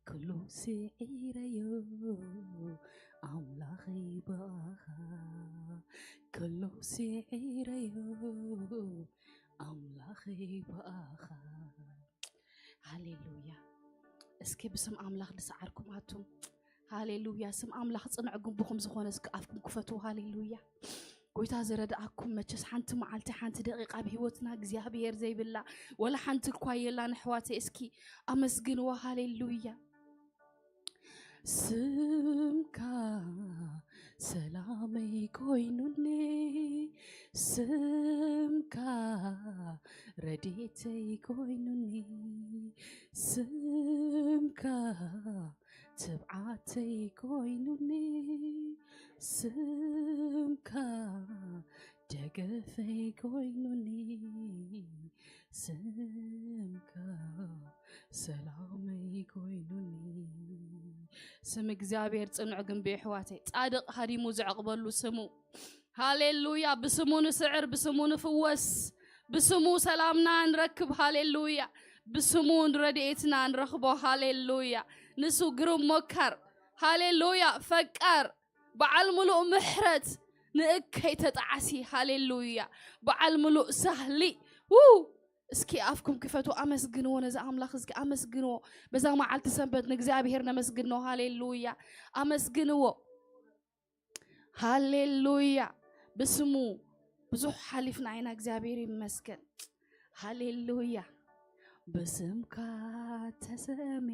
ኩሉ ስዒረዮ ኣምላኸይ ብኣኻ፣ ኩሉ ስዒረዮ ኣምላኸይ ብኣኻ። ሃሌሉያ። እስኪ ብስም ኣምላኽ ዝሰዓርኩም ኣቱም፣ ሃሌሉያ፣ ስም ኣምላኽ ጽኑዕ ግንብኹም ዝኾነ እስኪ ኣፍኩም ክፈትዉ። ሃሌሉያ። ጎይታ ዝረድኣኩም መቸስ ሓንቲ መዓልቲ ሓንቲ ደቂቃ ኣብ ህይወትና እግዚኣብሔር ዘይብላ ወላ ሓንቲ እኳ የላን ኣሕዋተይ። እስኪ ኣመስግንዎ። ሃሌሉያ። ስምካ ሰላመይ ኮይኑኒ፣ ስምካ ረድኤተይ ኮይኑኒ፣ ስምካ ትብዓተይ ኮይኑኒ፣ ስምካ ደገፈይ ኮይኑኒ፣ ስምካ ሰላመይ ኮይኑኒ። ስም እግዚኣብሔር ጽኑዕ ግንቢ፣ ኣሕዋተይ። ጻድቕ ሃዲሙ ዝዕቕበሉ ስሙ። ሃሌሉያ። ብስሙ ንስዕር፣ ብስሙ ንፍወስ፣ ብስሙ ሰላምና ንረክብ። ሃሌሉያ። ብስሙ ረድኤትና ንረኽቦ። ሃሌሉያ። ንሱ ግሩም መካር፣ ሃሌሉያ፣ ፈቃር፣ በዓል ምሉእ ምሕረት፣ ንእከይ ተጣዓሲ። ሃሌሉያ። በዓል ምሉእ ሳህሊ። ው እስኪ ኣፍኩም ክፈቱ፣ ኣመስግንዎ ነዚ ኣምላኽ። እስኪ ኣመስግንዎ። በዛ መዓልቲ ሰንበት ንእግዚኣብሔር ነመስግኖ። ሃሌሉያ። ኣመስግንዎ። ሃሌሉያ። ብስሙ ብዙሕ ሓሊፍና ኢና። እግዚኣብሔር ይመስገን። ሃሌሉያ። ብስምካ ተሰሜ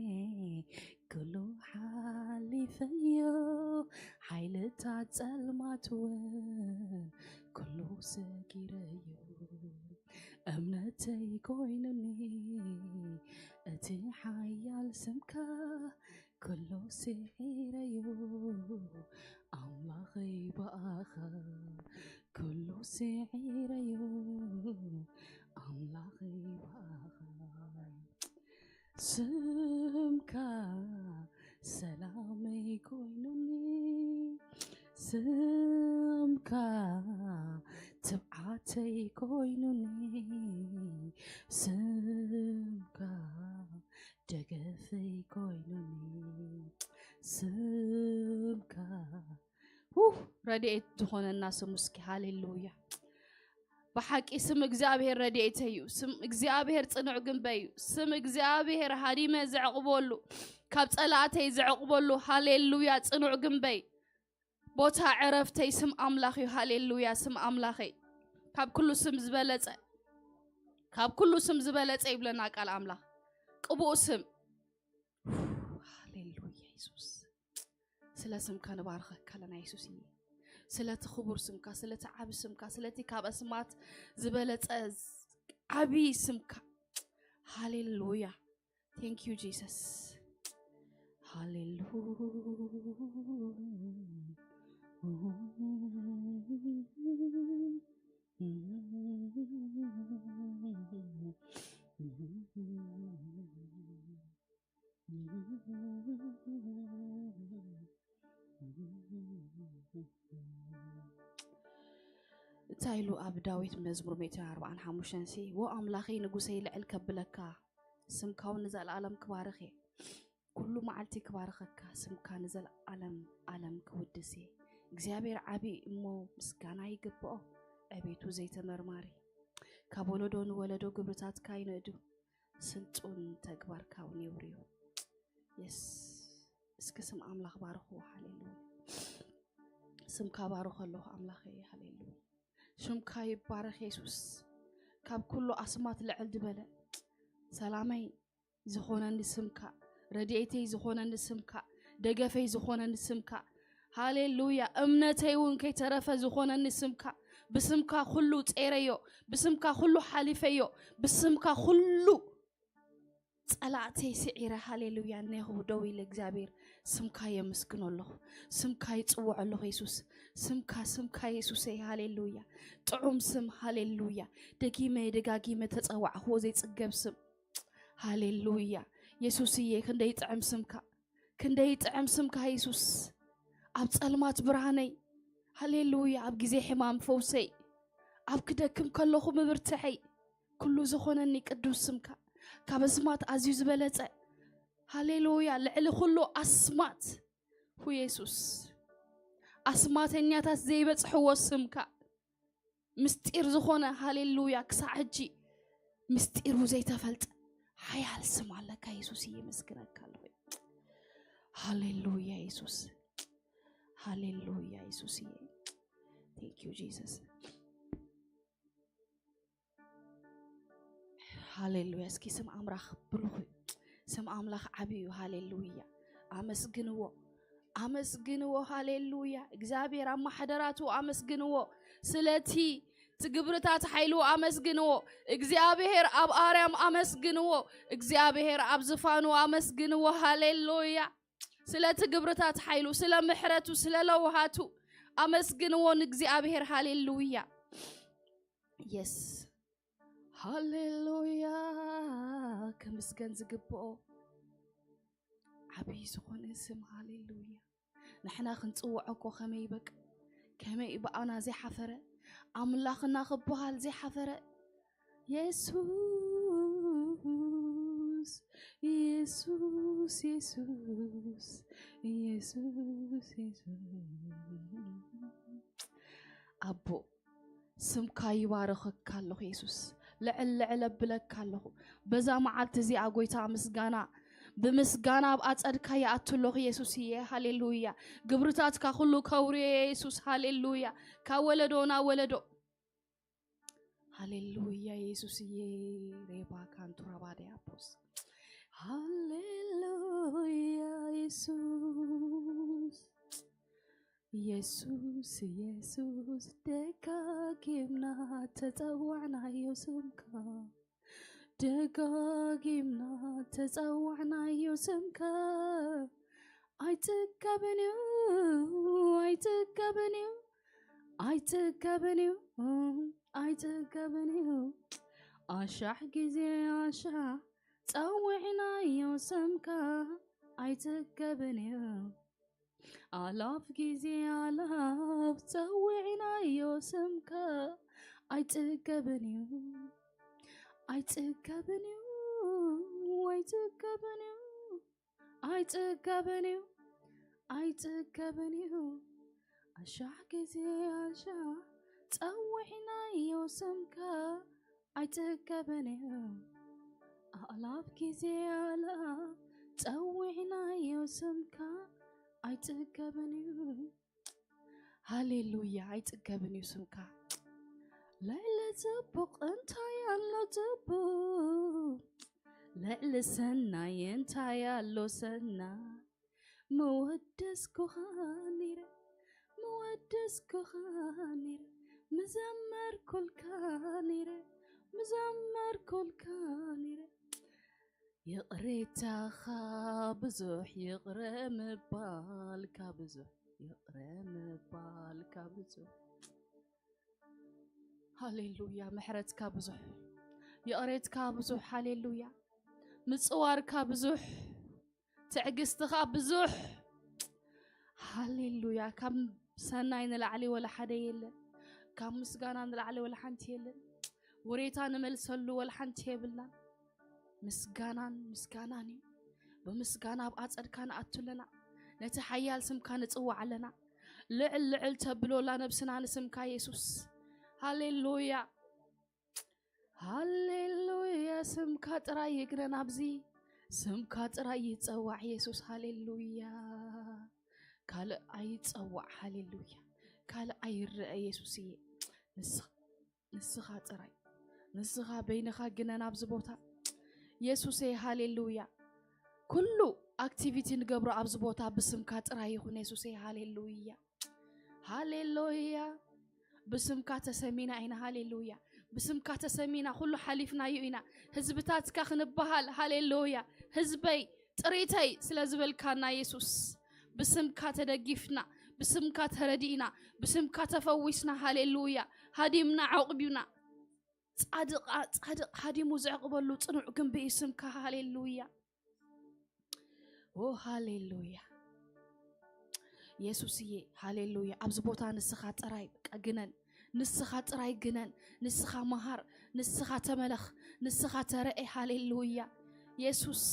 ኩሉ ሓሊፈዮ፣ ሓይልታት ጸልማት እውን ኩሉ ሰጊረዮ። እምነተይ ኮይኑኒ እቲ ሓያል ስምካ፣ ኩሉ ስዒረዮ ኣምላኸይ ብኣኻ፣ ኩሉ ስዒረዮ ኣምላኸይ ብኣኻ። ስምካ ሰላመይ ኮይኑኒ፣ ስምካ ትብዓተይ ኮይኑኒ፣ ስምካ ደገፈይ ኮይኑኒ፣ ስምካ። ውህ፣ ረድኤት ዝኾነና ስሙ እስኪ። ሃሌሉያ። ብሓቂ ስም እግዚኣብሔር ረድኤተይ እዩ። ስም እግዚኣብሔር ጽኑዕ ግንበይ እዩ። ስም እግዚኣብሔር ሃዲመ ዘዕቕበሉ፣ ካብ ጸላእተይ ዘዕቕበሉ፣ ሃሌሉያ፣ ጽኑዕ ግንበይ፣ ቦታ ዕረፍተይ ስም ኣምላኽ እዩ። ሃሌሉያ። ስም ኣምላኸይ ካብ ኩሉ ስም ዝበለጸ፣ ካብ ኩሉ ስም ዝበለጸ ይብለና ቃል ኣምላኽ። ቅቡኡ ስም። ሃሌሉያ የሱስ። ስለ ስምካ ንባርኸካ ኣለና የሱስዬ። ስለቲ ክቡር ስምካ፣ ስለቲ ዓቢ ስምካ፣ ስለቲ ካብ ኣስማት ዝበለጸ ዓቢ ስምካ። ሃሌሉያ። Thank you Jesus። ሃሌሉያ። እንታይ ኢሉ ኣብ ዳዊት መዝሙር ሚእትን ኣርባዓን ሓሙሽተን ሲ፣ "ዎ ኣምላኸይ ንጉሰይ ልዕል ከብለካ፣ ስምካ እውን ንዘለኣለም ክባርኽ እየ። ኩሉ መዓልቲ ክባርኸካ፣ ስምካ ንዘለኣለም ኣለም ክውድስ እየ። እግዚኣብሔር ዓቢ እሞ ምስጋና ይግብኦ፣ ዕቤቱ ዘይተመርማሪ። ካብ ወለዶ ንወለዶ ግብርታትካ ይንእዱ፣ ስልጡን ተግባርካ እውን የውርዩ." የስ፣ እስኪ ስም ኣምላኽ ባርኽዎ። ሃሌሉያ። ስምካ ባርኾ ኣለኹ ኣምላኸይ። ሃሌሉያ። ሽምካ ይባረኽ የሱስ። ካብ ኩሉ ኣስማት ልዕል ዝበለ ሰላመይ ዝኾነኒ ስምካ፣ ረድኤተይ ዝኾነኒ ስምካ፣ ደገፈይ ዝኾነኒ ስምካ። ሃሌሉያ። እምነተይ እውን ከይተረፈ ዝኾነኒ ስምካ። ብስምካ ኩሉ ጼረዮ፣ ብስምካ ኩሉ ሓሊፈዮ፣ ብስምካ ኩሉ ጸላእተይ ስዒረ፣ ሃሌሉያ፣ እነሆ ደው ኢለ እግዚኣብሔር ስምካ የመስግኖ ኣለኹ። ስምካ ይጽውዖ ኣለኹ የሱስ። ስምካ፣ ስምካ የሱሰይ፣ ሃሌሉያ። ጥዑም ስም፣ ሃሌሉያ። ደጊመ ደጋጊመ ተጸዋዕኽዎ ዘይጽገብ ስም። ሃሌሉያ። የሱስዬ፣ ክንደይ ጥዕም ስምካ። ክንደይ ጥዕም ስምካ የሱስ። ኣብ ጸልማት ብርሃነይ። ሃሌሉያ። ኣብ ግዜ ሕማም ፈውሰይ። ኣብ ክደክም ከለኹ ምብርትሐይ። ኩሉ ዝኾነኒ ቅዱስ ስምካ። ካብ ኣስማት ኣዝዩ ዝበለጸ። ሃሌሉያ። ልዕሊ ኩሉ ኣስማት ሁ የሱስ፣ ኣስማተኛታት ዘይበጽሕዎ ስምካ፣ ምስጢር ዝኾነ፣ ሃሌሉያ፣ ክሳዕ ሕጂ ምስጢሩ ዘይተፈልጠ ሓያል ስም ኣለካ የሱስ። እየ መስግነካ ኣለኹ። ሃሌሉያ የሱስ፣ ሃሌሉያ የሱስ። እየ thank you Jesus። ሃሌሉያ። እስኪ ስም ኣምላኽ ብሩኽ እዩ። ስም ኣምላኽ ዓብዩ እዩ። ሃሌሉያ። ኣመስግንዎ፣ ኣመስግንዎ። ሃሌሉያ። እግዚኣብሔር ኣብ ማሕደራቱ ኣመስግንዎ። ስለቲ ትግብርታት ሓይሉ ኣመስግንዎ። እግዚኣብሔር ኣብ ኣርያም ኣመስግንዎ። እግዚኣብሔር ኣብ ዝፋኑ ኣመስግንዎ። ሃሌሉያ። ስለ ትግብርታት ሓይሉ፣ ስለ ምሕረቱ፣ ስለ ለውሃቱ ኣመስግንዎ ንእግዚኣብሔር። ሃሌሉያ። የስ፣ ሃሌሉያ። ክምስገን ዝግብኦ ዓብዪ ዝኾነ ስም። ሃሌሉያ። ንሕና ክንጽውዖ እኮ ከመይ በቅ-፣ ከመይ ብኣና ዘይሓፈረ፣ ኣምላኽና ክበሃል ዘይሓፈረ። የሱስ፣ የሱስ፣ የሱስ፣ የሱስ፣ የሱስ። ኣቦ፣ ስምካ ይባረኸካ ኣለኹ የሱስ። ልዕል ልዕል ኣብለካ ኣለኹ። በዛ መዓልቲ እዚኣ ጎይታ ምስጋና፣ ብምስጋና ኣብ ኣጸድካ ይኣቱ ኣለኹ የሱስ እየ። ሃሌሉያ። ግብርታትካ ኩሉ ከውርዮ የሱስ። ሃሌሉያ። ካብ ወለዶ ናብ ወለዶ። ሃሌሉያ የሱስ እየ። ሬባ ካንቱራ ባዲያፖስ። ሃሌሉያ የሱስ። የሱስ፣ የሱስ፣ ደጋጊምና ተጸዋዕናዮ ስምካ። ደጋጊምና ተጸዋዕናዮ ስምካ። ኣይጽገብን እዩ፣ ኣይጽገብን እዩ፣ ኣይጽገብን እዩ፣ ኣይጽገብን እዩ። ኣሻሕ ግዜ ኣሻሕ ጸዊዕናዮ ስምካ። ኣይጽገብን እዩ። ኣላፍ ግዜ ኣላፍ ጸዊዕናዮ ስምካ። ኣይጽገብን እዩ፣ ኣይጽገብን እዩ፣ ኣይጽገብን እዩ፣ ኣይጽገብን እዩ፣ ኣይጽገብን እዩ። ኣሻሕ ግዜ ኣሻሕ ጸዊዕናዮ ስምካ። ኣይጽገብን እዩ። ኣእላፍ ግዜ ኣእላፍ ጸዊዕናዮ ስምካ። ኣይጽገብን እዩ። ሃሌሉያ። ኣይጽገብን እዩ ስምካ። ልዕሊ ጽቡቕ እንታይ ኣሎ ጽቡቕ? ልዕሊ ሰናይ እንታይ ኣሎ ሰናይ? ምወደስኩኻ ነይረ፣ ምወደስኩኻ ነይረ፣ ምዘመርኩልካ ነይረ፣ ምዘመርኩልካ ነይረ። ይቕሬታኻ ብዙሕ፣ ይቕረ ምባልካ ብዙሕ፣ ይቕረ ምባልካ ብዙሕ። ሃሌሉያ። ምሕረትካ ብዙሕ፣ ይቕሬትካ ብዙሕ። ሃሌሉያ። ምጽዋርካ ብዙሕ፣ ትዕግስትኻ ብዙሕ። ሃሌሉያ። ካብ ሰናይ ንላዕሊ ወላ ሓደ የለን። ካብ ምስጋና ንላዕሊ ወላ ሓንቲ የለን። ውሬታ ንመልሰሉ ወላ ሓንቲ የብልናን። ምስጋናን ምስጋናን እዩ። ብምስጋና ኣብ ኣጸድካ ንኣቱ ኣለና። ነቲ ሓያል ስምካ ንጽዋዕ ኣለና። ልዕል ልዕል ተብሎላ ነብስና ንስምካ የሱስ። ሃሌሉያ። ሃሌሉያ። ስምካ ጥራይ ይግነን ኣብዚ። ስምካ ጥራይ ይጸዋዕ የሱስ። ሃሌሉያ። ካልእ ኣይጸዋዕ። ሃሌሉያ። ካልእ ኣይረአ የሱስዬ። ንስኻ፣ ንስኻ ጥራይ፣ ንስኻ በይንኻ ግነን ኣብዚ ቦታ የሱሰይ። ሃሌሉያ። ኩሉ ኣክቲቪቲ ንገብሮ ኣብዚ ቦታ ብስምካ ጥራይ ይኹን የሱሰይ። ሃሌሉያ። ሃሌሉያ። ብስምካ ተሰሚና ኢና። ሃሌሉያ። ብስምካ ተሰሚና፣ ኩሉ ሓሊፍናዮ ኢና። ህዝብታትካ ክንበሃል። ሃሌሉያ። ህዝበይ፣ ጥሪተይ ስለ ዝበልካና የሱስ፣ ብስምካ ተደጊፍና፣ ብስምካ ተረዲእና፣ ብስምካ ተፈዊስና። ሃሌሉያ። ሃዲምና፣ ዓቑቢና። ጻድቕ፣ ጻድቕ ሃዲሙ ዝዕቕበሉ ጽኑዕ ግንቢ እዩ ስምካ። ሃሌሉያ። ኦ ሃሌሉያ። የሱስዬ፣ ሃሌሉያ። ኣብዚ ቦታ ንስኻ ጥራይ በቃ ግነን፣ ንስኻ ጥራይ ግነን፣ ንስኻ መሃር፣ ንስኻ ተመለኽ፣ ንስኻ ተረኤ። ሃሌሉያ። የሱስ፣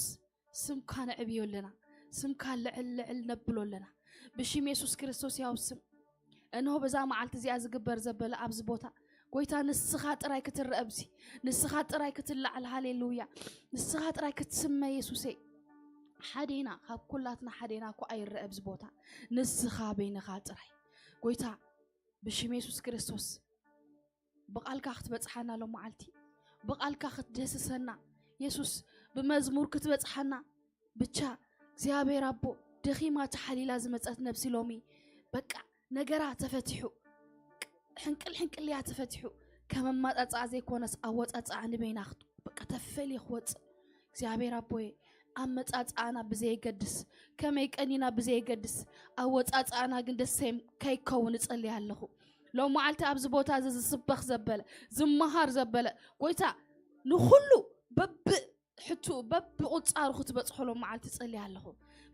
ስምካ ነዕብዮ ኣለና። ስምካ ልዕል ልዕል ነብሎ ኣለና። ብሽም የሱስ ክርስቶስ ያው ስም። እንሆ በዛ መዓልቲ እዚኣ ዝግበር ዘበለ ኣብዚ ቦታ፣ ጎይታ ንስኻ ጥራይ ክትረአ ኣብዚ፣ ንስኻ ጥራይ ክትለዓል። ሃሌሉያ። ንስኻ ጥራይ ክትስመ የሱሰይ። ሓዴና ካብ ኩላትና ሓዴና እኮ ኣይረአ ኣብዚ ቦታ። ንስኻ በይንኻ ጥራይ ጎይታ ብሽም የሱስ ክርስቶስ ብቓልካ ክትበጽሓና ሎም መዓልቲ፣ ብቓልካ ክትደስሰና የሱስ፣ ብመዝሙር ክትበጽሓና። ብቻ እግዚኣብሔር ኣቦ፣ ደኺማ ተሓሊላ ዝመጸት ነብሲ ሎሚ በቃ ነገራ ተፈቲሑ፣ ሕንቅል ሕንቅልያ ተፈቲሑ፣ ከም ኣማጻጽኣ ዘይኮነስ ኣወጻጽኣ ንበይና ክት-፣ በቃ ተፈልዩ ክወጽእ። እግዚኣብሔር ኣቦየ፣ ኣመጻጽኣና ብዘየገድስ፣ ከመይ ቀኒና ብዘየገድስ፣ ኣወጻጽኣና ግን ደሰም ከይከውን እጸልይ ኣለኹ። ሎም መዓልቲ ኣብዚ ቦታ እዚ ዝስበኽ ዘበለ፣ ዝመሃር ዘበለ፣ ጎይታ ንኹሉ በብ ሕቱ በብቑጻሩ ክትበጽሖ ሎም መዓልቲ እጸልይ ኣለኹ።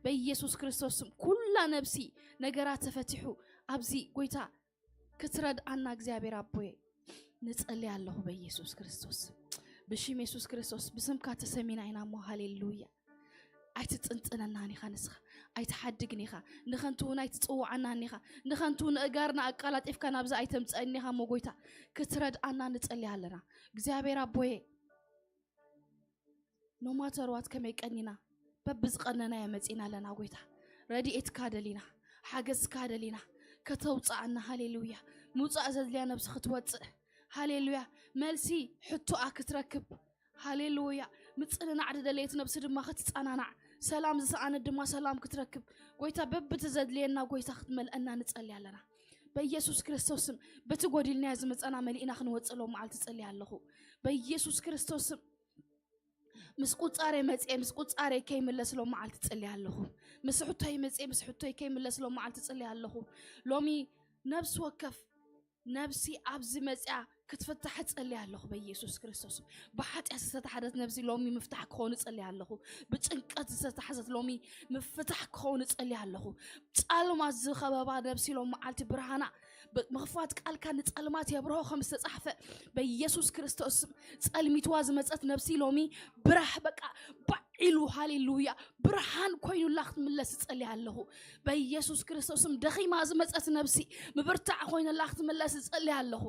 በኢየሱስ ክርስቶስ ስም ኩላ ነብሲ ነገራ ተፈቲሑ ኣብዚ ጎይታ ክትረድኣና እግዚኣብሔር ኣቦየ ንጸሊ ኣለኹ በኢየሱስ ክርስቶስ። ብሽም የሱስ ክርስቶስ ብስምካ ተሰሚና ኢና እሞ ሃሌሉያ። ኣይትጥንጥነናን ኢኻ ንስኻ፣ ኣይትሓድግን ኢኻ፣ ንኸንቱ እውን ኣይትጽውዓናን ኢኻ፣ ንኸንቱ ንእጋርና ኣቃላጢፍካ ናብዚ ኣይተምጽአን ኢኻ እሞ ጎይታ ክትረድኣና ንጸሊ ኣለና እግዚኣብሔር ኣቦየ። ኖማተርዋት ከመይ ቀኒና በብዝቐነናዮ መጺና ኣለና ጎይታ። ረድኤትካ ደሊና፣ ሓገዝካ ደሊና፣ ከተውጽኣና። ሃሌሉያ። ምውጻእ ዘድልያ ነብሲ ክትወጽእ። ሃሌሉያ። መልሲ ሕቶኣ ክትረክብ። ሃሌሉያ። ምጽንናዕ ዝደለየት ነብሲ ድማ ክትጸናናዕ፣ ሰላም ዝሰኣነት ድማ ሰላም ክትረክብ። ጎይታ በብቲ ዘድልየና ጎይታ ክትመልአና ንጸሊ ኣለና። በኢየሱስ ክርስቶስ ስም በቲ ጎዲልናዮ ዝመጸና መሊእና ክንወጽእ ሎም መዓልቲ ጸሊ ኣለኹ። በኢየሱስ ክርስቶስ ስም ምስ ቁጻሬ መጽኤ ምስ ቁጻሬ ከይምለስ ሎም መዓልቲ ጽልያ ኣለኹ። ምስ ሕቶይ መጽኤ ምስ ሕቶይ ከይምለስ ሎም መዓልቲ ጽልያ ኣለኹ። ሎሚ ነብሲ ወከፍ ነብሲ ኣብዚ መጽያ ክትፍታሕ እጸልይ ኣለኹ በኢየሱስ ክርስቶስ። ብሓጢኣት ዝተታሕዘት ነብሲ ሎሚ ምፍታሕ ክኸውን እጸልይ ኣለኹ። ብጭንቀት ዝተታሕዘት ሎሚ ምፍታሕ ክኸውን እጸልይ ኣለኹ። ጻልማት ዝኸበባ ነብሲ ሎም መዓልቲ ብርሃና ብ-፣ ምኽፋት ቃልካ ንጸልማት የብርሆ ከም ዝተጻሕፈ በኢየሱስ ክርስቶስ ስም ጸልሚትዋ ዝመጸት ነብሲ ሎሚ ብራህ በቃ ባዕ ኢሉ ሃሌሉያ ብርሃን ኮይኑላ ክትምለስ እጸልይ ኣለኹ። በኢየሱስ ክርስቶስ ስም ደኺማ ዝመጸት ነብሲ ምብርታዕ ኮይኑላ ክትምለስ እጸልይ ኣለኹ።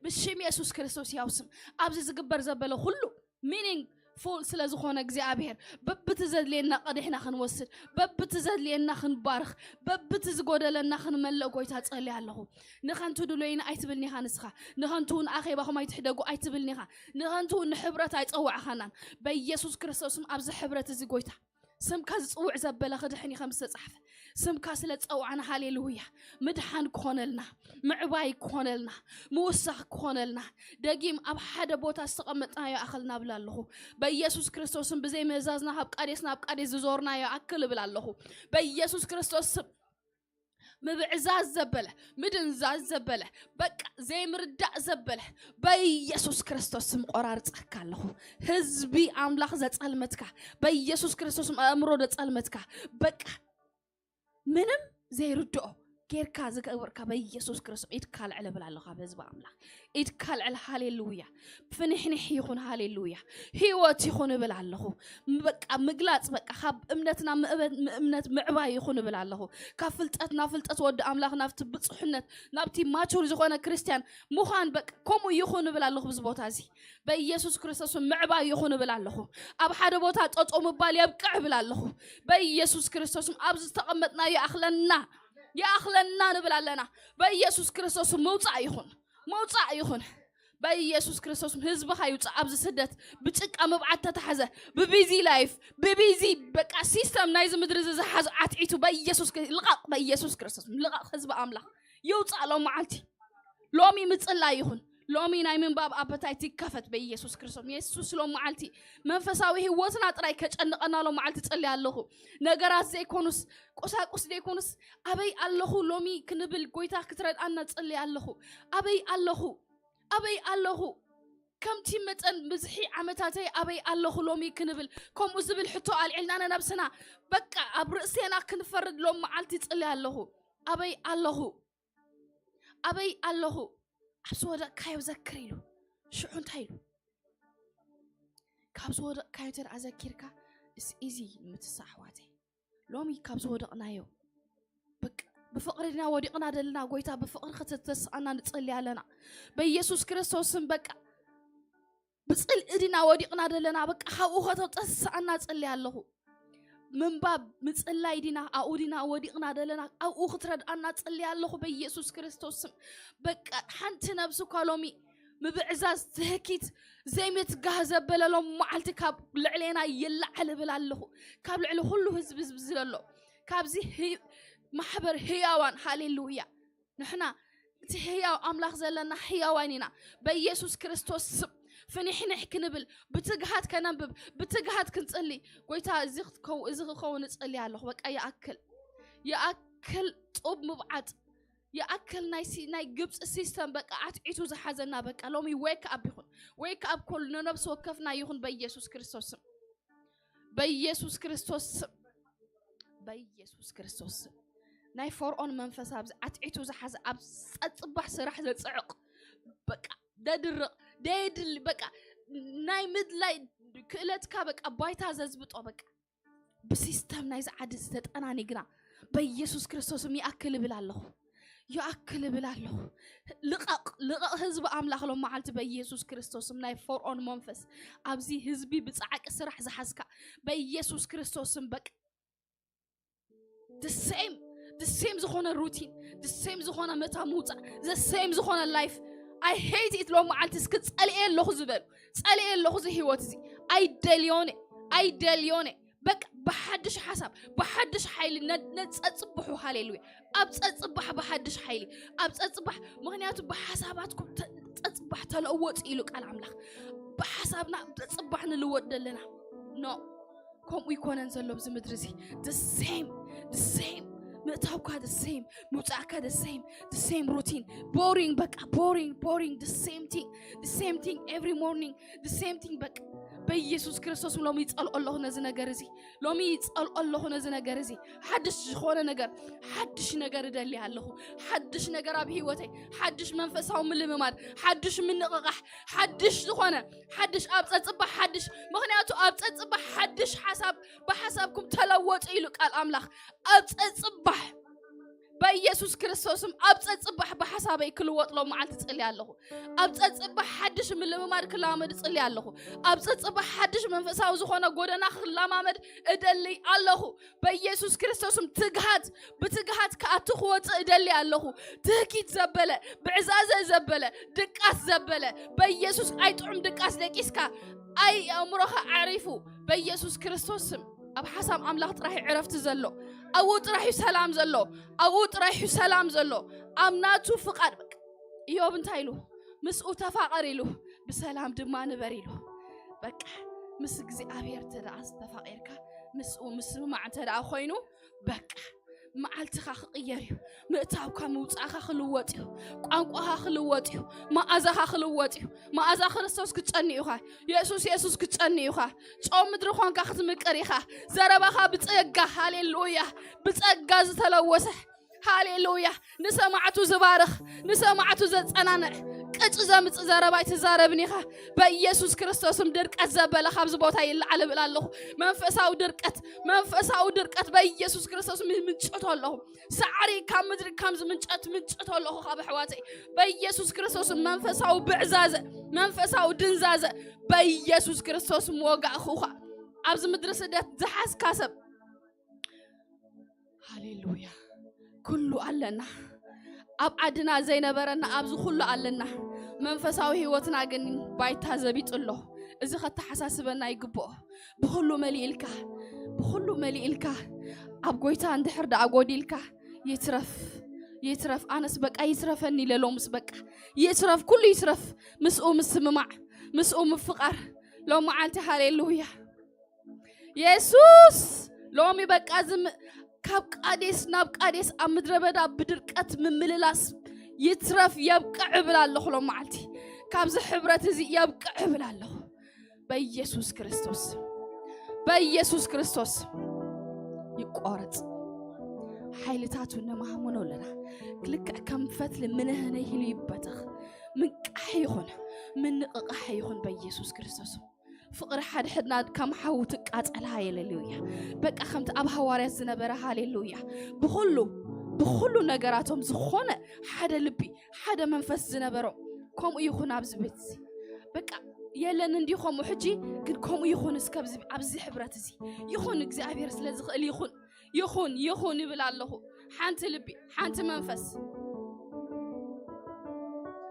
ብሽም የሱስ ክርስቶስ ያው ስም ኣብዚ ዝግበር ዘበለ ኩሉ ሚኒንግ ፉል ስለ ዝኾነ እግዚኣብሔር በብቲ ዘድልየና ቀዲሕና ክንወስድ፣ በብቲ ዘድልየና ክንባርኽ፣ በብቲ ዝጎደለና ክንመልእ ጎይታ ጸልይ ኣለኹ። ንኸንቱ ድሎይና ኣይትብልኒ ኢኻ ንስኻ። ንኸንቱ እውን ኣኼባኹም ኣይትሕደጉ ኣይትብልኒ ኢኻ። ንኸንቱ እውን ንሕብረት ኣይጸዋዕኻናን። በኢየሱስ ክርስቶስም ኣብዚ ሕብረት እዚ ጎይታ ስምካ ዝጽውዕ ዘበለ ክድሕን እዩ ከም ዝተጻሕፈ። ስምካ ስለ ዝጸዋዕና ሃሌሉያ። ምድሓን ክኾነልና፣ ምዕባይ ክኾነልና፣ ምውሳኽ ክኾነልና፣ ደጊም ኣብ ሓደ ቦታ ዝተቐመጥናዮ ኣኸልና እብል ኣለኹ። በኢየሱስ ክርስቶስም ብዘይ ምህዛዝና ካብ ቃዴስ ናብ ቃዴስ ዝዞርናዮ ኣክል እብል ኣለኹ። በኢየሱስ ክርስቶስ ስም ምብዕዛዝ ዘበለ፣ ምድንዛዝ ዘበለ፣ በቃ ዘይምርዳእ ዘበለ በኢየሱስ ክርስቶስ ስም ቆራርጸካ ኣለኹ። ህዝቢ ኣምላኽ ዘጸልመትካ በኢየሱስ ክርስቶስ ስም ኣእምሮ ዘጸልመትካ በቃ ምንም ዘይርድኦ ጌርካ ዝገብርካ በኢየሱስ ክርስቶስ ኢድካ ልዕል እብል ኣለኹ። ኣብ ህዝቢ ኣምላኽ ኢድካ ልዕል። ሃሌሉያ። ፍንሕንሕ ይኹን። ሃሌሉያ። ህይወት ይኹን እብል ኣለኹ። በቃ ምግላጽ በቃ ካብ እምነትና ምእበት-፣ እምነት ምዕባይ ይኹን እብል ኣለኹ። ካብ ፍልጠት ናብ ፍልጠት ወዲ ኣምላኽ ናብቲ ብጽሑነት ናብቲ ማቹር ዝኾነ ክርስቲያን ምዃን በቃ ከምኡ ይኹን እብል ኣለኹ። ብዚ ቦታ እዚ በኢየሱስ ክርስቶስ ምዕባይ ይኹን እብል ኣለኹ። ኣብ ሓደ ቦታ ጠጠው ምባል የብቅዕ እብል ኣለኹ። በኢየሱስ ክርስቶስም ኣብዚ ዝተቐመጥና ይኣኽለና፣ ይኣኽለና ንብል ኣለና። በኢየሱስ ክርስቶስ ምውጻእ ይኹን፣ ምውጻእ ይኹን። በኢየሱስ ክርስቶስ ህዝብኻ ይውጻእ። ኣብዚ ስደት ብጭቃ ምብዓት ተታሕዘ፣ ብቢዚ ላይፍ፣ ብቢዚ በቃ ሲስተም ናይዚ ምድሪ እዚ ዝሓዝ ዓትዒቱ በኢየሱስ ክሪ-፣ ልቐቕ፣ በኢየሱስ ክርስቶስ ልቐቕ። ህዝቢ ኣምላኽ ይውጻእ ሎም መዓልቲ። ሎሚ ምጽላይ ይኹን። ሎሚ ናይ ምንባብ ኣበታይት ይከፈት በኢየሱስ ክርስቶስ። የሱስ ሎም መዓልቲ መንፈሳዊ ህይወትና ጥራይ ከጨንቐና ሎም መዓልቲ ጽልይ ኣለኹ። ነገራት ዘይኮኑስ፣ ቁሳቁስ ዘይኮኑስ፣ ኣበይ ኣለኹ ሎሚ ክንብል ጎይታ ክትረድኣና ጽልይ ኣለኹ። ኣበይ ኣለኹ? ኣበይ ኣለኹ? ከምቲ መጠን ብዝሒ ዓመታተይ ኣበይ ኣለኹ ሎሚ ክንብል፣ ከምኡ ዝብል ሕቶ ኣልዒልና ንነብስና በቃ ኣብ ርእሴና ክንፈርድ ሎም መዓልቲ ጽልይ ኣለኹ። ኣበይ ኣለኹ? ኣበይ ኣለኹ? ኣብ ዝወደቅካዮ ዘክር ኢሉ። ሽዑ እንታይ ኢሉ? ካብ ዝወደቅካዮ እንተ ደኣ ዘኪርካ፣ It's easy ንምትሳእ ኣሕዋተይ። ሎሚ ካብ ዝወደቕናዮ በቃ ብፍቕሪ ድና ወዲቕና ደለና። ጎይታ ብፍቕሪ ከተተስኣና ንጸሊ ኣለና። በኢየሱስ ክርስቶስን በቃ ብጽልኢ ድና ወዲቕና ደለና። በቃ ካብኡ ከተተስኣና ጸሊ ኣለኹ። ምንባብ ምጽላይ ዲና ኣብኡ ዲና ወዲቕና ደለና። ኣብኡ ክትረድኣና ጸሊ ኣለኹ በኢየሱስ ክርስቶስ ስም። በቃ ሓንቲ ነብሲ እኳ ሎሚ ምብዕዛዝ ትህኪት ዘይምትጋህ ዘበለ ሎም መዓልቲ ካብ ልዕሌና ይለዓል እብል ኣለኹ። ካብ ልዕሊ ኩሉ ህዝቢ ህዝቢ ዝለሎ ካብዚ ህይ- ማሕበር ህያዋን ሃሌሉያ ንሕና እቲ ህያው ኣምላኽ ዘለና ህያዋን ኢና። በኢየሱስ ክርስቶስ ስም ፍንሕንሕ ክንብል ብትግሃት ከነንብብ ብትግሃት ክንጽሊ ጎይታ እዚ ክትከው- እዚ ክኸውን እጽሊ ኣለኹ። በቃ ይኣክል ይኣክል ጡብ ምብዓጥ ይኣክል ናይ ሲ- ናይ ግብፂ ሲስተም በቃ ኣትዒቱ ዝሓዘና በቃ ሎሚ ዌክ ኣፕ ይኹን ዌክ ኣፕ ኮል ንነብሲ ወከፍና ይኹን በኢየሱስ ክርስቶስ ስም በኢየሱስ ክርስቶስ ስም በኢየሱስ ክርስቶስ ስም ናይ ፈርዖን መንፈስ ኣብዚ ኣትዒቱ ዝሓዘ ኣብ ጸጽባሕ ስራሕ ዘጽዕቕ በቃ ደድርቕ ደድል በቃ ናይ ምድላይ ክእለትካ በቃ ባይታ ዘዝብጦ በቃ ብሲስተም ናይዚ ዓዲ ዝተጠናኒግና በኢየሱስ ክርስቶስም ይኣክል እብል ኣለኹ። ይኣክል እብል ኣለኹ። ልቐቕ ልቐቕ ህዝቢ ኣምላኽ ሎም መዓልቲ በኢየሱስ ክርስቶስም ናይ ፈርዖን መንፈስ ኣብዚ ህዝቢ ብፃዕቂ ስራሕ ዝሓዝካ በኢየሱስ ክርስቶስም በቃ the same the same ዝኾነ ሩቲን the same ዝኾነ መታ ምውፃእ the same ዝኾነ ላይፍ I hate it ሎም መዓልቲ እስኪ ፀልኤ ኣለኹ ዝበሉ ፀልኤ ኣለኹ እዚ ህይወት እዚ ኣይደልዮን እየ ኣይደልዮን እየ በቃ ብሓድሽ ሓሳብ ብሓድሽ ሓይሊ ነፀፅብሑ ሃሌሉያ ኣብ ፀፅባሕ ብሓድሽ ሓይሊ ኣብ ፀፅባሕ ምክንያቱ ብሓሳባትኩም ፀፅባሕ ተለወጡ ኢሉ ቃል ኣምላኽ ብሓሳብና ፀፅባሕ ንልወጥ ደለና ኖ ከምኡ ይኮነን ዘሎ ኣብዚ ምድሪ እዚ the same the same ምእታውካ the same ምውፃእካ the same the same routine boring በቃ boring boring the same thing the same thing every morning the same thing በቃ በኢየሱስ ክርስቶስ ሎሚ ይጸልኦ ኣለኹ ነዚ ነገር እዚ ሎሚ ይጸልኦ ኣለኹ ነዚ ነገር እዚ ሓድሽ ዝኾነ ነገር ሓድሽ ነገር እደሊ ኣለኹ ሓድሽ ነገር ኣብ ህይወተይ ሓድሽ መንፈሳዊ ምልምማድ ሓድሽ ምንቕቓሕ ሓድሽ ዝኾነ ሓድሽ ኣብ ጸጽባሕ ሓድሽ ምኽንያቱ ኣብ ጸጽባሕ ሓድሽ ሓሳብ ብሓሳብኩም ተለወጡ ኢሉ ቃል ኣምላኽ ኣብ ጸጽባሕ በኢየሱስ ክርስቶስም ኣብ ጸጽባሕ ብሓሳበይ ክልወጥ ሎም መዓልቲ ጸልየ ኣለኹ ኣብ ጸጽባሕ ሓድሽ ምልምማድ ክላመድ ጸልየ ኣለኹ ኣብ ጸጽባሕ ሓድሽ መንፈሳዊ ዝኾነ ጎደና ክላማመድ እደልይ ኣለኹ በኢየሱስ ክርስቶስም ትግሃት ብትግሃት ክኣቱ ክወጽእ እደልይ ኣለኹ ትህኪት ዘበለ ብዕዛዘ ዘበለ ድቃስ ዘበለ በኢየሱስ ኣይጥዑም ድቃስ ደቂስካ ኣይ ኣእምሮኻ ዓሪፉ በኢየሱስ ክርስቶስም ኣብ ሓሳብ ኣምላኽ ጥራሕ ዕረፍቲ ዘሎ ኣብኡ ጥራሕ እዩ ሰላም ዘሎ ኣብኡ ጥራሕ እዩ ሰላም ዘሎ ኣብ ናቱ ፍቓድ በቃ እዮብ እንታይ ኢሉ ምስኡ ተፋቐር ኢሉ ብሰላም ድማ ንበር ኢሉ በቃ ምስ እግዚኣብሔር እንተ ደኣ ዝተፋቒርካ ምስኡ ምስምማዕ እንተ ደኣ ኮይኑ በቃ መዓልትኻ ክቕየር እዩ ምእታውካ ምውፃእካ ክልወጥ እዩ ቋንቋኻ ክልወጥ እዩ መኣዛኻ ክልወጥ እዩ መኣዛ ክርስቶስ ክትጨኒ ኢኻ የሱስ የሱስ ክትጨኒ ኢኻ ጾም ምድሪ ኾንካ ክትምቅር ኢኻ ዘረባኻ ብጸጋ ሃሌሉያ ብጸጋ ዝተለወሰ ሃሌሉያ ንሰማዕቱ ዝባርኽ ንሰማዕቱ ዘጸናንዕ ቅጭ ዘምጽእ ዘረባ ኣይትዛረብን ኢኻ በኢየሱስ ክርስቶስም ድርቀት ዘበለ ካብዚ ቦታ ይለዓል እብል ኣለኹ መንፈሳዊ ድርቀት መንፈሳዊ ድርቀት በኢየሱስ ክርስቶስ ምንጭቶ ኣለኹ ሳዕሪ ካብ ምድሪ ከም ዝምንጨት ምንጭቶ ኣለኹ ካብ ኣሕዋተይ በኢየሱስ ክርስቶስ መንፈሳዊ ብዕዛዘ መንፈሳዊ ድንዛዘ በኢየሱስ ክርስቶስ ምወጋእኹኻ ኣብዚ ምድሪ ስደት ዝሓዝካ ሰብ ሃሌሉያ ኩሉ ኣለና ኣብ ዓድና ዘይነበረና ኣብዚ ኩሉ ኣለና መንፈሳዊ ህይወትና ግን ባይታ ዘቢጡ ኣሎ እዚ ከተሓሳስበና ይግብኦ ብኩሉ መሊእልካ ብኩሉ መሊእልካ ኣብ ጎይታ እንድሕር ደኣ ጎዲልካ ይትረፍ ይትረፍ ኣነስ በቃ ይትረፈኒ ኢለ ሎምስ በቃ ይትረፍ ኩሉ ይትረፍ ምስኡ ምስምማዕ ምስኡ ምፍቓር ሎም መዓልቲ ሃሌሉያ የሱስ ሎሚ በቃ ዝም ካብ ቃዴስ ናብ ቃዴስ ኣብ ምድረ በዳ ብድርቀት ምምልላስ ይትረፍ የብቅዕ እብል ኣለኹ ሎም መዓልቲ ካብዚ ሕብረት እዚ የብቅዕ እብል ኣለኹ በኢየሱስ ክርስቶስ በኢየሱስ ክርስቶስ ይቆረጽ ሓይልታቱ ነማህምኖ ኣለና ልክዕ ከም ፈትሊ ምንህነ ኢሉ ይበተኽ ምንቃሕ ይኹን ምንቕቓሕ ይኹን በኢየሱስ ክርስቶስ ፍቕሪ ሓድሕድና ከም ሓዊ ትቃጸል። ሃሌሉያ። በቃ ከምቲ ኣብ ሃዋርያት ዝነበረ፣ ሃሌሉያ፣ ብኹሉ ብኹሉ ነገራቶም ዝኾነ ሓደ ልቢ፣ ሓደ መንፈስ ዝነበሮም። ከምኡ ይኹን ኣብዚ ቤት እዚ። በቃ የለን እንዲ ከምኡ ሕጂ፣ ግን ከምኡ ይኹን እስከ ኣብዚ፣ ኣብዚ ሕብረት እዚ ይኹን። እግዚኣብሔር ስለ ዝኽእል ይኹን፣ ይኹን፣ ይኹን ይብል ኣለኹ። ሓንቲ ልቢ፣ ሓንቲ መንፈስ።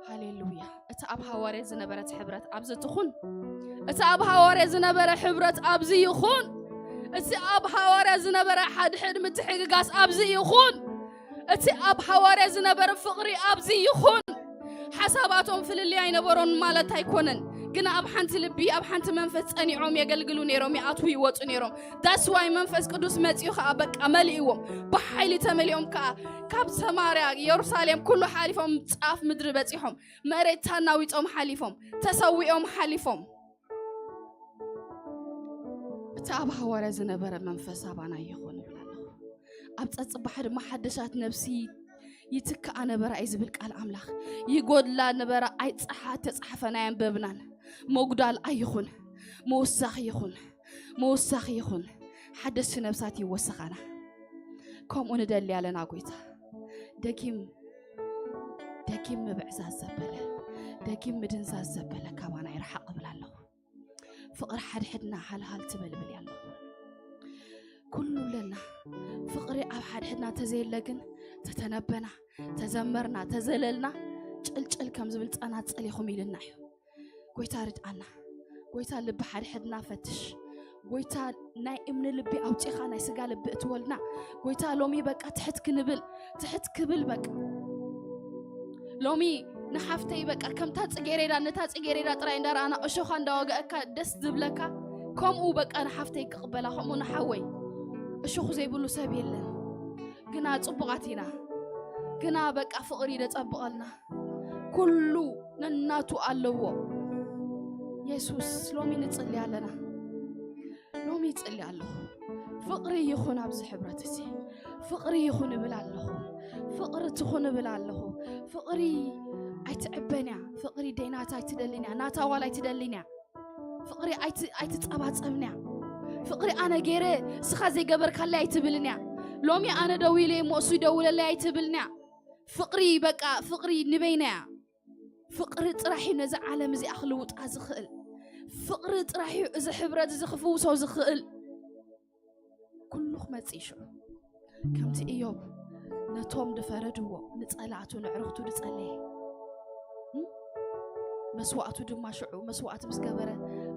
ሃሌሉያ። እቲ ኣብ ሃዋርያ ዝነበረት ሕብረት ኣብዚ ትኹን። እቲ ኣብ ሃዋርያ ዝነበረ ሕብረት ኣብዚ ይኹን። እቲ ኣብ ሃዋርያ ዝነበረ ሓድሕድ ምትሕግጋዝ ኣብዚ ይኹን። እቲ ኣብ ሃዋርያ ዝነበረ ፍቕሪ ኣብዚ ይኹን። ሓሳባቶም ፍልልይ ኣይነበሮን ማለት ኣይኮነን፣ ግን ኣብ ሓንቲ ልቢ፣ ኣብ ሓንቲ መንፈስ ጸኒዖም የገልግሉ ነይሮም፣ ይኣትዉ ይወጹ ነይሮም። That's why መንፈስ ቅዱስ መጺኡ ኸኣ በቃ መሊእዎም። ብሓይሊ ተመሊኦም ከኣ ካብ ሰማርያ፣ የሩሳሌም ኩሉ ሓሊፎም ጫፍ ምድሪ በጺሖም። መሬት ታናዊጾም ሓሊፎም፣ ተሰዊኦም ሓሊፎም። እቲ ኣብ ሃዋርያ ዝነበረ መንፈስ ኣባና ይኹን እብል ኣለኹ። ኣብ ጸጽባሕ ድማ ሓደሻት ነፍሲ ይትክኣ ነበራ እዩ ዝብል ቃል ኣምላኽ። ይጎድላ ነበራ ኣይጸሓ ተጻሕፈን ኣየንበብናን። መጉዳል ኣይኹን፣ ምውሳኽ ይኹን፣ ምውሳኽ ይኹን። ሓደስቲ ነፍሳት ይወሰኻና። ከምኡ ንደሊ ኣለና ጎይታ። ደጊም፣ ደጊም ምብዕዛዝ ዘበለ፣ ደጊም ምድንዛዝ ዘበለ ካባና ይርሓቕ እብል ኣለኹ። ፍቕሪ ሓድሕድና ሃልሃል ትበል እብል ኣለኹ። ኩሉ ኣለና። ፍቕሪ ኣብ ሓድሕድና ተዘየለ ግን፣ ተተነበና፣ ተዘመርና፣ ተዘለልና፣ ጭልጭል ከም ዝብል ጸናጽል ኢኹም ኢልና እዩ። ጎይታ ርድኣና። ጎይታ ልቢ ሓድሕድና ፈትሽ። ጎይታ ናይ እምኒ ልቢ ኣውጺኻ ናይ ስጋ ልቢ እትወልና። ጎይታ ሎሚ በቃ ትሕት ክንብል፣ ትሕት ክብል በቃ። ሎሚ ንሓፍተይ በቃ ከምታ ጽጌሬዳ፣ ነታ ጽጌሬዳ ጥራይ እንዳረኣና እሾኻ እንዳወገአካ ደስ ዝብለካ፣ ከምኡ በቃ ንሓፍተይ ክቕበላ፣ ከምኡ ንሓወይ። እሾኹ ዘይብሉ ሰብ የለን። ግና ጽቡቓት ኢና። ግና በቃ ፍቕሪ ደጸብቐልና። ኩሉ ነናቱ ኣለዎ። የሱስ፣ ሎሚ ንጽሊ ኣለና። ሎሚ ይጽሊ ኣለኹ። ፍቕሪ ይኹን ኣብዚ ሕብረት እዚ። ፍቕሪ ይኹን እብል ኣለኹ። ፍቕሪ ትኹን እብል ኣለኹ። ፍቕሪ ኣይትዕበን እያ። ፍቕሪ ደይናታ ኣይትደልን እያ። ናታ ዋላ ኣይትደልን እያ። ፍቕሪ ኣይት-፣ ኣይትጸባጸብን እያ። ፍቕሪ ኣነ ገይረ እስኻ ዘይገበርካለይ ኣይትብልን እያ። ሎሚ ኣነ ደዊለ እሞ እሱ ይደውለለይ ኣይትብልን እያ። ፍቕሪ በቃ ፍቕሪ ንበይና እያ። ፍቕሪ ጥራሕ እዩ ነዚ ዓለም እዚኣ ክልውጣ ዝኽእል። ፍቕሪ ጥራሕ እዩ እዚ ሕብረት እዚ ክፍውሶ ዝኽእል። ኩሉ ክመጽእ እዩ ሽዑ። ከምቲ እዮብ ነቶም ዝፈረድዎ ንጸላእቱ ንዕርኽቱ ዝጸለየ፣ እም? መስዋእቱ ድማ ሽዑ መስዋእቲ ምስ ገበረ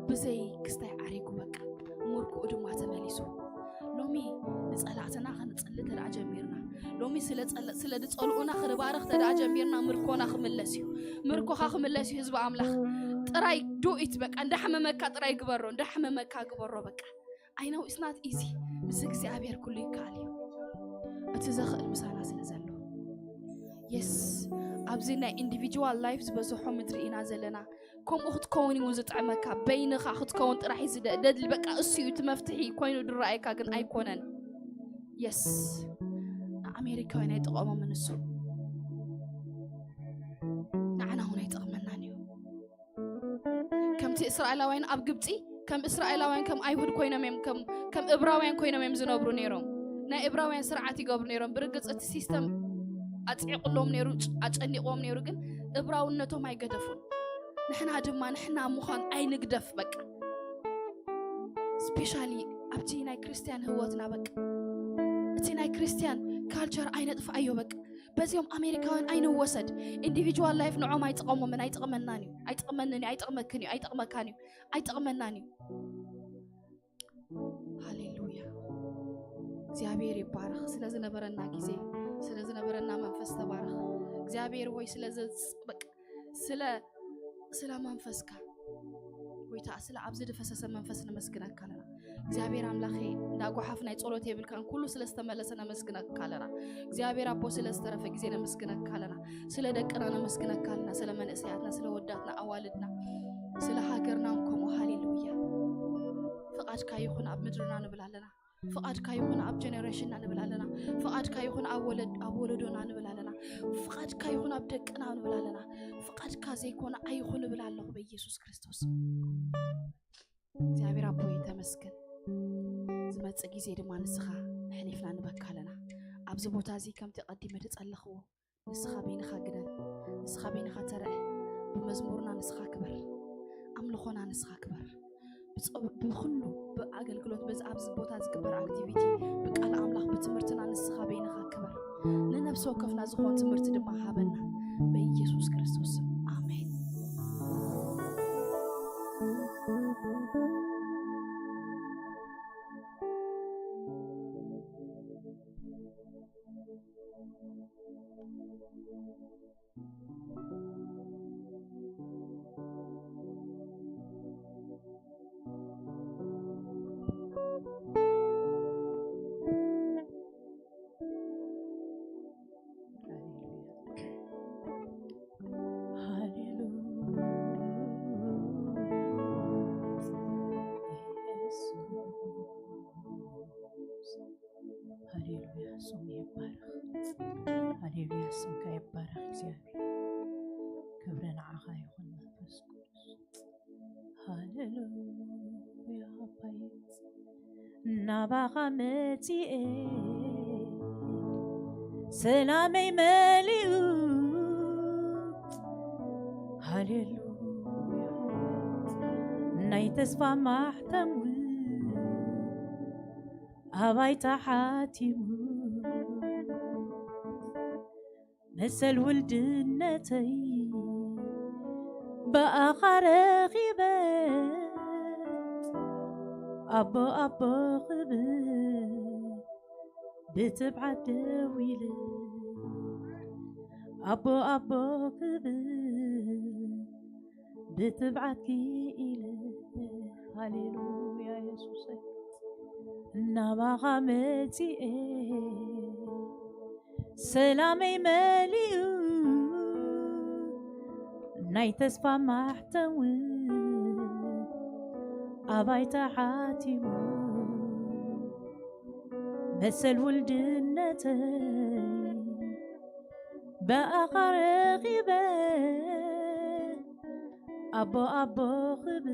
ብዘይ ክስታይ ዓሪጉ በቃ ምርኮኡ ድማ ተመሊሱ። ሎሚ ንጸላእትና ክንጽሊ ተደኣ ጀሚርና፣ ሎሚ ስለ ጸለ-፣ ስለ ዝጸልኡና ክንባረኽ ተደኣ ጀሚርና ምርኮና ክምለስ እዩ። ምርኮኻ ክምለስ እዩ ህዝቢ ኣምላኽ። ጥራይ do it በቃ፣ እንዳሕመመካ ጥራይ ግበሮ፣ እንዳሕመመካ ግበሮ በቃ። I know it's not easy። ምስ እግዚኣብሔር ኩሉ ይከኣል እዩ። እቲ ዘኽእል ምሳና ስለ ዘሎ። የስ፣ ኣብዚ ናይ ኢንዲቪጁዋል ላይፍ ዝበዝሖ ምድሪ ኢና ዘለና። ከምኡ ክትከውን እዩ ዝጥዕመካ። በይንኻ ክትከውን ጥራሕ እዩ ዝደ-፣ ደድሊ። በቃ እሱ እዩ እቲ መፍትሒ ኮይኑ ድረኣየካ፣ ግን ኣይኮነን። የስ፣ ንኣሜሪካውያን ኣይጠቐሞምን እሱ። ንዓና እውን ኣይጠቕመናን እዩ። ከምቲ እስራኤላውያን ኣብ ግብጺ፣ ከም እስራኤላውያን፣ ከም ኣይሁድ ኮይኖም እዮም፣ ከም፣ ከም እብራውያን ኮይኖም እዮም ዝነብሩ ነይሮም። ናይ እብራውያን ስርዓት ይገብሩ ነይሮም። ብርግጽ እቲ ሲስተም ኣጽዒቑሎም ነይሩ፣ ጭ-፣ ኣጨኒቕዎም ነይሩ፣ ግን እብራውነቶም ኣይገደፉን። ንሕና ድማ ንሕና ምዃን ኣይንግደፍ በቃ። ስፔሻሊ ኣብቲ ናይ ክርስቲያን ህይወትና በቃ፣ እቲ ናይ ክርስቲያን ካልቸር ኣይነጥፍኣዮ በቃ። በዚኦም ኣሜሪካውያን ኣይንወሰድ። ኢንዲቪጁዋል ላይፍ ንዖም ኣይጠቐሞምን፣ ኣይጠቕመናን እዩ፣ ኣይጠቕመንን እዩ፣ ኣይጠቕመክን እዩ፣ ኣይጠቕመካን እዩ፣ ኣይጠቕመናን እዩ። ሃሌሉያ። እግዚኣብሔር ይባረኽ ስለ ዝነበረና ግዜ፣ ስለ ዝነበረና መንፈስ ተባረኽ። እግዚኣብሔር ሆይ ስለ ዘጽ-፣ በቃ ስለ፣ ስለ መንፈስካ ጎይታ፣ ስለ ኣብዚ ዝፈሰሰ መንፈስ ነመስግነካ ኣለና። እግዚኣብሔር ኣምላኸ፣ እንዳ ጓሓፍ ናይ ጸሎት የብልካን፣ ኩሉ ስለ ዝተመለሰ ነመስግነካ ኣለና። እግዚኣብሔር ኣቦ፣ ስለ ዝተረፈ ግዜ ነመስግነካ ኣለና። ስለ ደቅና ነመስግነካ ኣለና፣ ስለ መንእሰያትና፣ ስለ ወዳትና፣ ኣዋልድና፣ ስለ ሃገርና እውን ከምኡ። ሃሌሉያ። ፍቓድካ ይኹን ኣብ ምድርና ንብል ኣለና። ፍቓድካ ይኹን ኣብ ጀነሬሽንና ንብል ኣለና። ፍቓድካ ይኹን ኣብ ወለድ-፣ ኣብ ወለዶና ንብል ኣለና። ፍቓድካ ይኹን ኣብ ደቅና ንብል ኣለና። ፍቓድካ ዘይኮነ ኣይኹን እብል ኣለኹ በኢየሱስ ክርስቶስ። እግዚኣብሔር ኣቦይ ተመስገን። ዝመጽእ ግዜ ድማ ንስኻ ኣሕሊፍና ንበካ ኣለና። ኣብዚ ቦታ እዚ ከምቲ ቀዲመ ዝጸለኽዎ ንስኻ በይንኻ ግደን፣ ንስኻ በይንኻ ተረአ። ብመዝሙርና ንስኻ ክበር፣ ኣምልኾና ንስኻ ክበር። ብጸ-፣ ብኹሉ ብኣገልግሎት በዚ ኣብዚ ቦታ ዝግበር ኣክቲቪቲ ብቃል ኣምላኽ ብትምህርትና ንስኻ በይንኻ ክበር። ንነፍሲ ወከፍና ዝኾን ትምህርቲ ድማ ሃበና። በኢየሱስ ክርስቶስ ስም ኣሜን። ሃሌሉያ፣ ስሙ ይባረኽ። ሃሌሉያ፣ ስምካ ይባረኽ እግዚኣብሔር። ክብሪ ንዓኻ ይኹን መንፈስ ቅዱስ። ሃሌሉያ ኣባይ፣ ናባኻ መጺኤ ሰላመይ መሊኡ። ሃሌሉያ፣ ናይ ተስፋ ማሕተም እውን ኣባይ ተሓቲሙ። መሰል ውልድነተይ ብኣኻ ረኺበ። ኣቦ ኣቦ ክብል ብትብዓት ደው ኢለ። ኣቦ ኣቦ ክብል ብትብዓት ክኢለ። ሃሌሉያ የሱሰይ፣ ናባኻ መጺኤ ሰላመይ መሊኡ። ናይ ተስፋ ማሕተም እውን ኣባይ ተሓቲሙ። መሰል ውልድነተይ ብኣኻ ረኺበ። ኣቦ ኣቦ ክብል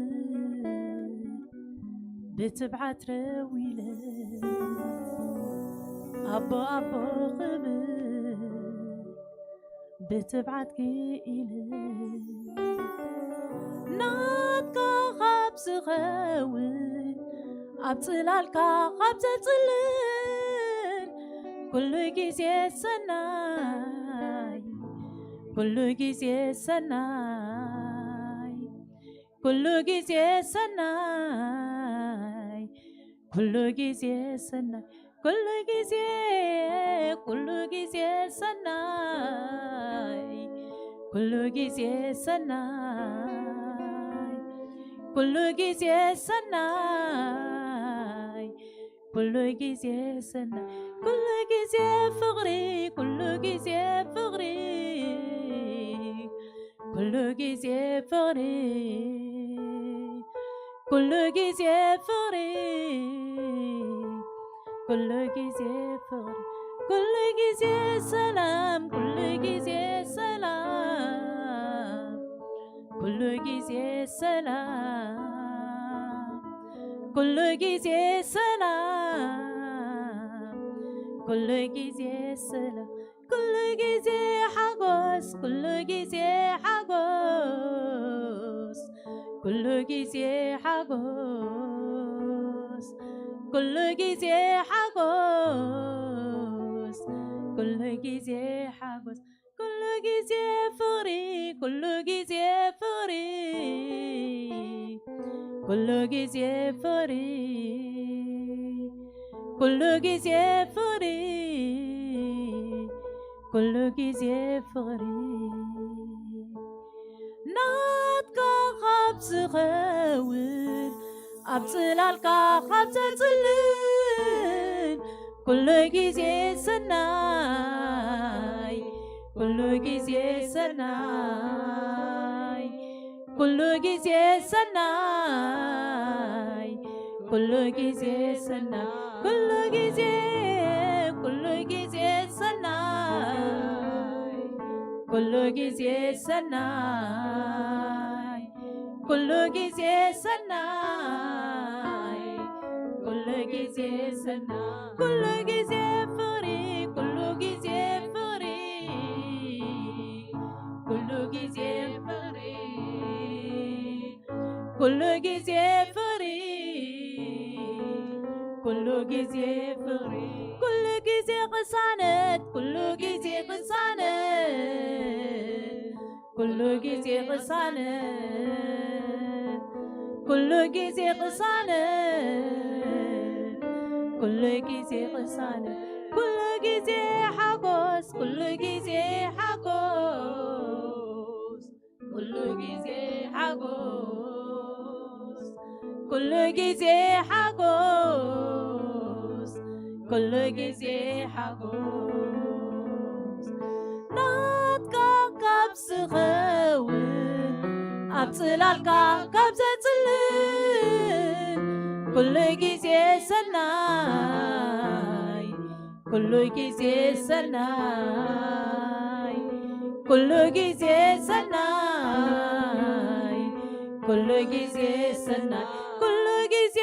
ብትብዓት ረዊለ። ኣቦ ኣቦ ክብል ብትብዓት ክኢለ። ናትካ ካብ ዝኸውን ኣብ ጽላልካ ካብ ዘጽልን ኩሉ ግዜ ሰናይ፣ ኩሉ ግዜ ሰናይ፣ ኩሉ ግዜ ሰናይ፣ ኩሉ ግዜ ሰናይ፣ ኩሉ ግዜ፣ ኩሉ ግዜ ሰናይ፣ ኩሉ ግዜ ሰናይ፣ ኩሉ ግዜ ሰናይ፣ ኩሉ ግዜ ሰናይ፣ ኩሉ ግዜ ፍቕሪ፣ ኩሉ ግዜ ፍቕሪ፣ ኩሉ ግዜ ፍቕሪ፣ ኩሉ ግዜ ፍቕሪ፣ ኩሉ ግዜ ፍቕሪ፣ ኩሉ ግዜ ሰላም፣ ኩሉ ግዜ ሰላም፣ ኩሉ ግዜ ሰላም፣ ኩሉ ግዜ ሰላም፣ ኩሉ ግዜ ሰላም፣ ኩሉ ግዜ ሓጎስ፣ ኩሉ ግዜ ሓጎስ፣ ኩሉ ግዜ ሓጎስ፣ ኩሉ ግዜ ሓጎስ፣ ኩሉ ግዜ ሓጎስ፣ ኩሉ ግዜ ፍቕሪ፣ ኩሉ ግዜ ፍቕሪ፣ ኩሉ ግዜ ፍቕሪ፣ ኩሉ ግዜ ፍቕሪ፣ ኩሉ ግዜ ፍቕሪ። ናትካ ካብ ዝኸውን ኣብ ጽላልካ ካብ ዘጽልን ኩሉ ግዜ ሰናይ፣ ኩሉ ግዜ ሰናይ፣ ኩሉ ግዜ ሰናይ፣ ኩሉ ግዜ ሰናይ፣ ኩሉ ግዜ፣ ኩሉ ግዜ ሰናይ፣ ኩሉ ግዜ ሰናይ፣ ኩሉ ግዜ ሰናይ፣ ጊዜ ሰናይ፣ ኩሉ ጊዜ ፍቕሪ፣ ኩሉ ጊዜ ፍቕሪ፣ ኩሉ ጊዜ ፍቕሪ፣ ኩሉ ጊዜ ፍቕሪ፣ ኩሉ ጊዜ ፍቕሪ፣ ኩሉ ጊዜ ቅሳነት፣ ኩሉ ጊዜ ቅሳነት፣ ኩሉ ጊዜ ቅሳነት፣ ኩሉ ጊዜ ቅሳነት፣ ኩሉ ጊዜ ቅሳነት፣ ኩሉ ጊዜ ሓጎስ፣ ኩሉ ጊዜ ሓጎስ፣ ኩሉ ጊዜ ሓጎስ፣ ኩሉ ጊዜ ሓጎስ፣ ኩሉ ጊዜ ሓጎስ፣ ናትካ ካብ ዝኸውን፣ ኣብ ጽላልካ ካብ ዘጽልል፣ ኩሉ ጊዜ ሰናይ፣ ኩሉ ጊዜ ሰናይ፣ ኩሉ ጊዜ ሰናይ፣ ኩሉ ጊዜ ሰናይ፣ ኩሉ ጊዜ፣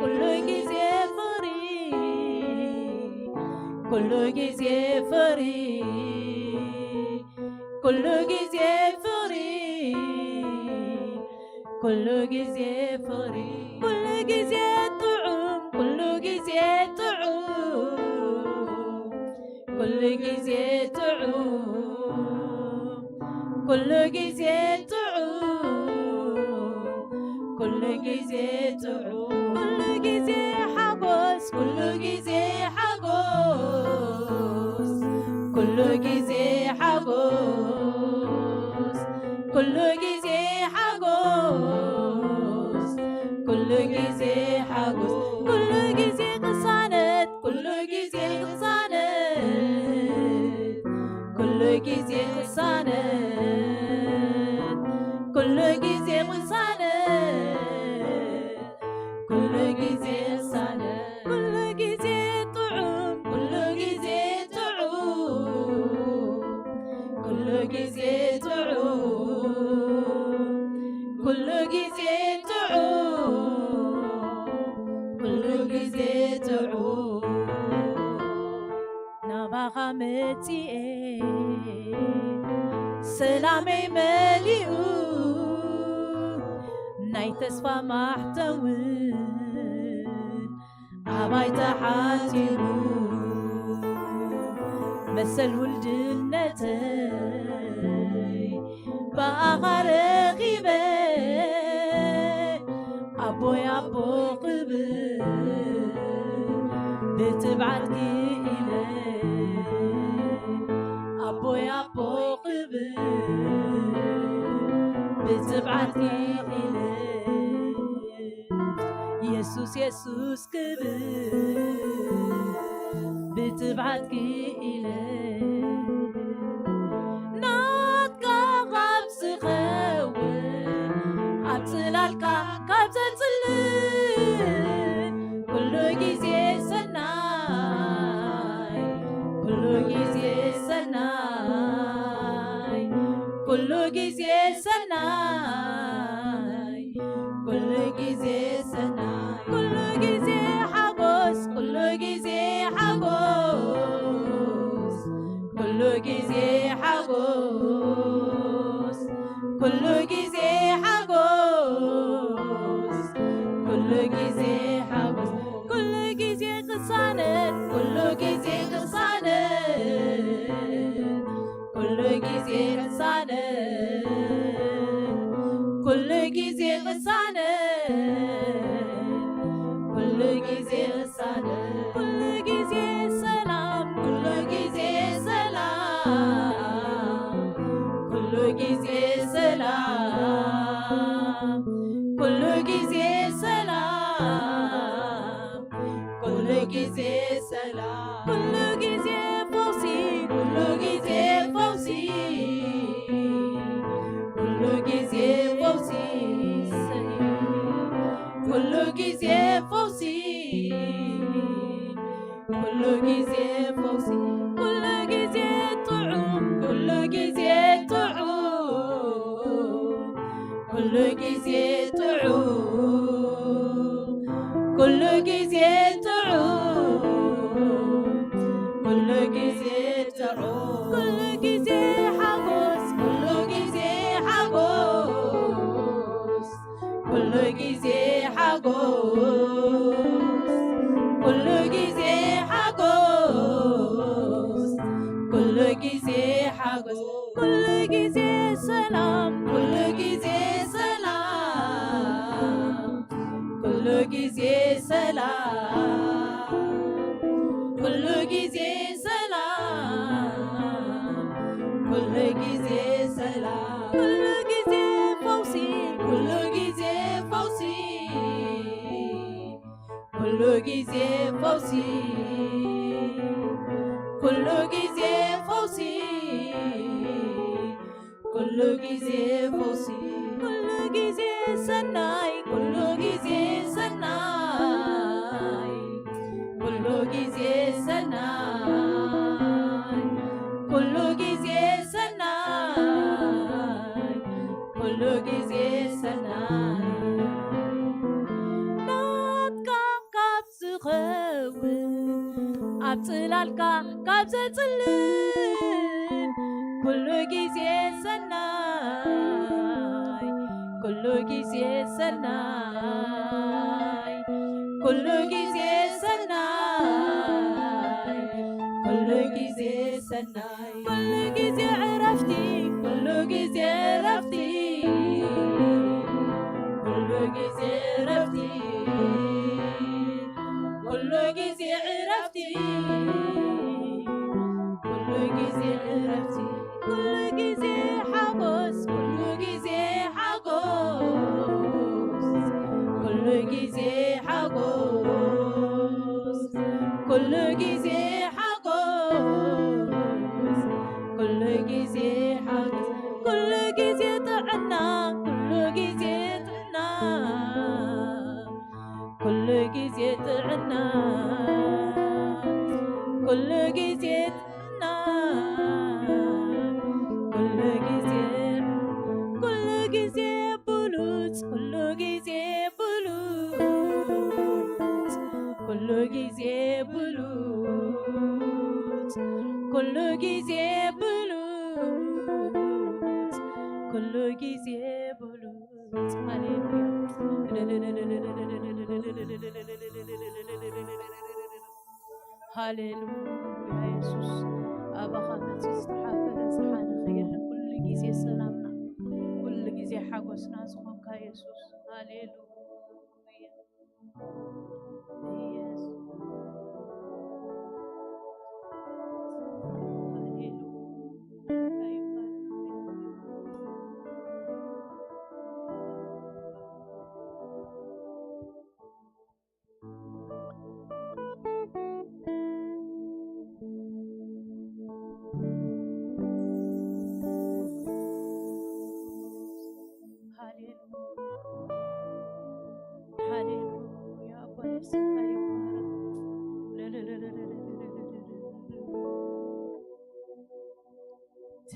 ኩሉ ጊዜ ፍቕሪ፣ ኩሉ ጊዜ ፍቕሪ፣ ኩሉ ጊዜ ፍቕሪ፣ ኩሉ ጊዜ ፍቕሪ፣ ኩሉ ጊዜ ጥዑም፣ ኩሉ ጊዜ ጥዑም፣ ኩሉ ጊዜ ጥዑም፣ ኩሉ ጊዜ ጥዑም፣ ኩሉ ጊዜ ጥዑም፣ ኩሉ ጊዜ ሓጎስ፣ ኩሉ ጊዜ ሓጎስ፣ ኩሉ ጊዜ ሓጎስ፣ ኩሉ ጊዜ ሓጎስ፣ ኩሉ ጊዜ ሓጎስ፣ ኩሉ ጊዜ ቅሳነት፣ ኩሉ ጊዜ ቅሳነት፣ ኩሉ ጊዜ ቅሳነት፣ ኩሉ ጊዜ ቅሳነት፣ ኩሉ ጊዜ ቅሳነት፣ ኩሉ ጊዜ ጥዑም፣ ኩሉ ጊዜ ጥዑም፣ ኩሉ ጊዜ ጥዑም፣ ኩሉ ጊዜ ጥዑም፣ ኩሉ ጊዜ ጥዑም። ናባኻ መጺኤ ሰላመይ መሊኡ፣ ናይ ተስፋ ማሕተም እውን ኣባይ ተሓቲሙ፣ መሰል ውልድነተይ ብኣኻ ረኺበ፣ ኣቦይ ኣቦ ክብል ብትብዓት ክኢለ፣ ኣቦይ ኣቦ ክብል ብትብዓት ክኢለ፣ የሱስ የሱስ ክብል ብትብዓት ክኢለ፣ ናትካ ካብ ዝኸውን፣ ኣብ ጽላልካ ካብ ዘጽልል፣ ኩሉ ጊዜ ሰናይ፣ ኩሉ ጊዜ ሰናይ፣ ኩሉ ጊዜ ሰናይ፣ ኩሉ ጊዜ ሰናይ፣ ኩሉ ጊዜ ሓጎስ፣ ኩሉ ጊዜ ሓጎስ፣ ኩሉ ጊዜ ሓጎስ፣ ኩሉ ጊዜ ሓጎስ፣ ኩሉ ጊዜ ሓጎስ፣ ኩሉ ጊዜ ቅሳነት፣ ኩሉ ጊዜ ቅሳነት፣ ኩሉ ጊዜ ቅሳነት፣ ኩሉ ጊዜ ቅሳነት፣ ኩሉ ጊዜ ቅሳነት፣ ኩሉ ጊዜ ሰላም፣ ኩሉ ጊዜ ሰላም፣ ኩሉ ጊዜ ሰላም፣ ኩሉ ጊዜ ሰላም፣ ኩሉ ጊዜ ሰላም፣ ኩሉ ጊዜ ፈውሲ፣ ኩሉ ጊዜ ፈውሲ፣ ኩሉ ጊዜ ፈውሲ፣ ኩሉ ጊዜ ፈውሲ፣ ኩሉ ጊዜ ፈውሲ፣ ኩሉ ጊዜ ጥዑም፣ ኩሉ ጊዜ ጥዑም፣ ኩሉ ጊዜ ጥዑም፣ ኩሉ ግዜ ጥዑም፣ ኩሉ ግዜ ጥዑም፣ ኩሉ ግዜ ሓጎስ፣ ኩሉ ግዜ ሓጎስ፣ ኩሉ ግዜ ሓጎስ፣ ኩሉ ግዜ ሓጎስ፣ ኩሉ ግዜ ሓጎስ፣ ኩሉ ግዜ ሰላም፣ ኩሉ ግዜ ሰላም፣ ኩሉ ግዜ ሰላም፣ ኩሉ ግዜ ሰላም፣ ኩሉ ግዜ ሰላም፣ ኩሉ ግዜ ፈውሲ፣ ኩሉ ግዜ ፈውሲ፣ ኩሉ ግዜ ፈውሲ፣ ኩሉ ግዜ ፈውሲ፣ ኩሉ ግዜ ፈውሲ፣ ኩሉ ግዜ ሰናይ፣ ኩሉ ግዜ ሰናይ፣ ኩሉ ግዜ ሰናይ፣ ኩሉ ግዜ ሰናይ፣ ኩሉ ግዜ ሰናይ። ናትካ ካብ ዝኸውን ኣብ ጽላልካ ካብ ዘጽልል ኩሉ ግዜ ሰናይ፣ ኩሉ ግዜ ሰናይ፣ ኩሉ ግዜ ሰናይ፣ ኩሉ ግዜ ሰናይ፣ ኩሉ ግዜ ዕረፍቲ፣ ኩሉ ግዜ ዕረፍቲ፣ ኩሉ ግዜ ዕረፍቲ፣ ኩሉ ግዜ ዕረፍቲ፣ ኩሉ ግዜ ዕረፍቲ፣ ኩሉ ግዜ ሓጎስ፣ ኩሉ ግዜ ሓጎስ፣ ኩሉ ግዜ ሓጎስ፣ ኩሉ ግዜ ሓጎስ፣ ኩሉ ግዜ ሓጎስ፣ ኩሉ ግዜ ጥዕና፣ ኩሉ ግዜ ጥዕና፣ ኩሉ ግዜ ጥዕና፣ ኩሉ ግዜ ጥዕና፣ ኩሉ ግዜ፣ ኩሉ ግዜ ብሉጽ፣ ኩሉ ግዜ ብሉጽ፣ ኩሉ ግዜ ብሉጽ፣ ኩሉ ግዜ ብሉጽ፣ ኩሉ ግዜ ብሉጽ። ሃሌሉያ። ሃሌሉያ የሱስ፣ ኣባኻ መጺኡ ዝተሓፈረ ዝሓነኸ የለን። ኩሉ ግዜ ሰላምና፣ ኩሉ ግዜ ሓጎስና ዝኾንካ የሱስ። ሃሌሉያ። የሱስ። ሃሌሉያ። ሃሌሉያ፣ ሃሌሉያ፣ ኣቦይ ስምካ ይባረክ። እቲ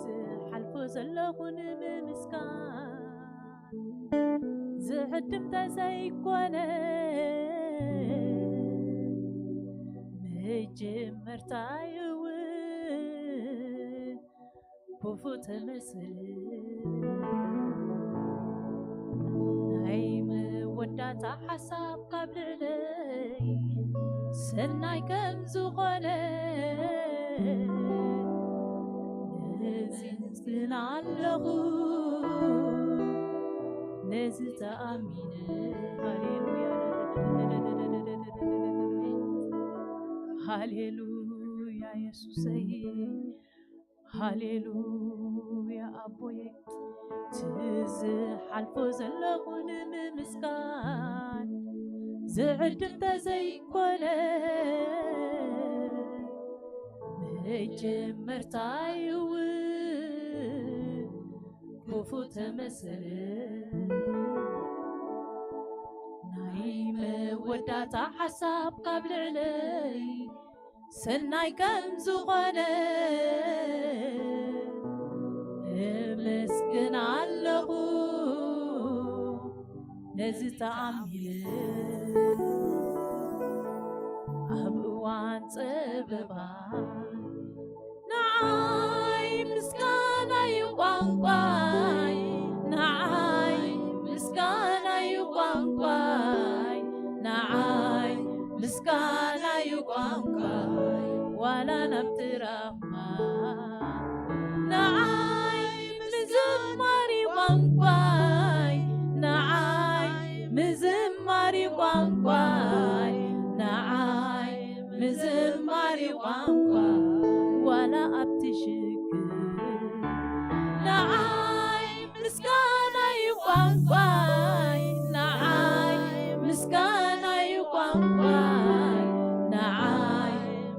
ዝሓልፎ ዘለኹ ንምምስጋን ዝዕድም ተዘይኮነ፣ መጀመርታ ይውን ክፉእ ተመስል። ናይ መወዳእታ ሓሳብ ካብ ልዕለይ ሰናይ ከም ዝኾነ ነዚ ምስግና ኣለኹ፣ ነዚ ተኣሚነ። ሃሌሉያ፣ ሃሌሉያ የሱሰይ። ሃሌሉያ ኣቦየ፣ እቲ ዝሓልፎ ዘለኹ ንምምስጋን ዝዕድም ተዘይኮነ፣ መጀመርታ ይውን ክፉእ ተመሰለ። ናይ መወዳእታ ሓሳብ ካብ ልዕለይ ሰናይ ከም ዝኾነ እመስግን ኣለኹ፣ ነዚ ተኣሚነ። ንዓይ ምስጋና እዩ ቋንቋይ፣ ንዓይ ምስጋና እዩ ቋንቋይ፣ ንዓይ ምስጋና እዩ ቋንቋይ፣ ዋላ ናብቲ ራማ። ንዓይ ምዝማር እዩ ቋንቋይ፣ ንዓይ ምዝማር እዩ ቋንቋይ፣ ንዓይ ምዝማር እዩ ቋንቋይ፣ ዋላ ኣብቲ ሽግር። ንዓይ ምስጋና እዩ ቋንቋይ፣ ንዓይ ምስጋና እዩ ቋንቋይ፣ ንዓይ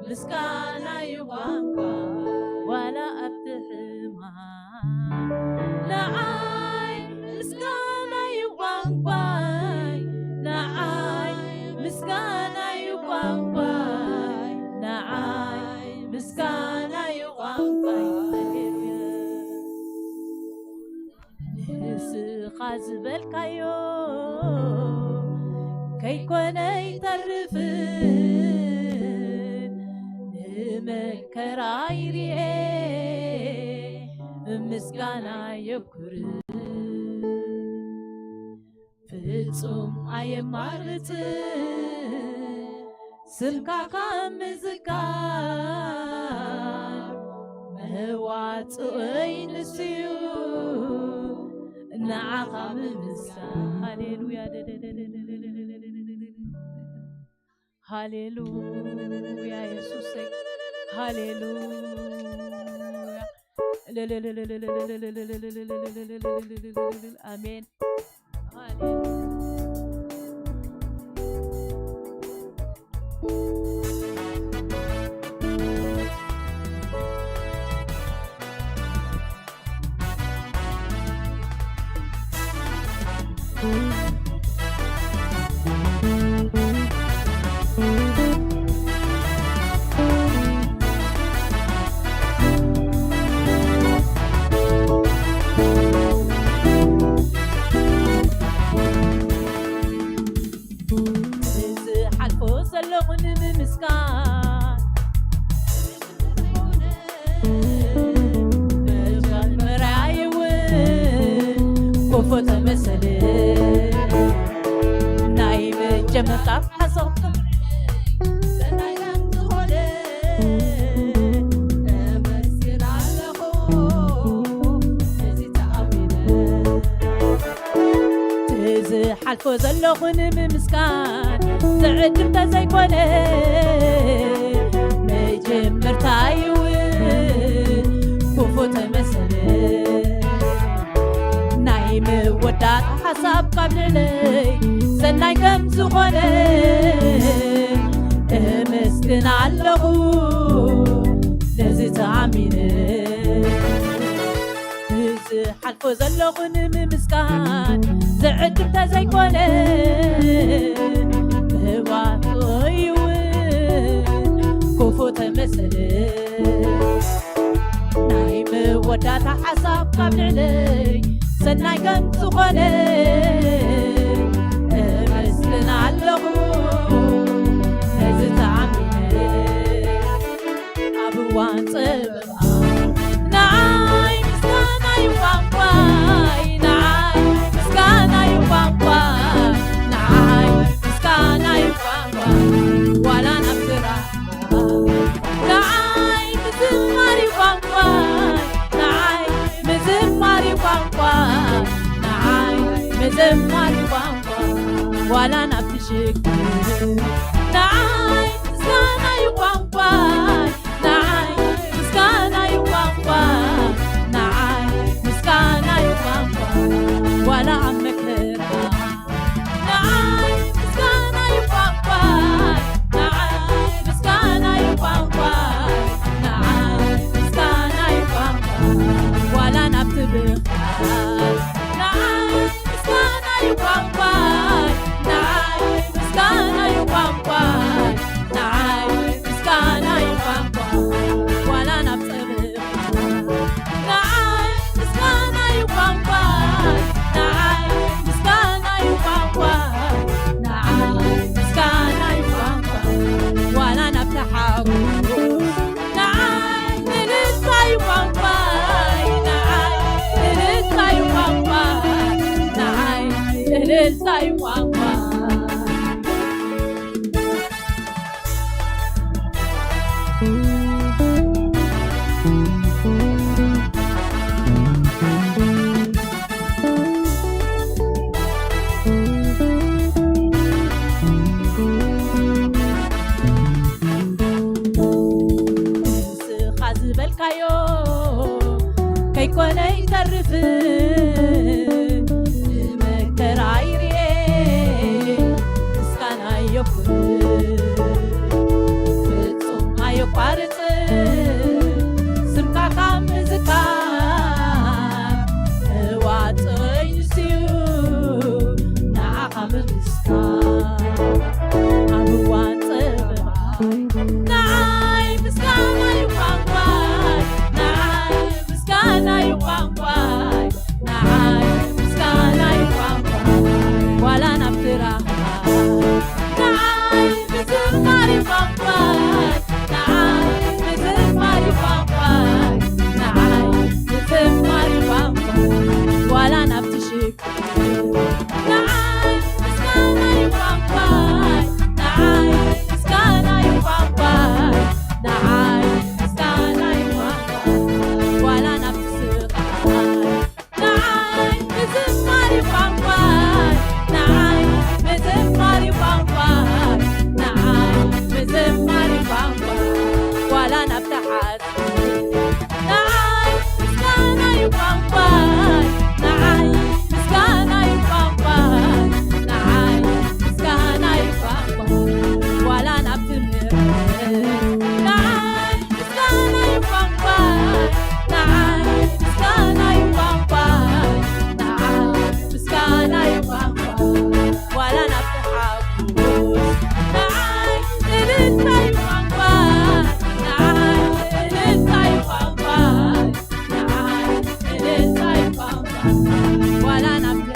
ምስጋና እዩ ቋንቋይ፣ ዋላ ኣብቲ ሕማም። ንዓይ ምስጋና እዩ ቋንቋይ፣ ንዓይ ምስጋና እዩ ቋንቋይ፣ ንዓይ ምስጋና እዩ ቋንቋይ። ሃሌሉያ። ንስኻ ዝበልካዮ ከይኮነ ኣይተርፍን፣ ንመከራ ይርኤ ምስጋና የብኩር። ፍጹም ኣየማርጽ ስምካ ካብ ምዝካር፣ መዋጽኦይ ንሱ እዩ፣ ንዓኻ ምምስጋን። ሃሌሉያ። ሃሌሉያ የሱሰይ፣ ሃሌሉያ። ኣሜን። እዚ ሓልፎ ዘለኹ ንምምስጋን፣ መጀመርያ እውን ኮፎ ተመሰለ። ናይ መጀመርታ ሓሳብ ሰናይ ከም ዝኾነ እመስግን ኣለኹ፣ ነዚ ተኣሚነ። እዚ ሓልፎ ዘለኹ ንምምስጋን ዝዕድም ተዘይኮነ፣ መጀመርታ እዩ ክፉ ተመሰለ። ናይ መወዳእታ ሓሳብ ካብ ልዕለይ ሰናይ ከም ዝኾነ እመስግን ኣለኹ፣ ነዚ ተኣሚነ። እዚ ሓልፎ ዘለኹ ንምምስጋን ዝዕድም ተዘይኮነ፣ ብባህሪ እውን ክፉ ተመሰለ። ናይ መወዳእታ ሓሳብ ካብ ልዕለይ ሰናይ ከም ዝኾነ እመስግን ኣለኹ፣ ነዚ ተኣሚነ። ኣብ እዋን ጸበባ ንዓይ ምስጋና እዩ ቋንቋይ፣ ንዓይ ምስጋና እዩ ቋንቋይ፣ ንዓይ ምስጋና እዩ ቋንቋይ፣ ዋላ ናብ ስራሕ ንዓይ ምዝማር እዩ ቋንቋይ፣ ንዓይ ምዝማር እዩ ቋንቋይ፣ ንዓይ ምዝማር እዩ ቋንቋይ፣ ዋላ ናብቲ ሽግር ንዓይ ምስጋና እዩ ቋንቋይ፣ ንዓይ ምስጋና እዩ ቋንቋይ፣ ንዓይ ምስጋና እዩ ቋንቋይ፣ ዋላ ኣብ መከራ ንዓይ ምስጋና እዩ ቋንቋይ፣ ንዓይ ምስጋና እዩ ቋንቋይ፣ ንዓይ ምስጋና እዩ ቋንቋይ፣ ዋላ ናብቲ ብኽያት ንዓይ ምስጋና እዩ ቋንቋይ፣ ንዓይ ምስጋና እዩ ቋንቋይ፣ ንዓይ ቋንቋ። ንስኻ ዝበልካዮ ከይኮነ ይተርፍ፣ ብመከራ ይርኤ ምስጋና የኩን፣ ፍጹም ኣየቋርጽ ስምካ ካብ ምዝካር፣ መዋጽኦይ ንስዩ ንዓኻ ምምስጋን። ኣብ እዋን ጸበባ ንዓይ ምስጋና እዩ ቋንቋይ፣ ንዓይ ምስጋና እዩ ቋንቋይ፣ ንዓይ ምስጋና እዩ ቋንቋይ። ዋላ ናብ ትራኻ ንዓይ ምዝማር እዩ ቋንቋይ፣ ንዓይ ምዝማር እዩ ቋንቋይ፣ ንዓይ ምዝማር እዩ ቋንቋይ። ዋላ ናብቲ ሽግ ንዓይ ምስጋና እዩ ቋንቋይ፣ ንዓይ ምስጋና እዩ ቋንቋይ፣ ንዓይ ምስጋና እዩ ቋንቋይ። ዋላ ናብቲ ስቓይ ንዓይ ምዝማር እዩ ቋንቋይ፣ ንዓይ ምዝማር እዩ ቋንቋይ፣ ንዓይ ምዝማር እዩ ቋንቋይ። ዋላ ናብቲ ሓዘን ንዓይ ምስጋና እዩ ቋንቋይ፣ ንዓይ ምስጋና እዩ ቋንቋይ፣ ንዓይ ምስጋና እዩ ቋንቋይ። ዋላ ናብ ትምህርቲ ንዓይ ምስጋና እዩ ቋንቋይ፣ ንዓይ ምስጋና እዩ ቋንቋይ፣ ንዓይ ምስጋና እዩ ቋንቋይ። ዋላ ናብቲ ሓጎስ ንዓይ እልልታ እዩ ቋንቋይ፣ ንዓይ እልልታ እዩ ቋንቋይ፣ ንዓይ እልልታ እዩ ቋንቋይ። ዋላ ናብቲ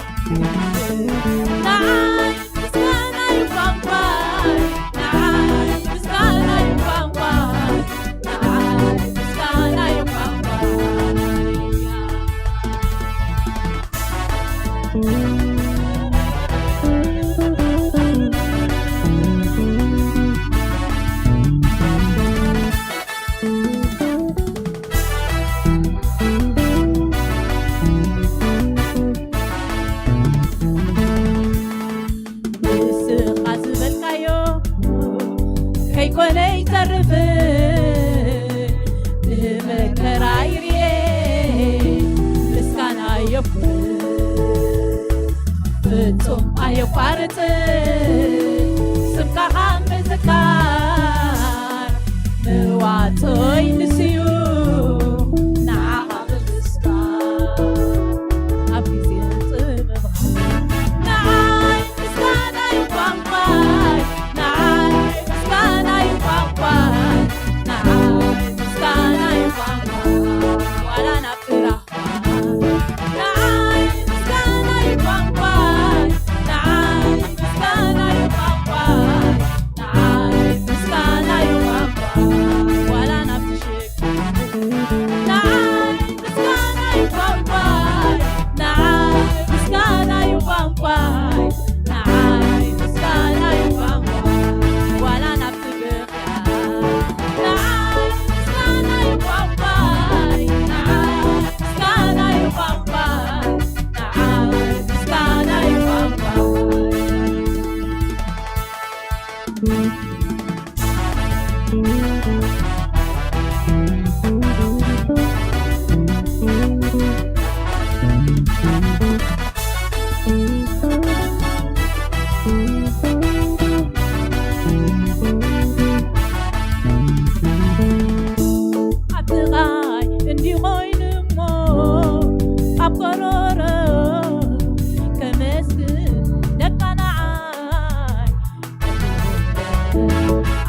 ንዓይ ምስጋና እዩ ቋንቋይ፣ ንዓይ ምስጋና እዩ ቋንቋይ፣ ንዓይ ምስጋና እዩ ቋንቋይ። ንስኻ ዝበልካዮ ከይኮነ ይተርፍ፣ ብመከራ ይርኤ ምስጋና የኩን፣ ፍጹም ኣየቋርጽ ስምካ ካብ ምዝካር፣ መዋጽኦይ ንስዩ ንዓኻ ምምስጋን። ኣብ ግዜ ጽበብኻ ንዓይ ምስጋና እዩ ቋንቋይ፣ ንዓይ ምስጋና እዩ ቋንቋይ፣ ንዓይ ምስጋና እዩ ቋንቋይ። ዋላ ናብ ስራሕካ ንዓይ ምስጋና እዩ ቋንቋይ፣ ንዓይ ምስጋና እዩ ቋንቋይ፣ ንዓይ ምስጋና እዩ ቋንቋይ። ዋላ ናብ ትሽክ ንዓይ ምስጋና እዩ ቋንቋይ፣ ንዓይ ምስጋና እዩ ቋንቋይ፣ ንዓይ ምስጋና እዩ ቋንቋይ። ዋላ ናብ ትብርኽያ ንዓይ ምስጋና እዩ ቋንቋይ፣ ንዓይ ምስጋና እዩ ቋንቋይ፣ ንዓይ ምስጋና እዩ ቋንቋይ። ኣብ ጥቓይ እንዲኾይኑ እሞ ኣብ ጎረሮ ከመስግን ደቃ ንዓይ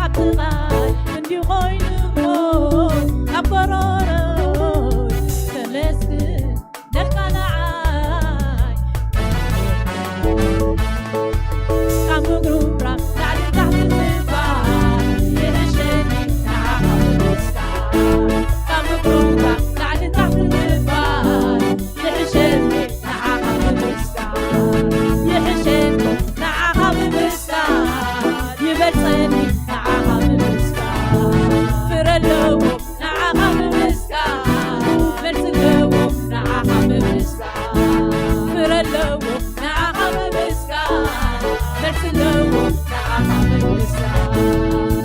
ኣብ ጥቓይ እንዲኾይኑ እሞ ኣብ ጎረሮይ ከመስግን ደቃ ንዓይ ካብ ምጉርምራም ላዕሊ ታሕቲ ምባል ይሕሸኒ ንዓኻ ምምስጋን። ካብ ምጉርምራም ላዕሊ ታሕቲ ምባል ይሕሸኒ ንዓኻ ምምስጋን። ይሕሸኒ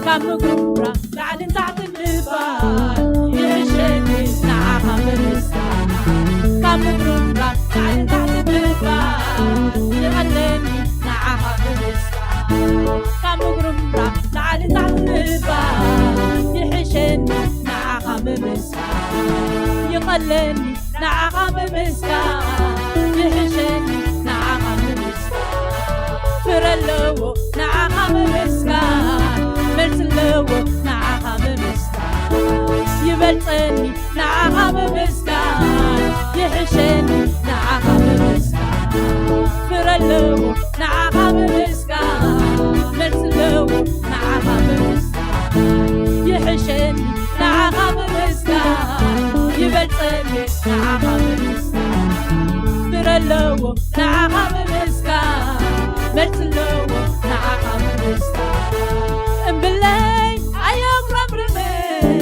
ካብ ምጉርምራም ላዕልን ታሕትን ምባል ይሕሸኒ ንዓኻ ምምስጋን። ካብ ምጉርምራም ላዕልን ታሕትን ምባል ይቐለኒ ንዓኻ ምምስጋን። ካብ ምጉርምራም ላዕልን ታሕትን ምባል ይሕሸኒ ንዓኻ ምምስጋን። ይቐለኒ ንዓኻ ምምስጋን። ይሕሸኒ ንዓኻ ምምስጋን። ፍረ ኣለዎ ንዓኻ ምምስጋን። መልሲ ኣለዎ ንዓኻ ምምስጋን። ይበልጸኒ ንዓኻ ምምስጋን። ይሕሸኒ ንዓኻ ምምስጋን። ፍረ ኣለዎ ንዓኻ ምምስጋን። መልሲ ኣለዎ ንዓኻ ምምስጋን። ይሕሸኒ ንዓኻ ምምስጋን። ይበልጸኒ ንዓኻ ምምስጋን። ፍረ ኣለዎ ንዓኻ ምምስጋን። መልሲ ኣለዎ ንዓኻ ምምስጋን። እምብለይ ኣየጉረምርምን፣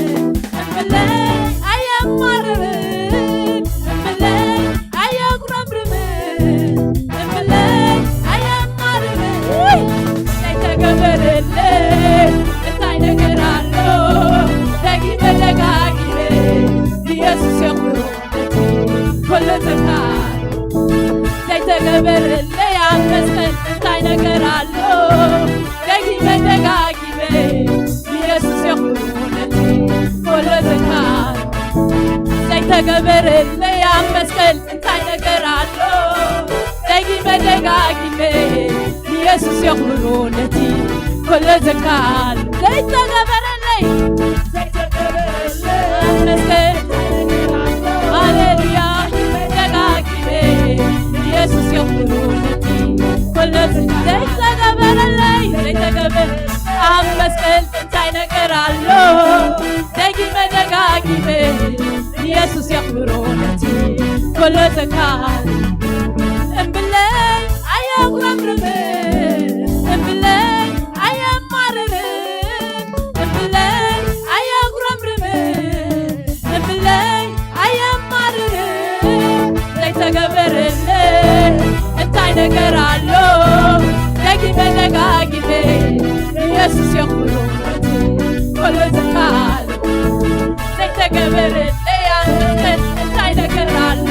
እምብለይ ኣየማርርን፣ እምብለይ ኣየጉረምርምን፣ እምብለይ ኣየማርርን። ውይ! ዘይተገበረለይ እንታይ ነገር ኣሎ? ደጊመ ደጋጊመ ኢየሱስ የኽብሮ ነቲ ኮለተካ ዘይተገበረለይ ኣብ መስቀል እንታይ ነገር ኣሎ? ደጊመ ደጋጊመ ኢየሱስ የኽብሮ ነቲ ኮለተካ ዘይተገበረለይ ኣብ መስቀል እንታይ ነገር ኣሎ? ደጊመ ደጋጊመ ኢየሱስ የኽብሮ ነቲ ኮለተካ ዘይተገበረለይ ዘይተገበረለይ ኣብ መስቀል ሃሌሉያ ደጋጊመ ኢየሱስ የኽብሮ ነቲ ኮለተካ ዘይተገበረለይ ዘይተገበረ ኣብ መስቀል እንታይ ነገር ኣሎ? ደጊመ ደጋጊመ ኢየሱስ የኽብሮ ነቲ ኮለተካ እምብለይ ኣየጉረምርምን እምብለይ ኣየማርርን እምብለይ ኣየጉረምርምን እምብለይ ኣየማርርን ዘይተገበረለይ እንታይ ነገር ኣሎ? ደጊመ ደጋጊመ ኢየሱስ የኽብሮ ነቲ ኮለተካ ዘይተገበረለይ ኣብ መስቀል እንታይ ነገር ኣሎ?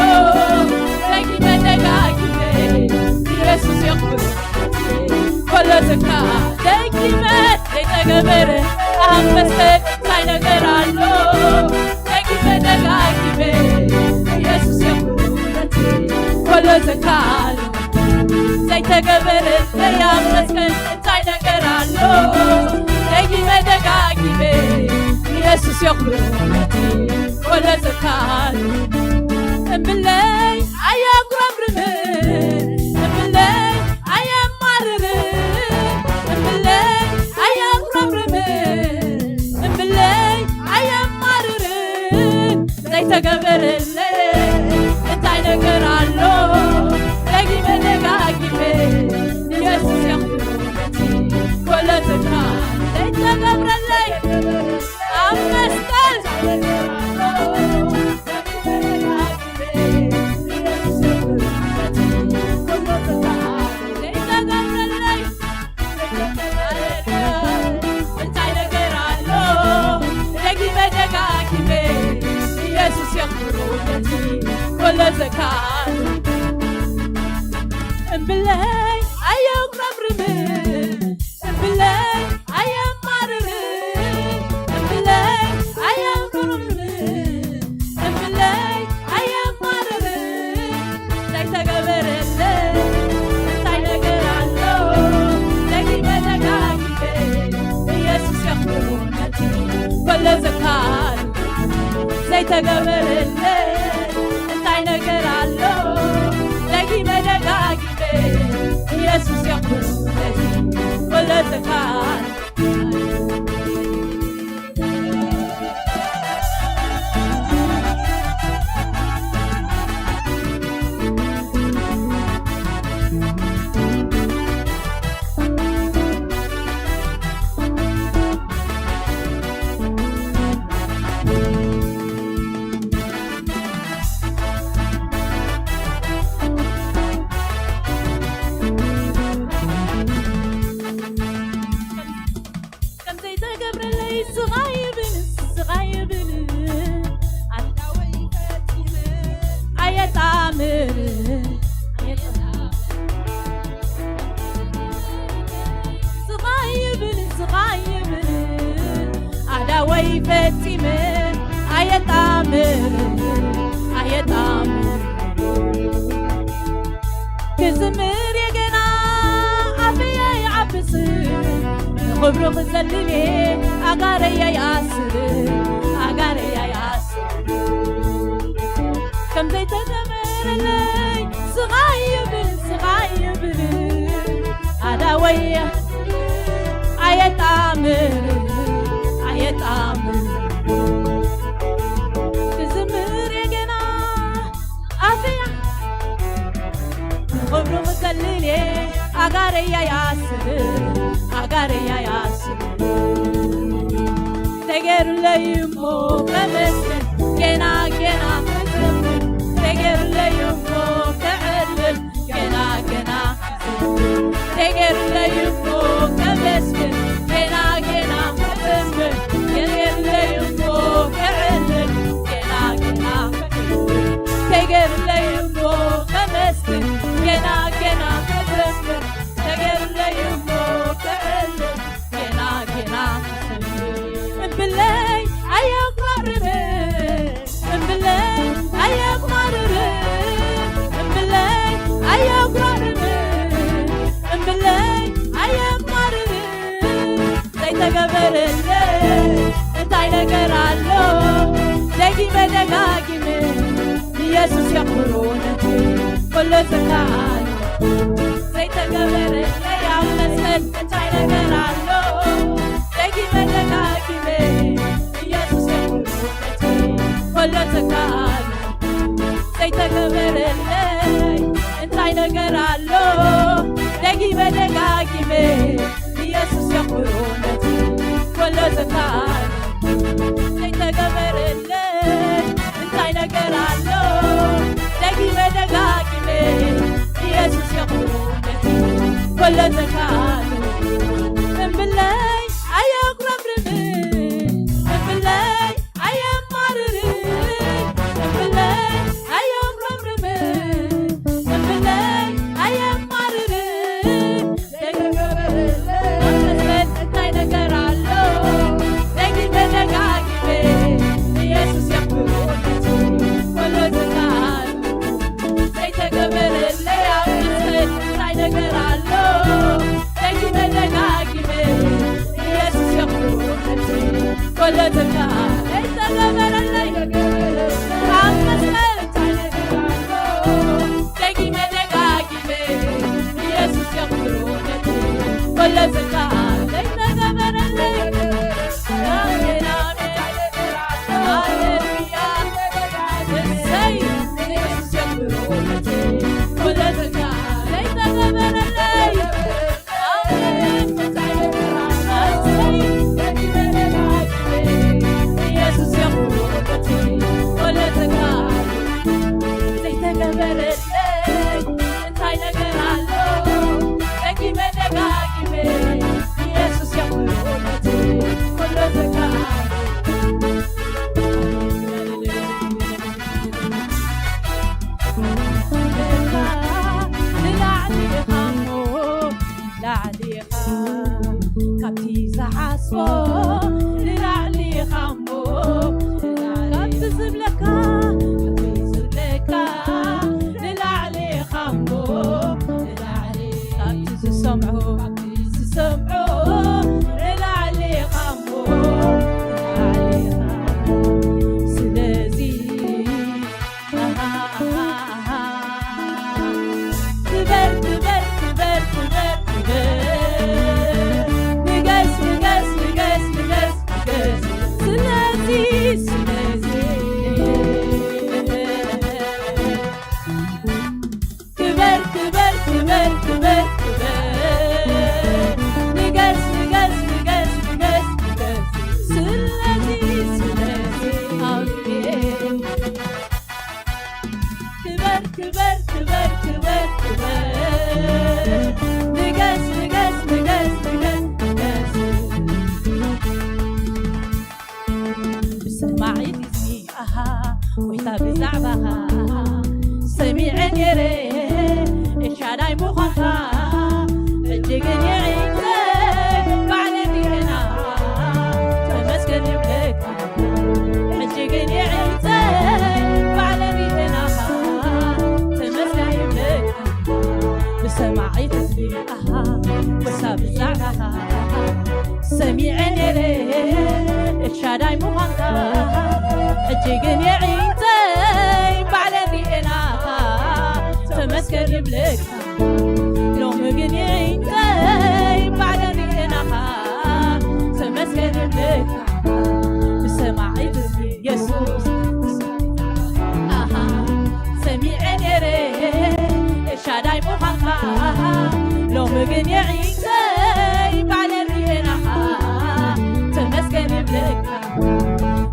ደጊመ ደጋጊመ ኢየሱስ የኽብሮ ኮለተካ ደጊመ ዘይተገበረ ኣብ መስቀል እንታይ ነገር ኣሎ? ደጊመ ደጋጊመ ኢየሱስ የኽብሮ ነቲ ኮለተካ ዘይተገበረ ኣብ መስቀል እንታይ ነገር ኣሎ? ደጊመ ደጋጊመ ኢየሱስ የኽብሮ ነቲ ኮለተካ እምብለይ ኣየጉረምርምን እምብለይ ኣየማርርን እምብለይ ኣየጉረምርምን እምብለይ ኣየማርርን ዘይተገበረለይ እንታይ ነገር ኣሎ? ደጊመ ደጋጊመ ኢየሱስ የኽብሮ ነቲ ኮለተካ ዘይተገብረለይ ኣብ መስቀል ዘይተገብረለይ እንታይ ነገር ኣሎ? ደጊመ ደጋጊመ ኢየሱስ የኽብሮ ነቲ ኮለተካ እምብለይ ኣየጉረምርምን እምብለይ ኣየማርርን እምብለይ ኣየጉረምርምን እምብለይ ኣየማርርን ዘይተገበረለይ እንታይ ነገር ኣሎ? ደጊመ ደጋጊመ ኢየሱስ የኽብሮ ነቲ ኮለተካ ዘይተገበረለይ እንታይ ነገር ኣሎ? ደጊመ ደጋጊመ ኢየሱስ የኽብሮ ነቲ ኮለተካ ስቓይ ይብል፣ ስቓይ ይብል፣ ኣየጣምር፣ ኣየጣምር። ስቓይ ይብል፣ ስቓይ ይብል፣ ኣዳወይ ፈጺመ ኣየጣምር፣ ኣየጣምር። ክዝምር የገና ኣፈያ ይዓብስ፣ ንኽብሩ ክዘልል እየ ኣጋረያ ይኣስር፣ ኣጋረያ ይኣስር። ከም ዘይተገበረለይ ስቓይ ይብል፣ ስቓይ ይብል፣ ኣዳወይ ኣየጣምር፣ ኣየጣምር። ክዝምር የገና ኣፈያ ንኽብሩ ክዘልል እየ ኣጋረያ ይኣስር፣ ኣጋረያ ይኣስር። ተገይሩለይ እሞ ከመስግን ገና ገና ክዝምር፣ ተገይሩለይ እሞ ከዕልል ገና ገና ክዝምር፣ ተገይሩለይ እሞ ከመስግን ገና ገና ክዝምር፣ ተገይሩለይ እሞ ከዕልል ገና ገና ክዝምር፣ ተገይሩለይ እሞ ከመስግን ገና ገና ክዝምር፣ ተገይሩለይ እሞ ከዕልል ገና ገና ክዝምር። እምብለይ ኣየጉራርብን፣ እምብለይ ኣየጉራርብን፣ እምብለይ ኣየጉራርብን፣ እምብለይ ኣየጉራርብን። ዘይተገበረለይ እንታይ ነገር ኣሎ? ደጊመ ደጋጊመ ንየሱስ የኽብሮ ነቲ ኩሉ ዝከኣሎ። ዘይተገበረለይ ኣብ መስቀል እንታይ ነገር ኣሎ? ደጊመ ደጋጊመ ንየሱስ የኽብሮ ነቲ ኩሉ ዝከኣሎ። ዘይተገበረለይ እንታይ ነገር ኣሎ? ደጊመ ደጋጊመ ንየሱስ የኽብሮ ነቲ ኩሉ ዝከኣሎ። ዘይተገበረለይ እንታይ ነገር ኣሎ? ደጊመ ደጋጊመ ንየሱስ የኽብሮ ነቲ ኩሉ ዝከኣሎ። እምብለይ ኣየጉረምርምን፣ እምብለይ ኣየማርርን፣ እምብለይ ኣየጉረምርምን፣ እምብለይ ኣየማርርን። ዘይተገበረለይ እንታይ ነገር ኣሎ? ደጊመ ደጋጊመ ንየሱስ የኽብሮ ነቲ ኩሉ ዝከኣሎ። ዘይተገበረለይ ኣብ መስቀል እንታይ ነገር ኣሎ? ደጊመ ደጋጊመ ንየሱስ የኽብሮ ነቲ ኩሉ ዝከኣሎ። ዘይተገበረለይ ኣብ መስቀል እንታይ ነገር ኣሎ? ደጊመ ደጋጊመ ንየሱስ የኽብሮ ነቲ ኩሉ ዝከኣሎ። ዘይተገበረለይ ኣሜን፣ ኣሜን። ሃሌሉያ። እሰይ፣ ንየሱስ የኽብሮ ነቲ ኩሉ ዝከኣሎ። ዘይተገበረለይ። ኣሜን። እሰይ፣ ንየሱስ የኽብሮ ነቲ ኩሉ ዝከኣሎ። ዘይተገበረለይ እንታይ ነገር ኣሎ? ደጊመ ደጋጊመ ንየሱስ የኽብሮ ነቲ ኩሉ ዝከኣሎ። ንላዕሊ ኢኻ እሞ፣ ንላዕሊ ኢኻ ካብቲ ዝሓስቦ፣ ንላዕሊ ኢኻ እሞ፣ ንላዕሊ ካብቲ ዝብለካ፣ ካብቲ ዝብለካ፣ ንላዕሊ ኢኻ እሞ፣ ንላዕሊ ካብቲ ዝሰምዖ፣ ካብቲ ዝሰምዖ፣ ንላዕሊ ኢኻ እሞ፣ ንላዕሊ ኢኻ እሞ። ስለዚ ክበር፣ ክበር፣ ክበር፣ ክበር፣ ክበር። ንገስ፣ ንገስ፣ ንገስ፣ ንገስ፣ ንገስ። ስለዚ፣ ስለዚ ሰሚዐ ነይረ ኤልሻዳይ ምዃንካ፣ ሕጂ ግን የዒንተይ ባዕለን ርኤናኻ፣ ተመስገን ይብለካ። ሎሚ ግን የዒንተይ ባዕለን ርኤናኻ፣ ተመስገን ይብለካ። ብሰማዒት እዝኒ የሱስ ኣሃ፣ ሰሚዐ ነይረ ኤልሻዳይ ምዃንካ፣ ሎሚ ግን የዒንተይ ባዕለን ርኤናኻ፣ ተመስገን ይብለካ።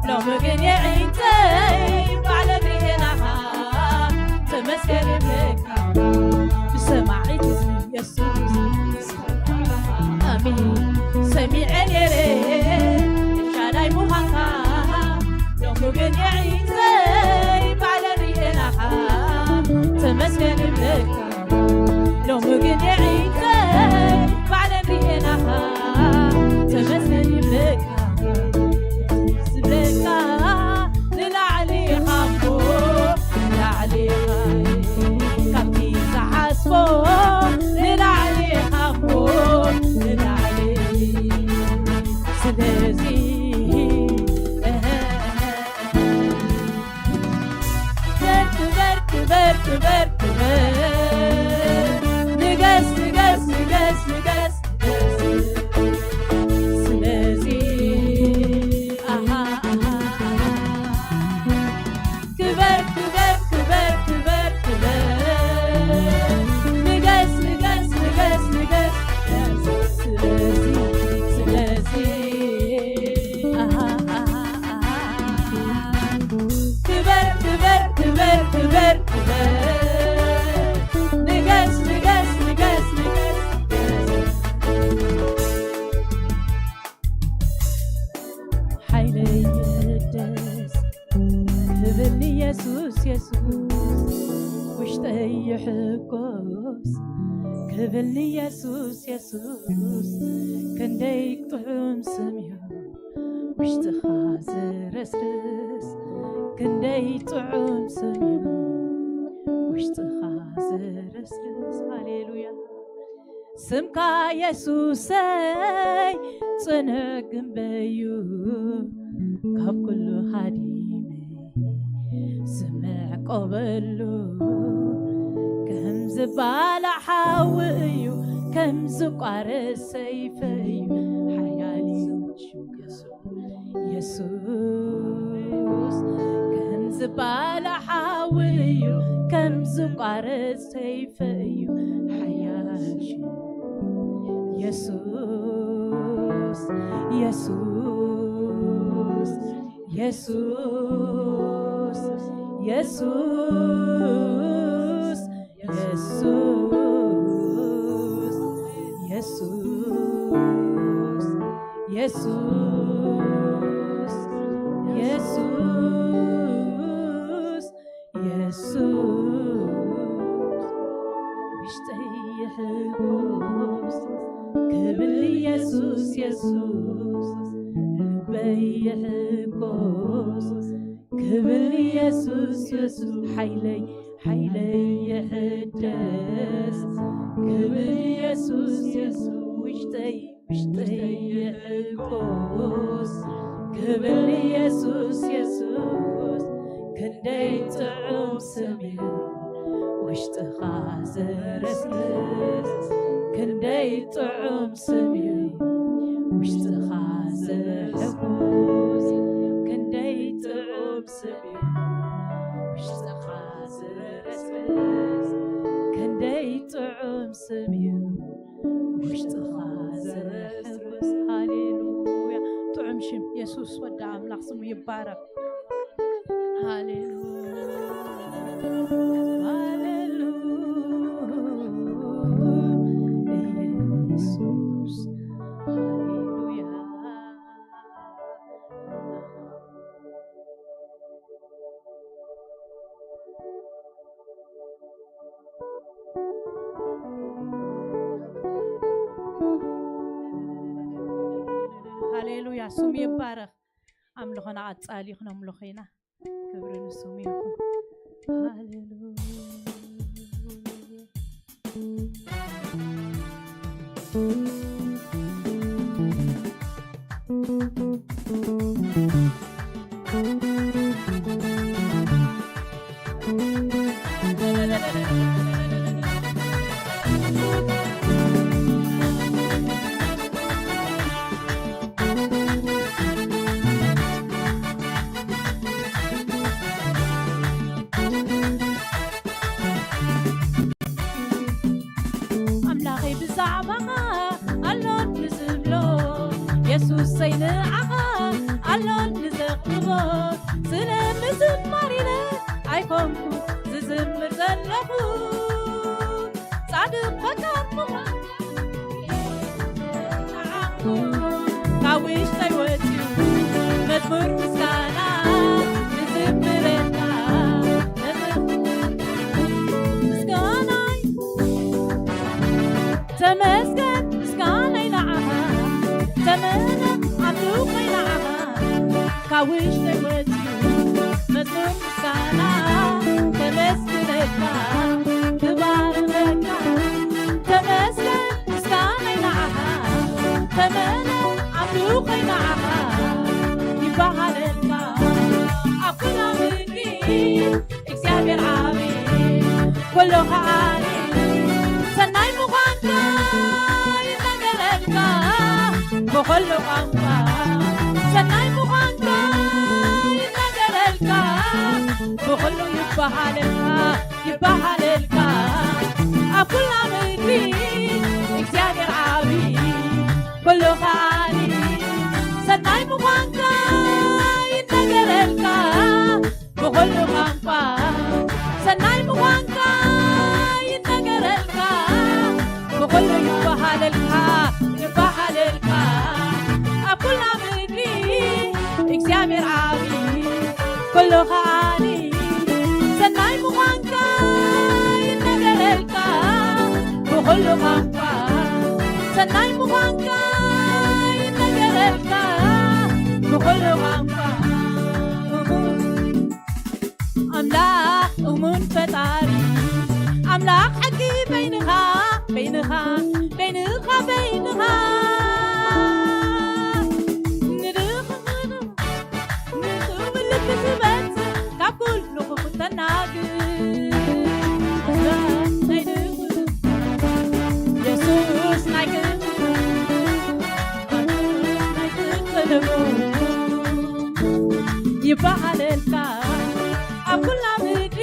ሎሚ ግን የዒንተይ ባዕለን ርኤናኻ፣ ተመስገን ይብለካ። ብሰማዒት እዝኒ የሱስ ኣሜን። ሰሚዐ ነይረ ኤልሻዳይ ምዃንካ፣ ሎሚ ግን የዒንተይ ባዕለን ርኤናኻ፣ ተመስገን ይብለካ። ሎሚ ግን የዒንተይ ባዕለን ርኤናኻ፣ ተመስገን ይብለካ። ዝብለካ ንላዕሊ ኢኻ እሞ፣ ንላዕሊ ኢኻ፣ ካብቲ ዝሓስቦ ንላዕሊ ኢኻ እሞ፣ ንላዕሊ። ስለዚ በርክ፣ በርክ፣ በርክ፣ በርክ፣ በርክ። ንገስ፣ ንገስ፣ ንገስ፣ ንገስ፣ ንገስ። ስለዚ ኣሃ፣ ኣሃ፣ ኣሃ። ክበር፣ ክበር፣ ክበር፣ ክበር፣ ክበር። ንገስ፣ ንገስ፣ ንገስ፣ ንገስ። ስለዚ፣ ስለዚ ኣሃ፣ ኣሃ፣ ኣሃ። ክበር፣ ክበር፣ ክበር፣ ክበር፣ ክበር። ንገስ፣ ንገስ፣ ንገስ፣ ንገስ። ሓይለይ ይሕደስ ክብል ንየሱስ የሱስ፣ ውሽጠይ ይሕጎስ ክብል ንየሱስ የሱስ። ክንደይ ጥዑም ስም እዩ ውሽጥኻ ዝረስርስ፣ ክንደይ ጥዑም ስም እዩ ውሽጥኻ ዝረስርስ። ሃሌሉያ። ስምካ የሱሰይ ጽኑዕ ግንበዩ፣ ካብ ኩሉ ሃዲመ ዝምዕቆበሉ፣ ከም ዝባላዕ ሓዊ እዩ፣ ከም ዝቋረስ ሰይፈ እዩ፣ ሓያል እዩ ሽምካ የሱስ። የሱስ ከም ዝባላዕ ሓዊ እዩ፣ ከም ዝቋረስ ሰይፈ እዩ ሓያል ሽም። የሱስ፣ የሱስ፣ የሱስ፣ የሱስ፣ የሱስ፣ የሱስ፣ የሱስ፣ የሱስ፣ የሱስ። ውሽጠይ ይሕጎስ ክብል የሱስ፣ የሱስ። ልበይ ይሕጎስ ክብል የሱስ፣ የሱስ። ሓይለይ ሓይለይ ይሕደስ ክብል የሱስ፣ የሱስ። ውሽጠይ ውሽጠይ ይሕጎስ ክብል የሱስ፣ የሱስ። ክንደይ ጥዑም ስም እዩ ውሽጥኻ ዘረስርስ፣ ክንደይ ጥዑም ስም እዩ ውሽጥኻ ዘሕጉስ፣ ክንደይ ጥዑም ስም እዩ ውሽጥኻ ዘረስርስ፣ ክንደይ ጥዑም ስም እዩ ውሽጥኻ ዘረስርስ። ሃሌሉያ። ጥዑም ሽም የሱስ ወዲ ኣምላኽ ስሙ ይባረኽ። ሃሌሉያ። ሃሌሉያ። ኢየሱስ። ሃሌሉያ። ሃሌሉያ፣ ስሙ ይባረኽ። ኣምልኾና ቀጻሊ ክነምልኾ ኢና። ክብሪ ንስሙ ይኹን። ሃሌሉያ። የሱሰይ ንዓኻ ኣሎኒ ዘቕርቦ፣ ስለ ምዝማር ኢለ ኣይኮንኩ ዝዝምር ዘለኹ፣ ጻድቕ ፈቃር ምዃን ካብ ውሽጠይ ወጺኡ መዝሙር ምስጋና ንዝምረልካ፣ ምስጋናይ ተመስገን፣ ምስጋናይ ንዓኻ ተመነ፣ ኣምልኾይ ንዓኻ ካብ ውሽጠይ ወጺኡ መዝሙር ምስጋና ከመስግነካ ክባርኸካ። ተመስገን፣ ምስጋናይ ንዓኻ ተመነ፣ ኣምልኾይ ንዓኻ ይበሃለልካ ኣብ ኩላ ምድሪ። እግዚኣብሔር ዓቢ ኩሉ ከኣሊ፣ ሰናይ ምዃንካ ይነገረልካ ብኹሉ ቋንቋ፣ ሰናይ ምዃንካ ይነገረልካ ብኹሉ ይበሃለልካ፣ ይበሃለልካ ኣብ ኩላ ምድሪ። እግዚኣብሔር ዓቢ ኩሉ ከኣሊ፣ ሰናይ ምዃንካ ይነገረልካ ብኹሉ ቋንቋ፣ ሰናይ ምዃንካ ይነገረልካ ብኹሉ ይበሃለልካ፣ ይበሃለልካ ኣብ ኩላ ምድሪ። እግዚኣብሔር ዓቢ ኩሉ ከኣሊ፣ ሰናይ ምዃንካ ይነገረልካ ብኹሉ ቋንቋ፣ ሰናይ ምዃንካ ይነገረልካ ብኹሉ ቋንቋ። ኣምላኽ እሙን ፈጣሪ፣ ኣምላኽ ሓቂ በይንኻ፣ በይንኻ፣ በይንኻ፣ በይንኻ። ንድኽ ንጹህ ምልክት ትመጽእ ካብ ኩሉ ክፉት ተናግር። ናይ ንጉስ የሱስ ናይ ቅድስና፣ ናይ ቅድስና ንጉስ ይበሃለልካ ኣብ ኩላ ምድሪ።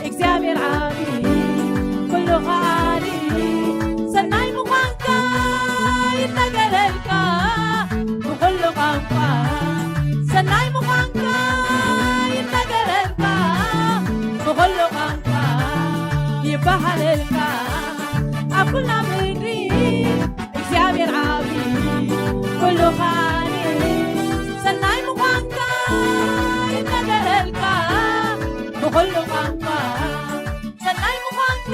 እግዚኣብሔር ዓቢ ኩሉ ከኣሊ፣ ሰናይ ምዃንካ ይነገረልካ ብኹሉ ቋንቋ፣ ሰናይ ምዃንካ ይነገረልካ ብኹሉ ቋንቋ፣ ይበሃለልካ ኣብ ኩላ ምድሪ። እግዚኣብሔር ዓቢ ኩሉ ከኣሊ፣ ሰናይ ምዃንካ ይነገረልካ ብኹሉ ቋንቋ፣ ሰናይ ምዃንካ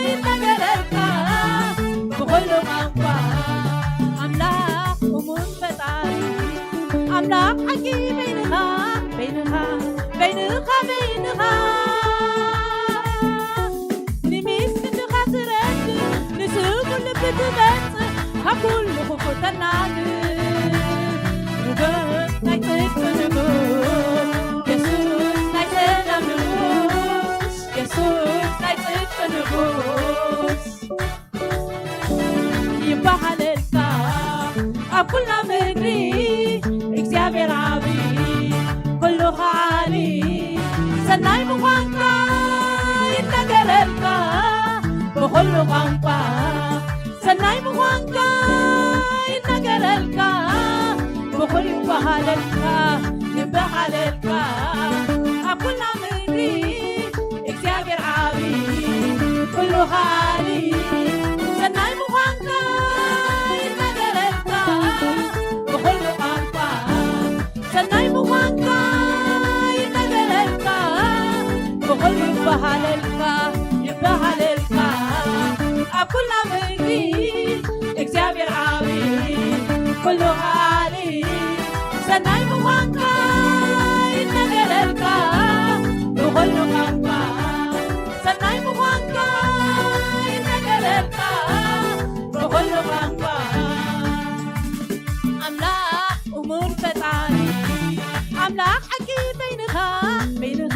ይነገረልካ ብኹሉ ቋንቋ። ኣምላኽ እሙን ፈጣሪ፣ ኣምላኽ ሓቂ በይንኻ፣ በይንኻ፣ በይንኻ፣ በይንኻ። ንሚስኪን ድኻ ትረድእ፣ ንስጉ ልቢ ትመጽእ፣ ካብ ኩሉ ክፉእ ተናግር። ንጉስ ናይ ጽድቂ ንጉስ፣ የሱስ ናይ ሰላም ንጉስ፣ የሱስ ናይ ጽድቂ ንጉስ ይበሃለልካ ኣብ ኩላ ምድሪ። እግዚኣብሔር ዓቢ ኩሉ ከኣሊ፣ ሰናይ ምዃንካ ይነገረልካ ብኹሉ ቋንቋ፣ ሰናይ ምዃንካ ይነገረልካ ብኹሉ ይበሃለልካ፣ ይበሃለልካ ኣብ ኩላ ምድሪ። እግዚኣብሔር ዓቢ ኩሉ ከኣሊ፣ ሰናይ ምዃንካ ይነገረልካ ብኹሉ ቋንቋ፣ ሰናይ ምዃንካ ይነገረልካ ብኹሉ ይበሃለልካ፣ ይበሃለልካ ኣብ ኩላ ምድሪ። እግዚኣብሔር ዓቢ ኩሉ ከኣሊ፣ ሰናይ ምዃንካ ይነገረልካ ብኹሉ ቋንቋ፣ ሰናይ ምዃንካ ይነገረልካ ብኹሉ ቋንቋ። ኣምላኽ እሙን ፈጣሪ፣ ኣምላኽ ሓቂ በይንኻ፣ በይንኻ፣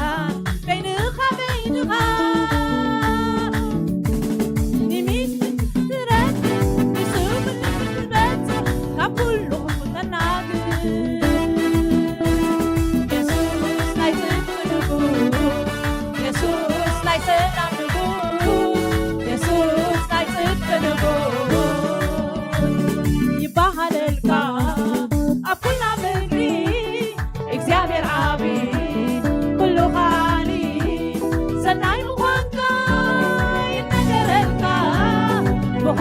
በይንኻ፣ በይንኻ። ንሚስጥር ትረድእ፣ ንስሙ ትበጽሕ፣ ካብ ኩሉ ክፉእ ተናግር። የሱስ ናይ ጽድቂ ንጉስ፣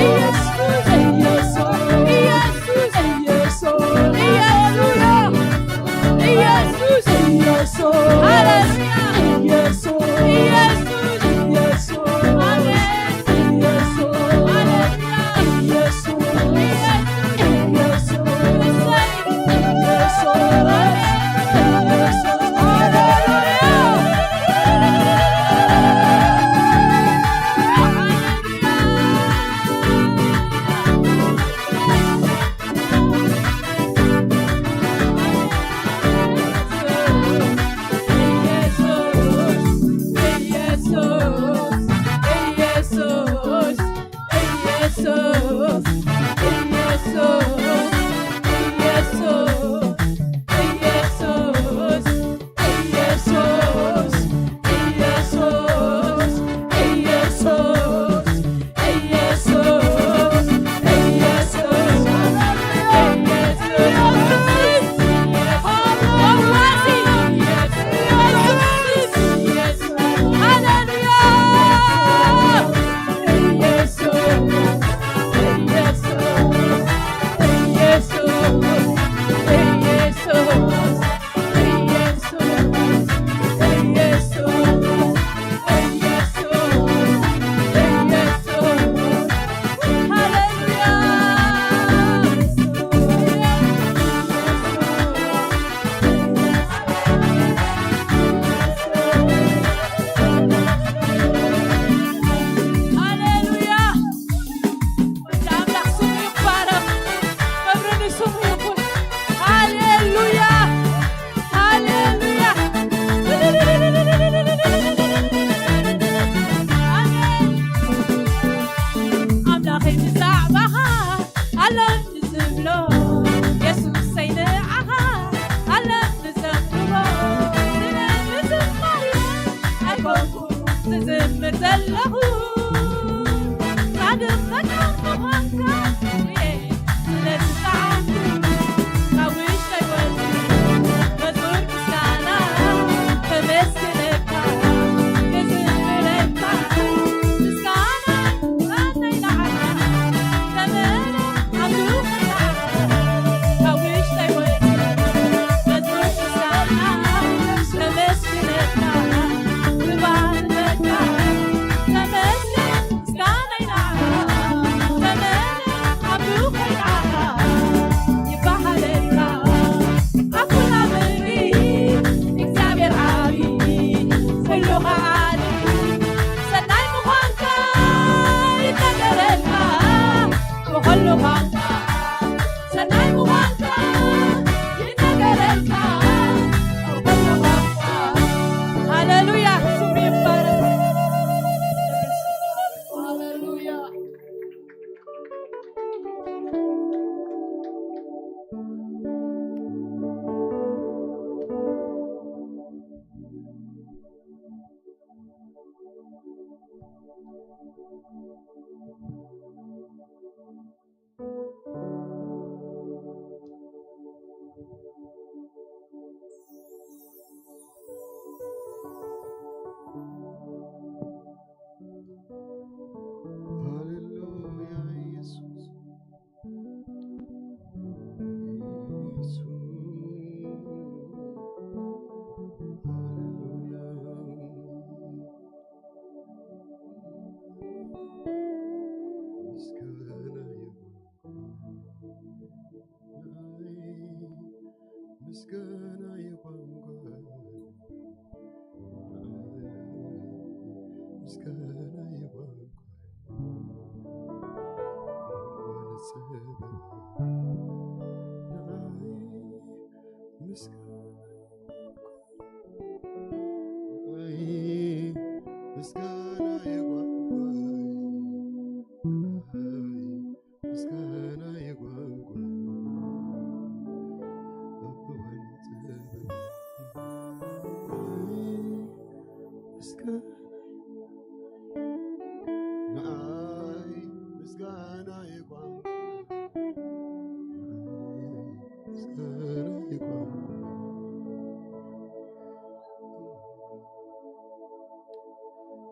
ኢየሱስ፣ ኢየሱስ፣ ኢየሱስ፣ ኢየሱስ፣ ሃሌሉያ። ኢየሱስ፣ ኢየሱስ፣ አሜን። ኢየሱስ፣ ሃሌሉያ። ኢየሱስ፣ ኢየሱስ፣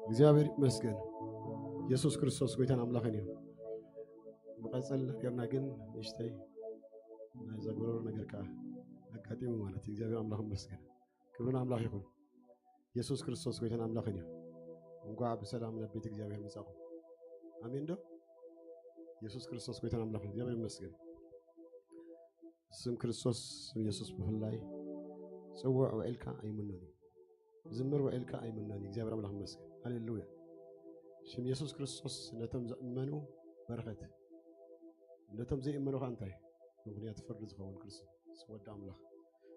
እግዚኣብሔር ይመስገን። የሱስ ክርስቶስ ጎይታን ኣምላኽን እዩ። ቀጸልና ጌርና ግን ንእሽተይ ናይ ዘጎረሮ ነገር ከኣ ኣጋጢሙ ማለት እዩ። እግዚኣብሔር ኣምላኽ ይመስገን። ክብሪ ንኣምላኽ ይኹን። የሱስ ክርስቶስ ጎይታን ኣምላኽን እዩ። እንኳዕ ብሰላም ናብ ቤት እግዚኣብሔር መጻኹም። ኣሜን ዶ? የሱስ ክርስቶስ ጎይታን ኣምላኽን፣ እግዚኣብሔር ይመስገን። ስም ክርስቶስ፣ ስም የሱስ ብፍላይ ጽውዕ ውዒልካ ኣይምኖን እዩ። ዝምር ውዒልካ ኣይምኖን እዩ። እግዚኣብሔር ኣምላኽ ይመስገን። ሃሌሉያ። ሽም የሱስ ክርስቶስ ነቶም ዝእመኑ በረኸት፣ ነቶም ዘይእመኑ ኸዓ እንታይ? ምኽንያት ፍርዲ ዝኸውን ክርስቶስ ወዲ ኣምላኽ።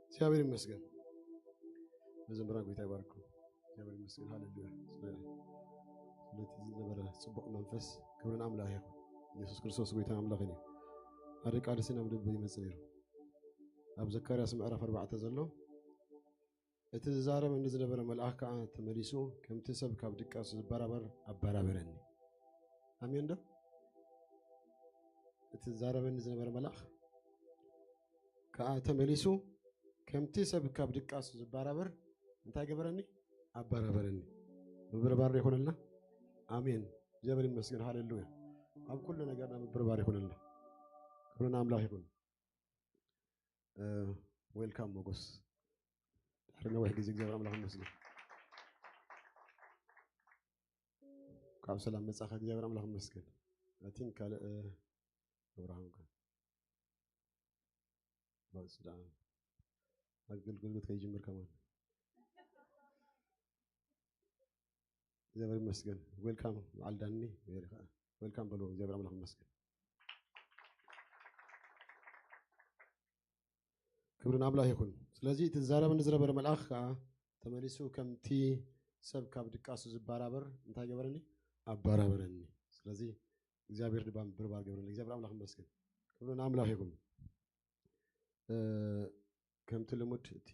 እግዚኣብሔር ይመስገን። መዘምራን ጎይታ ይባርኩም። እግዚኣብሔር ይመስገን። ሃሌሉያ። ስለ-፣ ስለቲ ዝነበረ ጽቡቕ መንፈስ ክብርን ኣምላኽ ይኹን። የሱስ ክርስቶስ ጎይታን ኣምላኽን እዩ። ሓደ ቃል እስቲ ናብ ልበይ ይመጽእ ነይሩ። ኣብ ዘካርያስ ምዕራፍ ኣርባዕተ ዘሎ፣ እቲ ዝዛረበኒ ዝነበረ መልኣኽ ከኣ ተመሊሱ፣ ከምቲ ሰብ ካብ ድቃሱ ዝበራበር ኣበራበረኒ። ኣሜን ዶ? እቲ ዝዛረበኒ ዝነበረ መልኣኽ ከኣ ተመሊሱ፣ ከምቲ ሰብ ካብ ድቃሱ ዝበራበር እንታይ ገበረኒ? ኣበራበረኒ። ምብርባር ይኹነልና። ኣሜን። እግዚኣብሔር ይመስገን። ሃሌሉያ። ኣብ ኩሉ ነገርና ምብርባር ይኹነልና። ክብሪ ንኣምላኽ ይኹን። እ፣ ዌልካም ሞጎስ። ድሕሪ ነዊሕ ግዜ እግዚኣብሔር ኣምላኽ ይመስገን። ካብ ሰላም መጻኻ እግዚኣብሔር ኣምላኽ ይመስገን። I think ካልእ፣ እ፣ ኣብርሃም ከ? ባስ ደኣ ኣገልግሎት ከይጅምር ከማን። እግዚኣብሔር ይመስገን። ዌልካም በዓል ዳኒ፣ ሜሪ ከኣ። ዌልካም በልዎ። እግዚኣብሔር ኣምላኽ ይመስገን። ክብሪ ንኣምላኽ ይኹን። ስለዚ እቲ ዝዛረበኒ ዝነበረ መልኣኽ ከኣ ተመሊሱ ከምቲ ሰብ ካብ ድቃሱ ዝበራበር እንታይ ገበረኒ? ኣበራበረኒ። ስለዚ እግዚኣብሔር ድማ ምብርባር ገበረኒ። እግዚኣብሔር ኣምላኽ ይመስገን። ክብሪ ንኣምላኽ ይኹን። እ፣ ከምቲ ልሙድ እቲ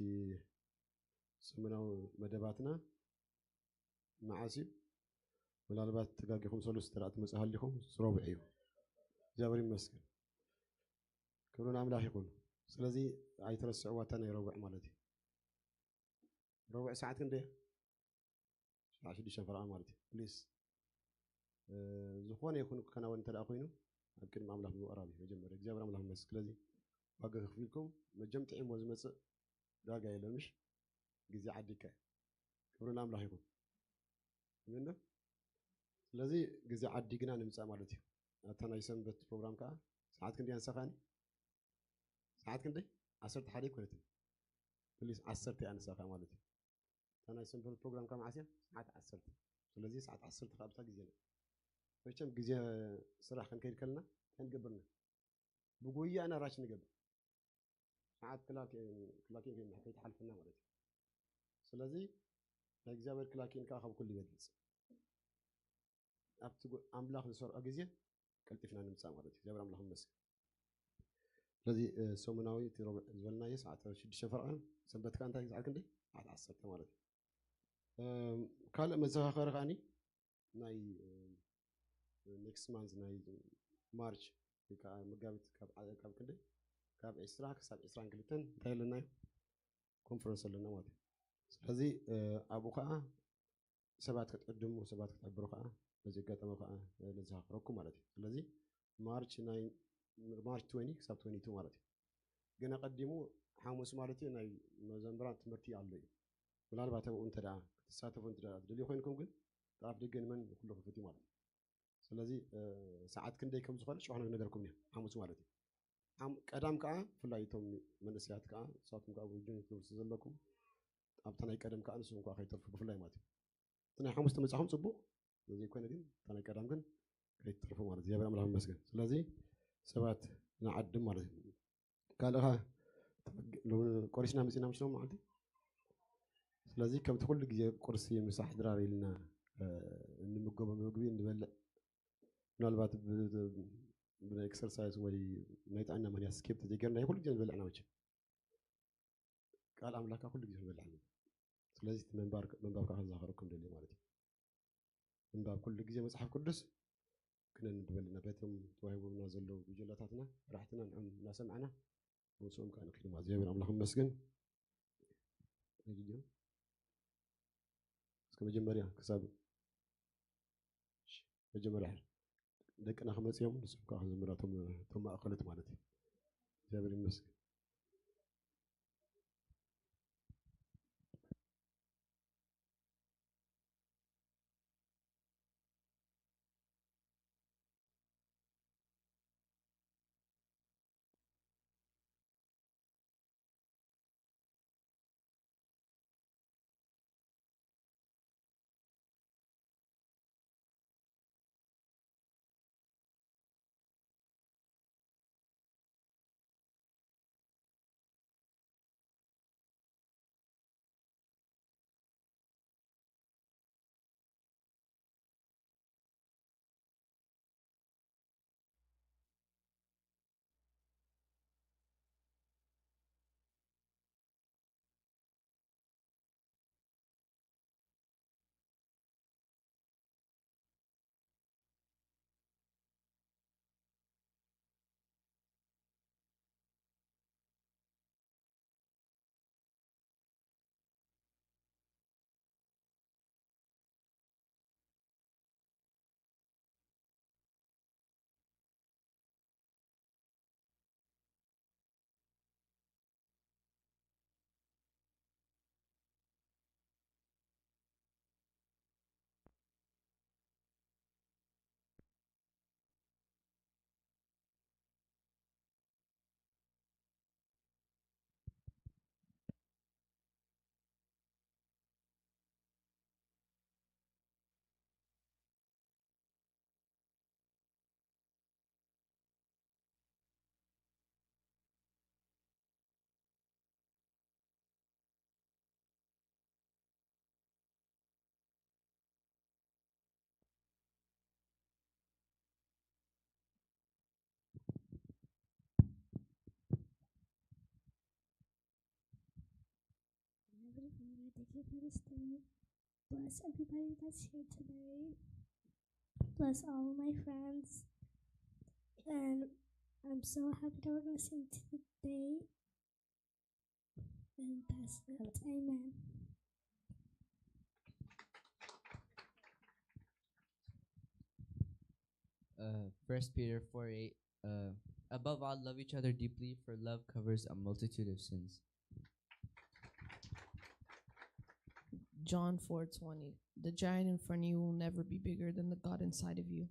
ሰሙናዊ መደባትና መዓስ እዩ? ምናልባት ተጋጊኹም ሰሉስ እንተ ደኣ ትመጽእ ሃሊኹም፣ ረቡዕ እዩ። እግዚኣብሔር ይመስገን። ክብሪ ንኣምላኽ ይኹን። ስለዚ ኣይትረስዕዋ እታ ናይ ረቡዕ ማለት እዩ። ረቡዕ ሰዓት ክንደይ? ሰዓት ሽዱሽተ ፈረቓ ማለት እዩ። ፕሊስ፣ እ፣ ዝኾነ ይኹን ክከናወን እንተ ደኣ ኮይኑ፣ ኣብ ቅድሚ ኣምላኽ ብምቕራብ እዩ መጀመርያ። እግዚኣብሔር ኣምላኽ ይመስገን። ስለዚ ዋጋ ከፊልኩም መጀም ጥዒሞ ዝመጽእ ዳርጋ የለን፣ ምሽ? ግዜ ዓዲካ። ክብሪ ንኣምላኽ ይኹን። ኣሜን ዶ? ስለዚ ግዜ ዓዲግና ንምጻእ ማለት እዩ። ኣብታ ናይ ሰንበት ፕሮግራም ከኣ ሰዓት ክንደይ ኣንሳኻኒ? ሰዓት ክንደይ? ዓሰርተ ሓደ ኣይኮነትን። ፕሊስ፣ ዓሰርተ ኣንሳኻ ማለት እዩ። እታ ናይ ሰንበት ፕሮግራም ከኣ መዓስ እያ? ሰዓት ዓሰርተ። ስለዚ ሰዓት ዓሰርተ ከኣ ኣብታ ግዜና። መቸም ግዜ ስራሕ ክንከይድ ከለና እንታይ ንገብርና? ብጉያ ኢና ራች ንገብር። ሰዓት ክላክ-፣ ክላኪን ከይ-፣ ከይትሓልፈና ማለት እዩ። ስለዚ ናይ እግዚኣብሔር ክላኪን ከኣ ካብ ኩሉ ይበልጽ። ኣብቲ ጎ-፣ ኣምላኽ ዝሰርዖ ግዜ ቀልጢፍና ንምጻእ ማለት እዩ። እግዚኣብሔር ኣምላኽ ይመስገን። ስለዚ፣ እ፣ ሰሙናዊ እቲ ረቡዕ ዝበልናዮ ሰዓት ሽዱሽተ ፈረቓ፣ ሰንበት ከኣ እንታይ ሰዓት ክንደይ? ሰዓት ዓሰርተ ማለት እዩ። እም፣ ካልእ መዘኻኸሪ ከኣኒ ናይ፣ እ፣ ኔክስት ማንዝ ናይ ማርች ወይ ከኣ መጋቢት ካብ ዓ-፣ ካብ ክንደይ? ካብ ዕስራ ክሳብ ዕስራን ክልተን እንታይ ኣለና እዩ? ኮንፈረንስ ኣለና ማለት እዩ። ስለዚ፣ እ፣ ኣብኡ ከኣ ሰባት ክትዕድሙ፣ ሰባት ክትሕብሩ ከኣ በዚ ኣጋጣሚ ከኣ፣ እ፣ ነዘኻኽረኩም ማለት እዩ። ስለዚ ማርች ናይ፣ ማርች ትዌንቲ ክሳብ ትዌንቲ ቱ ማለት እዩ። ግን ኣቐዲሙ ሓሙስ ማለት እዩ ናይ መዘምራን ትምህርቲ ኣሎ እዩ። ምናልባት ኣብኡ እንተ ደኣ ክትሳተፉ እንተ ደኣ ትደልዩ ኮይንኩም ግን ኣፍ ደገ ንመን ኩሉ ክፉት እዩ ማለት እዩ። ስለዚ፣ እ፣ ሰዓት ክንደይ ከም ዝኾነ ጭዋሕ ነግነገርኩም እየ፣ ሓሙስ ማለት እዩ። ሓም-፣ ቀዳም ከኣ ብፍላይ እቶም መንእሰያት ከኣ ንሳቶም ከኣ ጆይን ክትገብሩ ስለ ዘለኩም ኣብታ ናይ ቀደም ከኣ ንስኹም ከኣ ከይተርፉ ብፍላይ ማለት እዩ። እቲ ናይ ሓሙስ ተመጻኹም ጽቡቕ፣ ዘይኮነ ግን እታ ናይ ቀዳም ግን ከይትተርፉ ማለት እዩ። እግዚኣብሔር ኣምላኽ ይመስገን። ስለዚ ሰባት ንዓድም ማለት እዩ። ካልእ ኸ ተበግ-፣ ሎ-፣ ቆሪስና መጺና ምሽ ሎም መዓልቲ። ስለዚ ከምቲ ኩሉ ግዜ ቁርሲ፣ ምሳሕ፣ ድራር ኢልና፣ እ፣ እንምገቦ ምግቢ እንበልዕ፣ ምናልባት ብ-፣ ብ-፣ ብናይ ኤክሰርሳይዝ ወይ ናይ ጥዕና ምኽንያት ስኬፕ ተዘይገርና ኩሉ ግዜ ንበልዕና መቸም። ቃል ኣምላኽካ ኩሉ ግዜ ንበልዕ ኣለና። ስለዚ እቲ ምንባር፣ ምንባብ ከዓ ክዘኻረኩም ደልየ ማለት እዩ። ምንባብ ኩሉ ግዜ መጽሓፍ ቅዱስ ክነንብብ ኣለና። በቶም ተዋሂቦምና ዘለዉ ጉጅለታትና፣ መራሕትና ንዕም እናሰማዕና ምስኦም ከዓ ንኺድ ማለት እዩ። እግዚኣብሔር ኣምላኽ ይመስገን። ሕጂ እስከ መጀመርያ ክሳብ፣ እሺ፣ መጀመርያ ደቅና ክመፅኦም ንስም ከዓ ክንዝምራቶም እቶም ማእኸሎት ማለት እዩ። እግዚኣብሔር ይመስገን። Bless everybody that's here today. Bless all of my friends. And I'm so happy that we're going to sing today. And that's it. Amen. Uh, First Peter four eight. Uh, above all, love each other deeply, for love covers a multitude of sins. John four twenty. The giant in front of you will never be bigger than the God inside of you.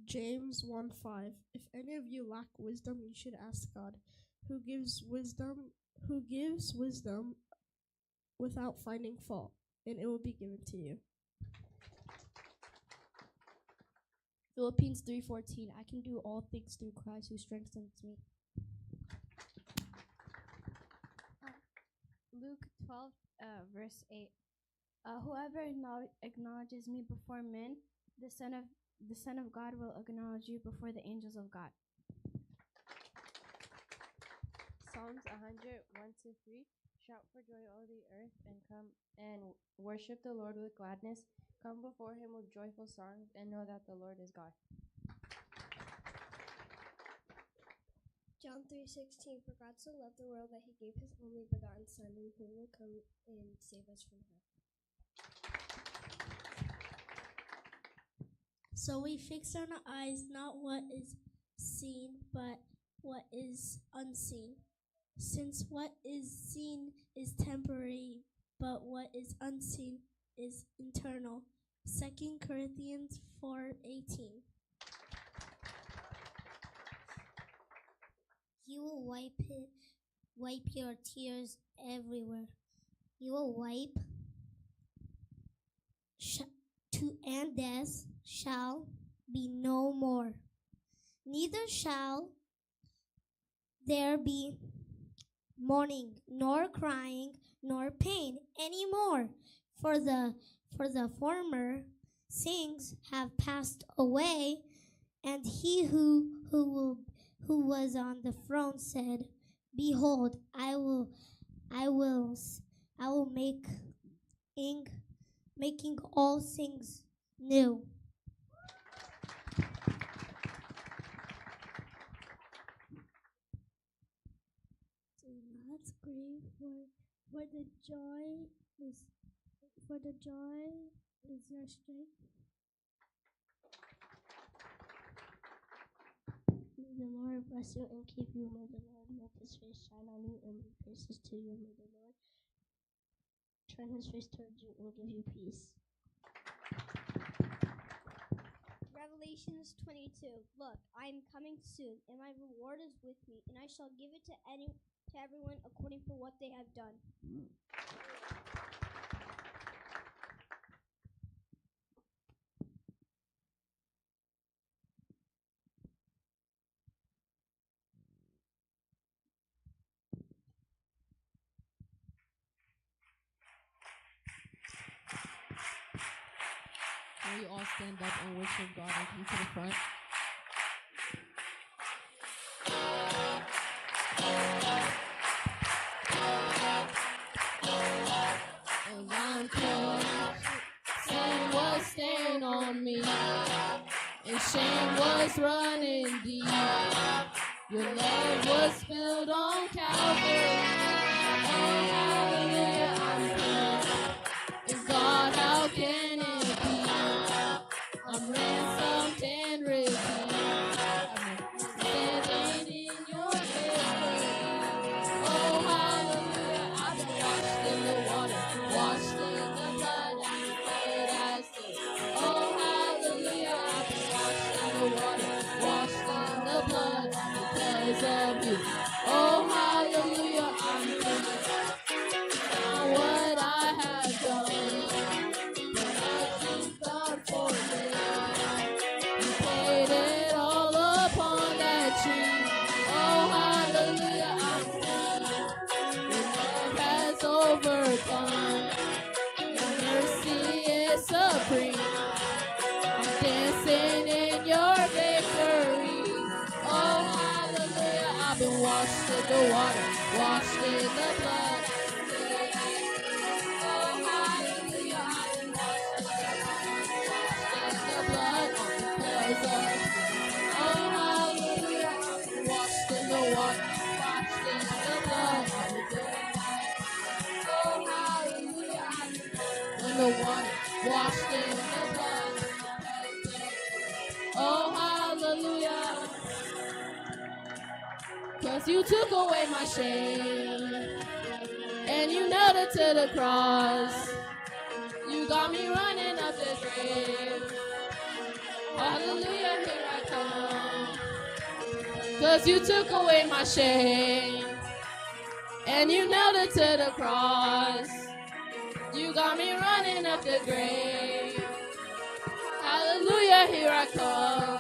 James one five. If any of you lack wisdom, you should ask God, who gives wisdom, who gives wisdom without finding fault, and it will be given to you. Philippians three fourteen. I can do all things through Christ who strengthens me. Luke twelve, uh, verse eight. Uh, whoever acknowledges me before men, the Son of the Son of God will acknowledge you before the angels of God. Psalms one hundred, one to three. Shout for joy, O the earth, and come and worship the Lord with gladness. Come before him with joyful songs, and know that the Lord is God. John three sixteen. For God so loved the world that he gave his only begotten Son, and who will come and save us from hell. So we fix our eyes not what is seen, but what is unseen. Since what is seen is temporary, but what is unseen is eternal. Second Corinthians four eighteen. You will wipe it, wipe your tears everywhere. You will wipe sh- to and death shall be no more. Neither shall there be mourning, nor crying, nor pain anymore, for the for the former things have passed away. And he who who will who was on the throne said, "Behold, I will I will I will make ing, making all things new." So let's grieve for for the joy is for the joy is your strength. May the Lord bless you and keep you. May the Lord make his face shine on you and be gracious to you. May the Lord turn his face towards you and give you peace. Revelations twenty-two. Look, I am coming soon, and my reward is with me, and I shall give it to any to everyone according for what they have done. Can we all stand up and worship God and come to the front? As I'm coming, sin was stained on me, and shame was running deep. Your love was spilled on Calvary. Oh, hallelujah, I'm free. And God, how can it be? I'm ransomed and redeemed. I'm standing in your victory. Oh, hallelujah, I've been washed in the water, washed in the blood, I'm white as snow. Oh, hallelujah, I've been washed in the water, washed in the blood because of you. Oh, hallelujah, I'm free. Not what I have done, but what you've done for me. You paid it all upon that tree. Oh, hallelujah, I'm free. Your love has overcome. Your mercy is supreme. I'm dancing in your victory. Oh, hallelujah, I've been washed in the water, washed in the blood. Oh, hallelujah, I've been washed in the blood, washed in the blood because of you. Oh, hallelujah, I've been washed in the water, washed in the blood. Oh, hallelujah, I've been washed in the water, washed in the blood. Oh, hallelujah. Cause you took away my shame and you nailed it to the cross. You got me running up the grave. Hallelujah, here I come. Cause you took away my shame and you nailed it to the cross. You got me running up the grave. Hallelujah, here I come.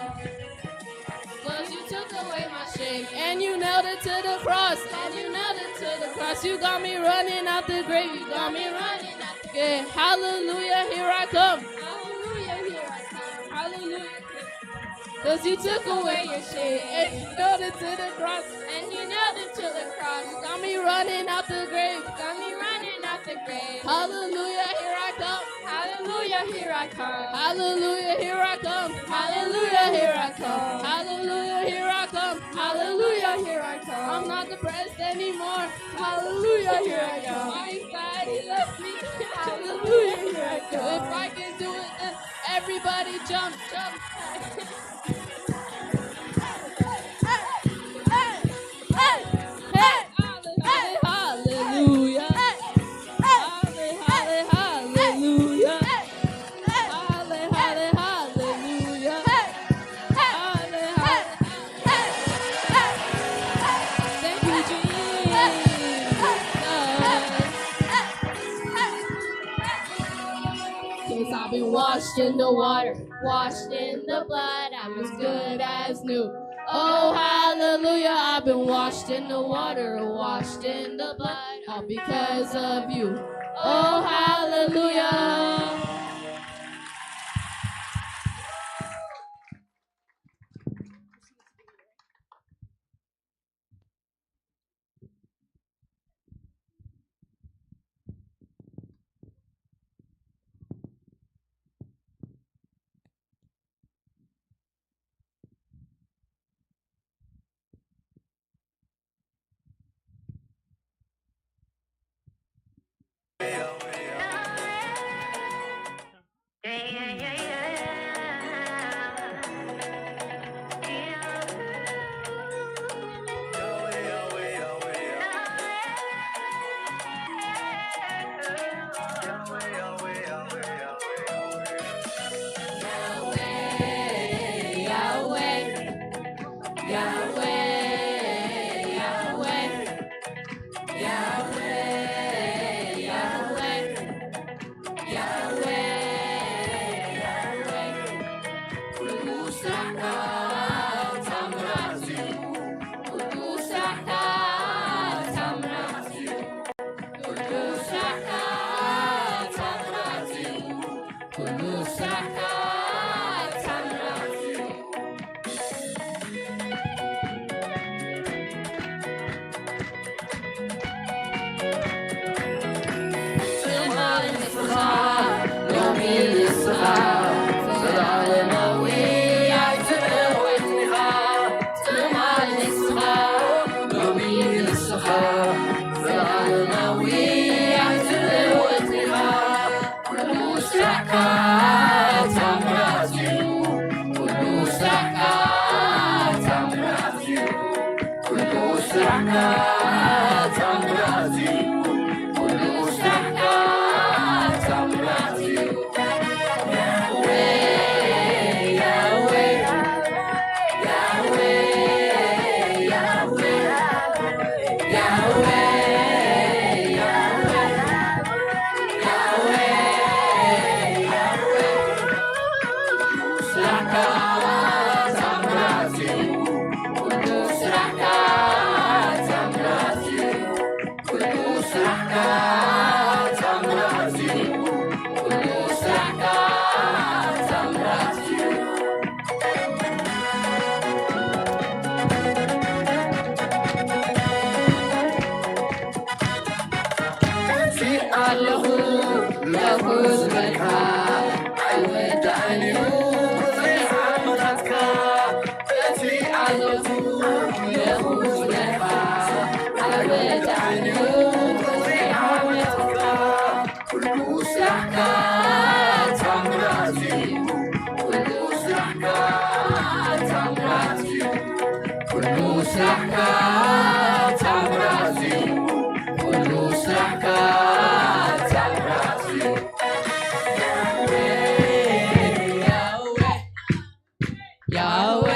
Cause you took away my shame and you nailed it to the cross. And you nailed it to the cross. You got me running out the grave. You got me running out the grave. Hallelujah, here I come. Hallelujah, here I come. Hallelujah. Cause you took away your shame and you nailed it to the cross. And you nailed it to the cross. You got me running out the grave. You got me running out the grave. Hallelujah, here I come. Hallelujah, here I come. Hallelujah, here I come. Hallelujah, here I come. Hallelujah, here I come. Hallelujah, here I come. I'm not depressed anymore. Hallelujah, here I come. My anxiety left me. Hallelujah, here I come. If I can do it, then everybody jump, jump. Hallelujah. Hallelujah. Hallelujah. Hallelujah. Thank you, Jesus. Cause I've been washed in the water, washed in the blood, I'm as good as new. Oh, hallelujah, I've been washed in the water, washed in the blood, all because of you. Oh, hallelujah. ኣለኹ ለኹ ዝበልካ ኣይወዳእን እዩ ቁፅሪ ዓመታትካ። እቲ ኣለኹ ለኹ ዝበልካ ኣይወዳእን እዩ ቁፅሪ ዓመታትካ። ኩሉ ስራሕካ ታምራት እዩ፣ ኩሉ ስራሕካ ታምራት እዩ፣ ኩሉ ስራሕካ ታምራት እዩ፣ ኩሉ ስራሕካ ታምራት እዩ። ያዌ፣ ያዌ፣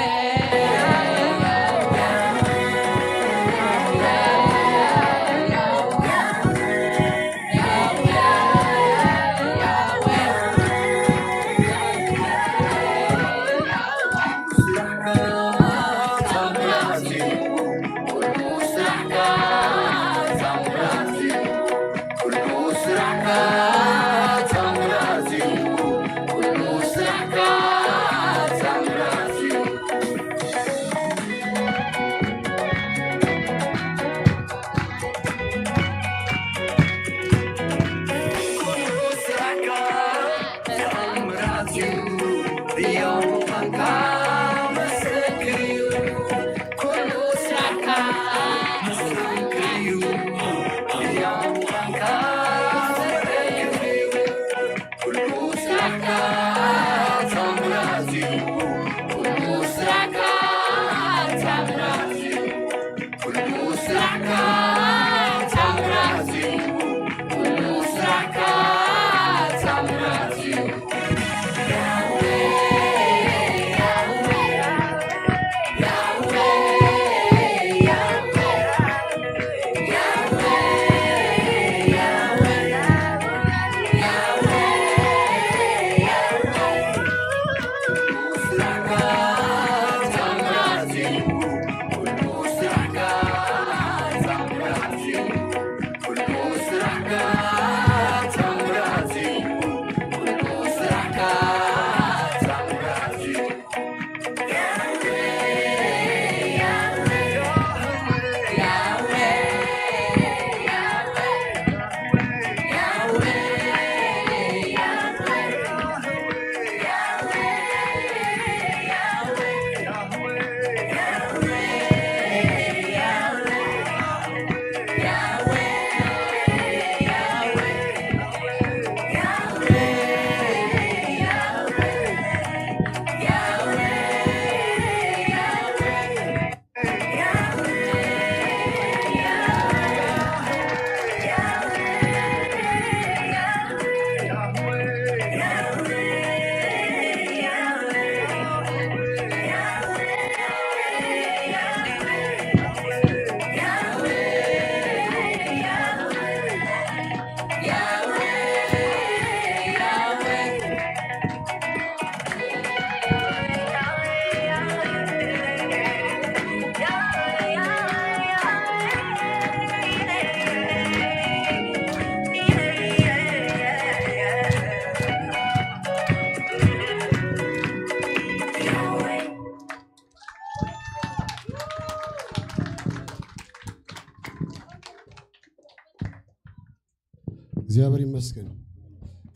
እግዚኣብሔር ይመስገን።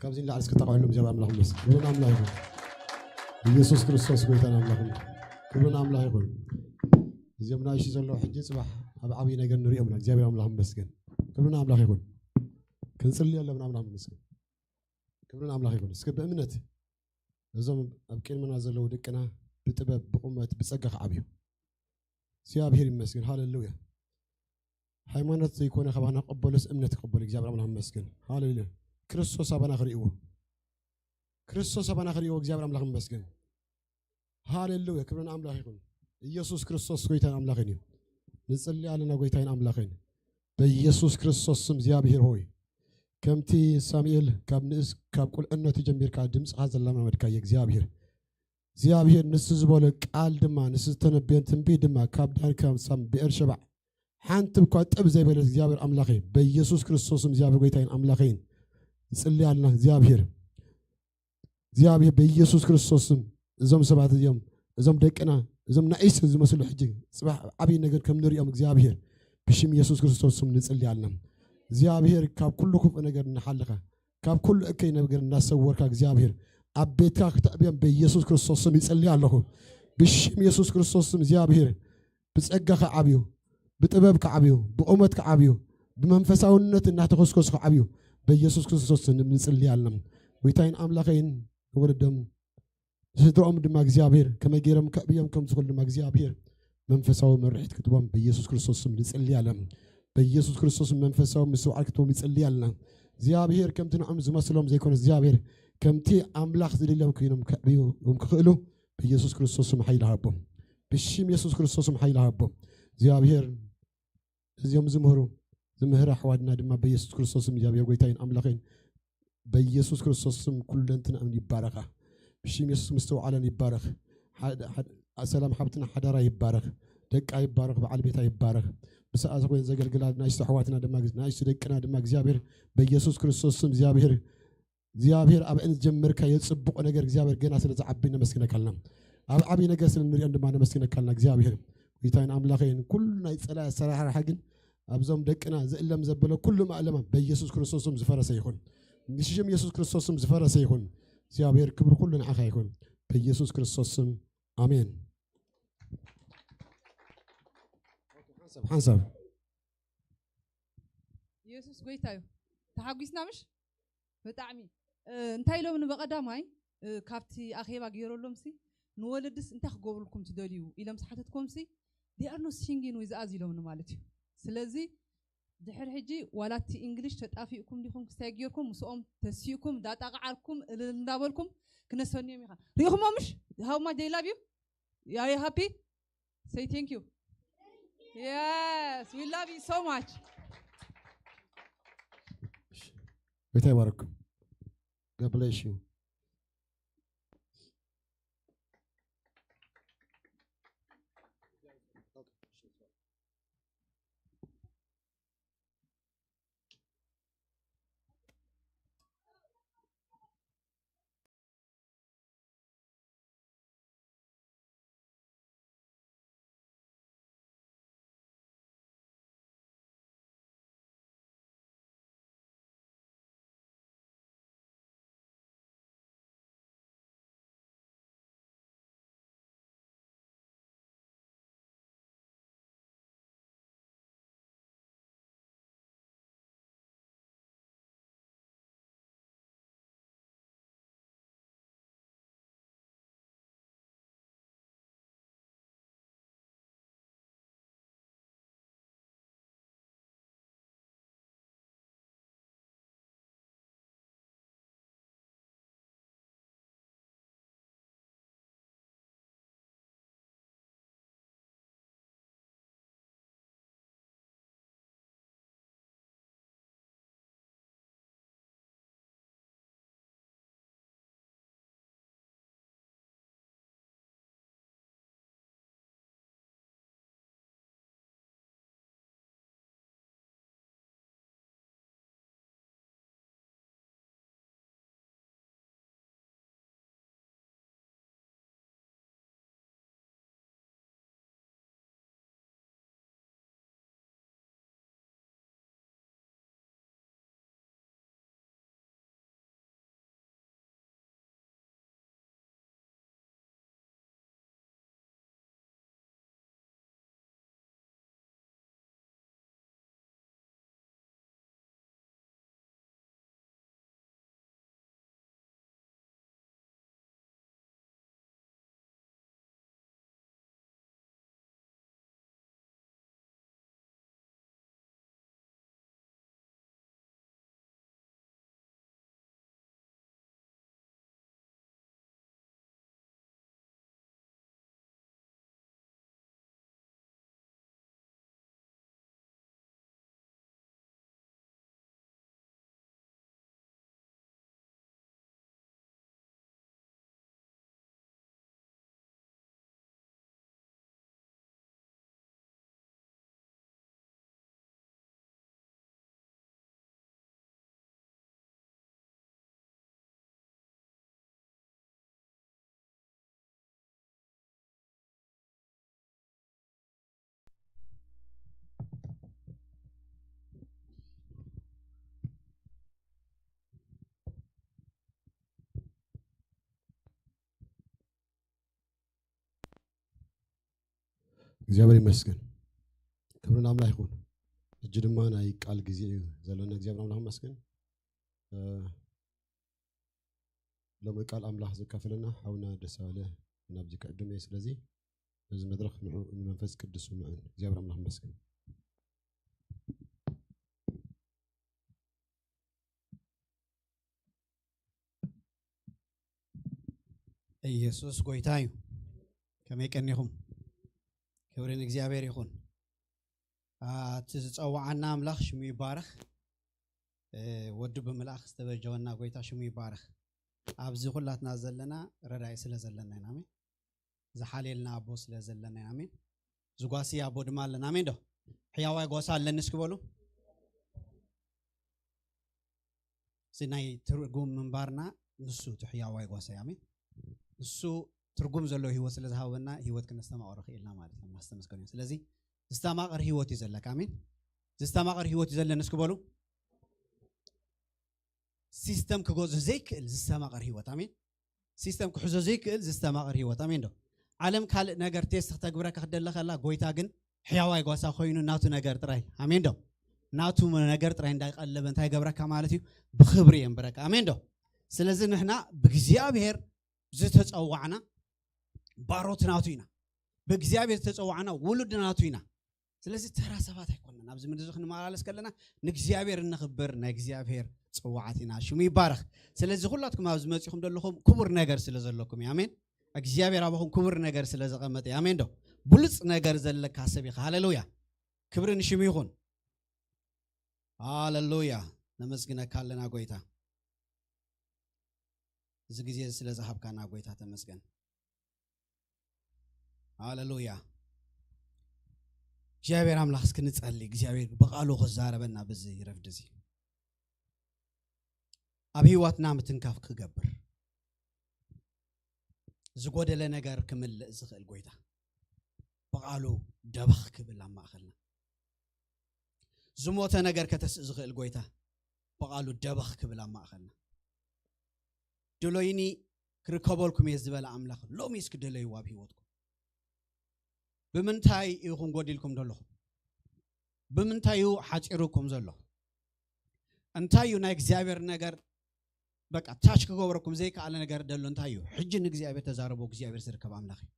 ካብዚ ንላዕሊ እስኪ ተቃውሎም እግዚኣብሔር ኣምላኽ ይመስገን። ክብርን ኣምላኽ ይኹን። ኢየሱስ ክርስቶስ ጎይታን ኣምላኽን። ክብርን ኣምላኽ ይኹን። እዚኦም ናይሲ ዘለዉ ሕጂ ጽባሕ ኣብ ዓብዪ ነገር ንሪኦም ኢና። እግዚኣብሔር ኣምላኽ ይመስገን። ክብርን ኣምላኽ ይኹን። ክንጽሊ ኣለና። ኣምላኽ ይመስገን። ክብርን ኣምላኽ ይኹን። እስኪ ብእምነት እዞም ኣብ ቅድመና ዘለዉ ደቅና ብጥበብ፣ ብቑመት፣ ብጸጋ ክዓብዩ። እግዚኣብሔር ይመስገን። ሃሌሉያ። ሃይማኖት ዘይኮነ ካባና ክቕበሎስ እምነት ክቕበሉ እግዚኣብሔር ኣምላኽ ይመስገን። ሃሌሉያ። ክርስቶስ ኣባና ክርእይዎ። ክርስቶስ ኣባና ክርእይዎ እግዚኣብሔር ኣምላኽ ይመስገን። ሃሌሉያ። ክብሪ ንኣምላኽ ይኹን። ኢየሱስ ክርስቶስ ጎይታን ኣምላኽን እዩ። ንጽሊ ኣለና ጎይታይን ኣምላኽን። በኢየሱስ ክርስቶስ ስም እግዚኣብሔር ሆይ፣ ከምቲ ሳሙኤል ካብ ንእስ፣ ካብ ቁልዕነቱ ጀሚርካ ድምፅኻ ዘላማመድካዮ እግዚኣብሔር፣ እግዚኣብሔር ንሱ ዝበሎ ቃል ድማ፣ ንሱ ዝተነበዮ ትንቢት ድማ ካብ ዳን ካብ ሳም ብኤርሸባዕ ሓንቲ እኳ ጥብ ዘይበለት እግዚኣብሔር ኣምላኸይ፣ በኢየሱስ ክርስቶስ ስም እግዚኣብሔር ጎይታይን ኣምላኸይን ንጽሊ ኣለና። እግዚኣብሔር፣ እግዚኣብሔር በኢየሱስ ክርስቶስ ስም እዞም ሰባት እዚኦም፣ እዞም ደቅና፣ እዞም ናእሽቱ ዝመስሉ ሕጂ ጽባሕ ዓብዪ ነገር ከም ንሪኦም እግዚኣብሔር ብሽም ኢየሱስ ክርስቶስ ስም ንጽሊ ኣለና። እግዚኣብሔር ካብ ኩሉ ክፉእ ነገር እናሓለኻ፣ ካብ ኩሉ እከይ ነገር እናሰወርካ እግዚኣብሔር ኣብ ቤትካ ክተዕብዮም በኢየሱስ ክርስቶስ ስም ይጸሊ ኣለኹ። ብሽም ኢየሱስ ክርስቶስ ስም እግዚኣብሔር ብጸጋ ክዓብዩ፣ ብጥበብ ክዓብዩ፣ ብቑመት ክዓብዩ፣ ብመንፈሳውነት እናተኾስኮሱ ክዓብዩ በኢየሱስ ክርስቶስ ስም ንጽሊ ኣለና። ጎይታይን ኣምላኸይን ንወለዶም ንስድራኦም ድማ እግዚኣብሔር ከመይ ገይሮም ከዕብዮም ከም ዝኽእሉ ድማ እግዚኣብሔር መንፈሳዊ መርሒት ክትቦም በኢየሱስ ክርስቶስ ስም ንጽሊ ኣለና። በኢየሱስ ክርስቶስ ስም መንፈሳዊ ምስትውዓል ክትቦም ይጽሊ ኣለና። እግዚኣብሔር ከምቲ ንዕም ዝመስሎም ዘይኮነ እግዚኣብሔር ከምቲ ኣምላኽ ዝደልዮም ኮይኖም ከዕብዮም ክኽእሉ በኢየሱስ ክርስቶስ ስም ሓይሊ ሃቦም። ብሽም ኢየሱስ ክርስቶስ ስም ሓይሊ ሃቦም። እግዚኣብሔር እዚኦም ዝምህሩ ዝምህር ኣሕዋትና ድማ በኢየሱስ ክርስቶስ ስም እግዚኣብሔር ጎይታይን ኣምላኸይን በኢየሱስ ክርስቶስ ስም ኩለንትንኦም ይባረኻ። ብሽም ኢየሱስ ምስትውዓለን ይባረኽ። ሓደ- ሓደ- ሰላም ሓብትና ሓዳራ ይባረኽ። ደቃ ይባረኽ። በዓል ቤታ ይባረኽ። ብሰዓት ኮይን ዘገልግላ ናይስቶ ኣሕዋትና ድማ ናይስቶ ደቅና ድማ እግዚኣብሔር በኢየሱስ ክርስቶስ ስም እግዚኣብሔር እግዚኣብሔር ኣብአን ዝጀመርካዮ ጽቡቕ ነገር እግዚኣብሔር ገና ስለ ዝዓቢ ነመስግነካልና። ኣብ ዓብዪ ነገር ስለ ንሪኦ ድማ ነመስግነካልና እግዚኣብሔር። ጎይታይን ኣምላኸይን ኩሉ ናይ ጸላይ ኣሰራርሓ ግን ኣብዞም ደቅና ዝእለም ዘበለ ኩሉ ማእለማ በኢየሱስ ክርስቶስም ዝፈረሰ ይኹን። ንሽም ኢየሱስ ክርስቶስም ዝፈረሰ ይኹን። እግዚኣብሔር ክብሪ ኩሉ ንዓኻ ይኹን። በኢየሱስ ክርስቶስም ኣሜን። ሓንሳብ ሓንሳብ ኢየሱስ ጎይታ እዩ። ተሓጒስና ምሽ ብጣዕሚ እ፣ እንታይ ኢሎም ንበቐዳማይ እ፣ ካብቲ ኣኼባ ገይረሎም ሲ ንወለድስ እንታይ ክገብሩልኩም ትደልዩ ኢሎም ዝሓተትኩም ሲ they are not singing with us ኢሎምኒ ማለት እዩ። ስለዚ ድሕር ሕጂ ዋላ እቲ እንግሊሽ ተጣፊእኩም ዲኹም ክስታይ ጌርኩም ምስኦም ተሲእኩም ዳጣቕዓርኩም እልል እንዳበልኩም ክነሰንዮም ኢኻ። ሪኢኹሞ ምሽ how much they love you? Are you happy? Say thank you. Yes, we love you so much. ጎይታ ይባርኩም። God bless you። እግዚኣብሔር ይመስገን። ክብሪ ንኣምላኽ ይኹን። ሕጂ ድማ ናይ ቃል ግዜ እዩ ዘለና። እግዚኣብሔር ኣምላኽ ይመስገን። እ፣ ሎሚ ቃል ኣምላኽ ዘካፍለና ሓውና ደሳለ ናብዚ ክዕድም እየ። ስለዚ በዚ መድረኽ ንዑ ንመንፈስ ቅዱስ ንዑ። እግዚኣብሔር ኣምላኽ ይመስገን። ኢየሱስ ጎይታ እዩ። ከመይ ቀኒኹም? ክብሪ ንእግዚኣብሔር ይኹን። እቲ ዝጸዋዓና ኣምላኽ ሽሙ ይባረኽ። ወዱ ብምልኣኽ ዝተበጀወና ጎይታ ሽሙ ይባረኽ። ኣብዚ ኩላትና ዘለና ረዳኢ ስለ ዘለና ኢና። ኣሜን። ዝሓልየልና ኣቦ ስለ ዘለና ኢና። ኣሜን። ዝጓሲ ኣቦ ድማ ኣለና። ኣሜን ዶ? ሕያዋይ ጓሳ ኣለኒ እስኪ በሉ። እዚ ናይ ትርጉም ምንባርና ንሱ እቲ ሕያዋይ ጓሳ እዩ። ኣሜን። ንሱ ትርጉም ዘለዎ ህይወት ስለ ዝሃበና ህይወት ክነስተማቕሮ ክኢልና ማለት እዩ። ኣምላኽ ዝተመስገነ ይሁን። ስለዚ ዝስተማቕር ህይወት እዩ ዘለካ። ኣሜን። ዝስተማቕር ህይወት እዩ ዘለኒ እስኪ በሉ። ሲስተም ክገዝኦ ዘይክእል ዝስተማቕር ህይወት። ኣሜን። ሲስተም ክሕዞ ዘይክእል ዝስተማቕር ህይወት። ኣሜን ዶ? ዓለም ካልእ ነገር ቴስት ክተግብረካ ክደለ ከላ፣ ጎይታ ግን ሕያዋይ ጓሳ ኮይኑ ናቱ ነገር ጥራይ። ኣሜን ዶ? ናቱ ነገር ጥራይ እንዳይቀለበ እንታይ ገብረካ ማለት እዩ? ብኽብሪ የንብረካ። ኣሜን ዶ? ስለዚ ንሕና ብእግዚኣብሔር ዝተጸዋዕና ባሮት ናቱ ኢና። ብእግዚኣብሔር ዝተጸዋዕና ውሉድ ናቱ ኢና። ስለዚ ተራ ሰባት ኣይኮንና። ኣብዚ ምድሪ ክንመላለስ ከለና ንእግዚኣብሔር እነኽብር ናይ እግዚኣብሔር ጽዋዓት ኢና። ሽሙ ይባረኽ። ስለዚ ኩላትኩም ኣብዚ መጺኹም ዘለኹም ክቡር ነገር ስለ ዘለኩም እዩ። ኣሜን። እግዚኣብሔር ኣባኹም ክቡር ነገር ስለ ዘቐመጠ እዩ። ኣሜን ዶ? ብሉጽ ነገር ዘለካ ሰብ ኢኻ። ሃሌሉያ። ክብሪ ንሽሙ ይኹን። ሃሌሉያ። ነመስግነካ ኣለና ጎይታ። እዚ ግዜ ስለ ዝሃብካና ጎይታ ተመስገን። ሃሌሉያ። እግዚኣብሔር ኣምላኽ እስኪ ንጸሊ። እግዚኣብሔር ብቃሉ ክዛረበና በዚ ረፍዲ እዚ። ኣብ ህይወትና ምትንካፍ ክገብር፣ ዝጎደለ ነገር ክምልእ ዝኽእል ጎይታ ብቃሉ ደበኽ ክብል ኣብ ማእከልና። ዝሞተ ነገር ከተስእ ዝኽእል ጎይታ ብቃሉ ደበኽ ክብል ኣብ ማእከልና። ድሎይኒ ክርከበልኩም እየ ዝበለ ኣምላኽ ሎሚ እስኪ ድለይዎ ኣብ ህይወትኩም። ብምንታይ ኢኹም ጎዲልኩም ዘለኹም? ብምንታይ እዩ ሓጺሩኩም ዘሎ? እንታይ እዩ ናይ እግዚኣብሔር ነገር በቃ ታች ክገብረኩም ዘይከኣለ ነገር ደሎ እንታይ እዩ? ሕጂ ንእግዚኣብሔር ተዛረቦ። እግዚኣብሔር ዝርከብ ኣምላኽ እዩ።